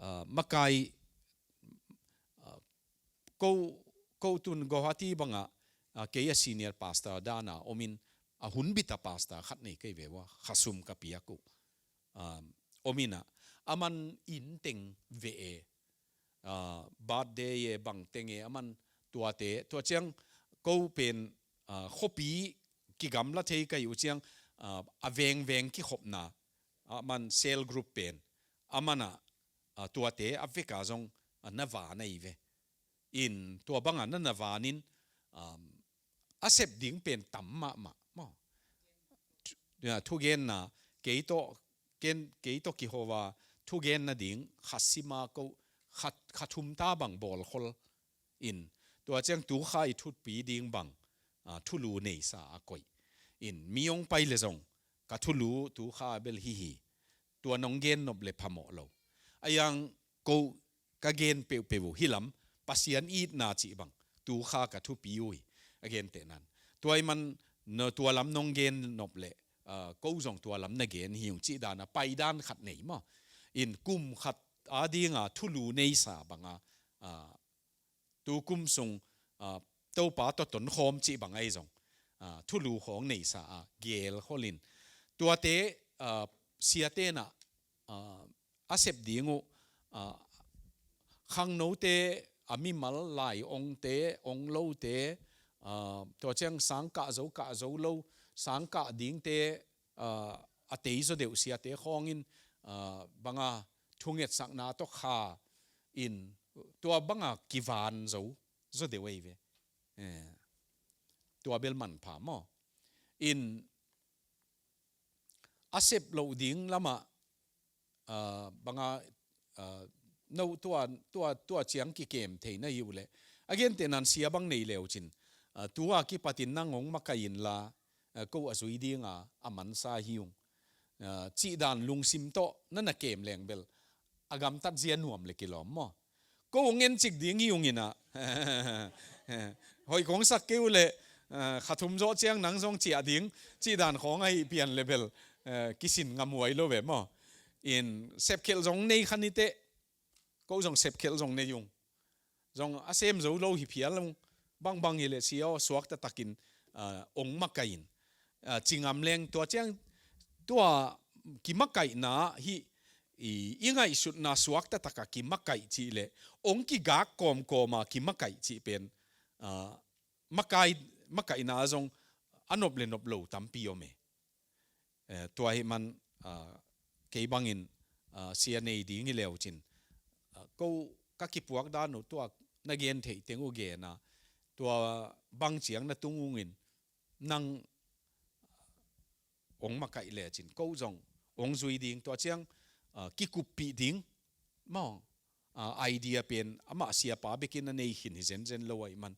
ah, makai, ah, ko, ko tun Guwahati bang ah, ah, kei a senior pastor dan a om in, a hun bit a pastor khat nei kei ve ua, khasum ka piak uh. Um, om in ah, aman inn teng ve e, ah, birthday e, bang teng e, aman tuate, tua ciang ko pen, ah, khuapi kigamla thei ka hih uh ciang, ah, a vengveng kikhopna, aman cell group pen, aman ah, ah, tuate a vek a zong, ah, na van ahi ve. In tua bang a na na van in, um, a sep ding pen tam mahmah maw. Thu, ya, thugenna, kei tawh, ken, kei tawh kiho a, thugenna ding kha sim a, ko kha, kha thum ta bang bawl khol in, tua ciang tu kha i thupi ding bang, ah, thulu neisa a koih in, mi ong pai le zong ka thulu tu kha bel hi hi, tua nong gen nop le phamawh lo. A yang ko ka gen peuhpeuh uh hi lam, Pasian itna cih bang tu kha ka thupi uh hi, a gentehna-in. Tua ahih man, no, tua lam nong gen nop le, ah, ko zong tua lam na gen hi ung cih dan a pai dan khat nei maw. In kum khat a ding a thulu neisa bang a, ah, tu kum sung, ah, Topa tawh tonkhawm cih bang ahi zong, ah, thulu khawng neisa a, gel khol in. Tuate, ah, siate in ah, ah, a sep ding uh, ah, khangnote, a mimal lai ongte, ong lote, ah, tua ciang sang kah zo, kah zo lo, sang kah dingte, ah, a tei zaw deuh siate khawng in, ah, bang a thungetsakna tawh kha in, tua bang a kivan zo zaw deuh ahi ve. Eh, tua bel manpha maw. In a sep loh ding lam ah, ah, bang a, ah, no tua, tua, tua ciang kikem thei na hi uh leh, a gentehna-in sia bang nei le uh cin, ah, tu a kipat in nang hong makaih in la, ah, ko a zui ding a, a mansa hi ung, ah, cih dan lungsim tawh na na kem leng bel, a gamtat zia nuam le kilawm maw. Ko hong en cik ding hi ung in ah, hoih kong sak kei uh leh, Eh, kha thum zawh ciang nang zong ciah ding cih dan khawng ahi pian le bel, eh, kisin ngam huai lo ve maw. In sepkhelh zong nei kha ni teh, ko zong sepkhelh zong nei ung. Zong a sem zo lo hi phial ung. Bangbang hi leh sia aw, suak taktakin, ah, ong makaih in, ah, ci ngam leng, tua ciang, tua kimakaihna hi, i, i ngaihsutna suak taktak a kimakaih cih leh ong kigak kawmkawm a kimakaih cih pen, ah, makai, makaihna zong a nop le nop lo tampi om e. Eh, tua ahih man, ah, kei bangin, ah, sia nei ding hi leu cin, ah, ko ka kipuak dan uh, tua na gen theih teng uh gen a, tua bang ciang na tung ung in, nang ong makaih lecin ko zong ong zui ding, tua ciang, ah, kikuppih ding maw. Ah, idea pen amah siapa bekin a nei khin hi zenzen lo ahih man,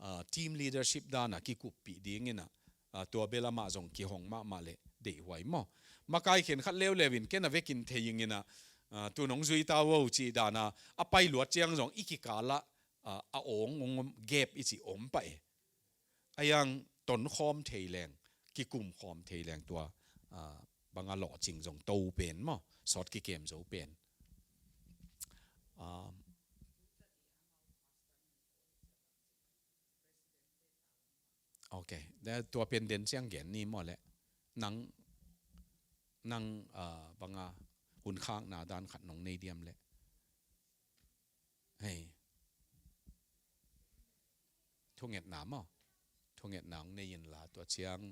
ah, team leadership dan a kikuppih dingin ah, ah, tua bel amah zong kihong mahmah leh deihhuai maw. Makai khenkhat leuleu in ken a vekin thei ing in ah, ah, tun ong zui ta uh o cih dan a, a pai luat ciang zong i kikal ah, ah, a awng ong om, gap i cih om pah e. A iang tonkhawm thei leng, kikumkhawm thei leng tua, ah, banga lawhcing zong to pen maw, sawt kikem zo pen. Ah, ok. Tua pen den ciang gen ni maw leh. Nang, nang, ah, banga hun khakna dan khat nong nei diam leh. Hei. Thungetna maw. Thungetna hong nei inla tua ciang,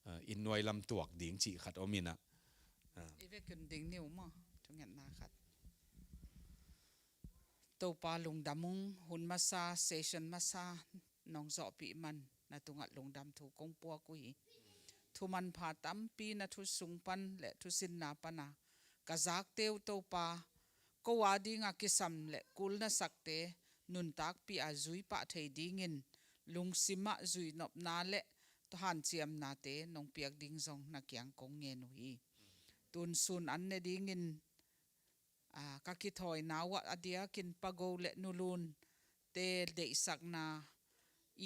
ah, inn nuai lam tuak ding cih khat om in ah. Ah. I vekin ding ni uh maw. Thungetna khat. Topa lungdam ung, hun masa, session masa nong zawhpih man na tungah lungdam thu kong puak uh hi. Thu manpha tampi na thu sung pan le thusinna pana ka zakte uh Topa, ko a dinga kisam le kul na sakte nuntakpih a zui pah thei dingin lungsimah zuinopna le hanciamnate nong piak ding zong na kiang kong ngen uh hi. Tun sun an ne dingin, ah, ka kithawina uh ah a diakin Pago le Nulun te deihsakna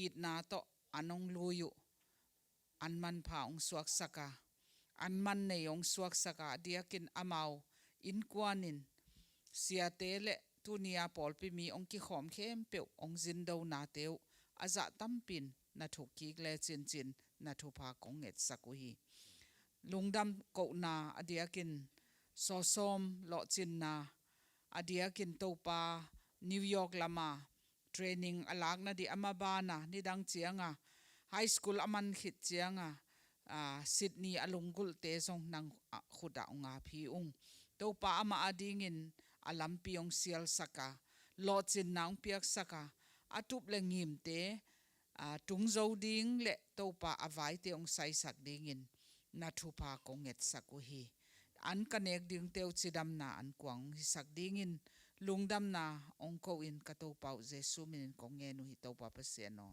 itna tawh an ong lui uh. An manpha ong suaksak a, an man nei ong suaksak a, a diakin amau innkuan in siate le tuni a pawlpi mi ong kikhawm khempeuh ong zindonate uh a zah tampin na thuk kik le cincin na thupha kong ngetsak uh hi. Lungdam kohna a diakin sawsawm lawhcinna a diakin Topa New York lama training a lakna dih ama bana nidang cianga high school a man khit cianga, ah, Sydney a lunggulhte zong nang, ah, khut ah ong ap hi ung. Topa amah a dingin a lampi ong sialsak a, lawhcinna ong piaksak a, a tup le ngimte, ah, tung zo ding le Topa a vaite ong saisak dingin na thupha kong ngetsak uh hi. An ka nek dingte uh cidamna an kuang ong hisak dingin lungdamna ong ko in ka Topa uh Jesu minin kong ngen uh hi Topa Pasian aw.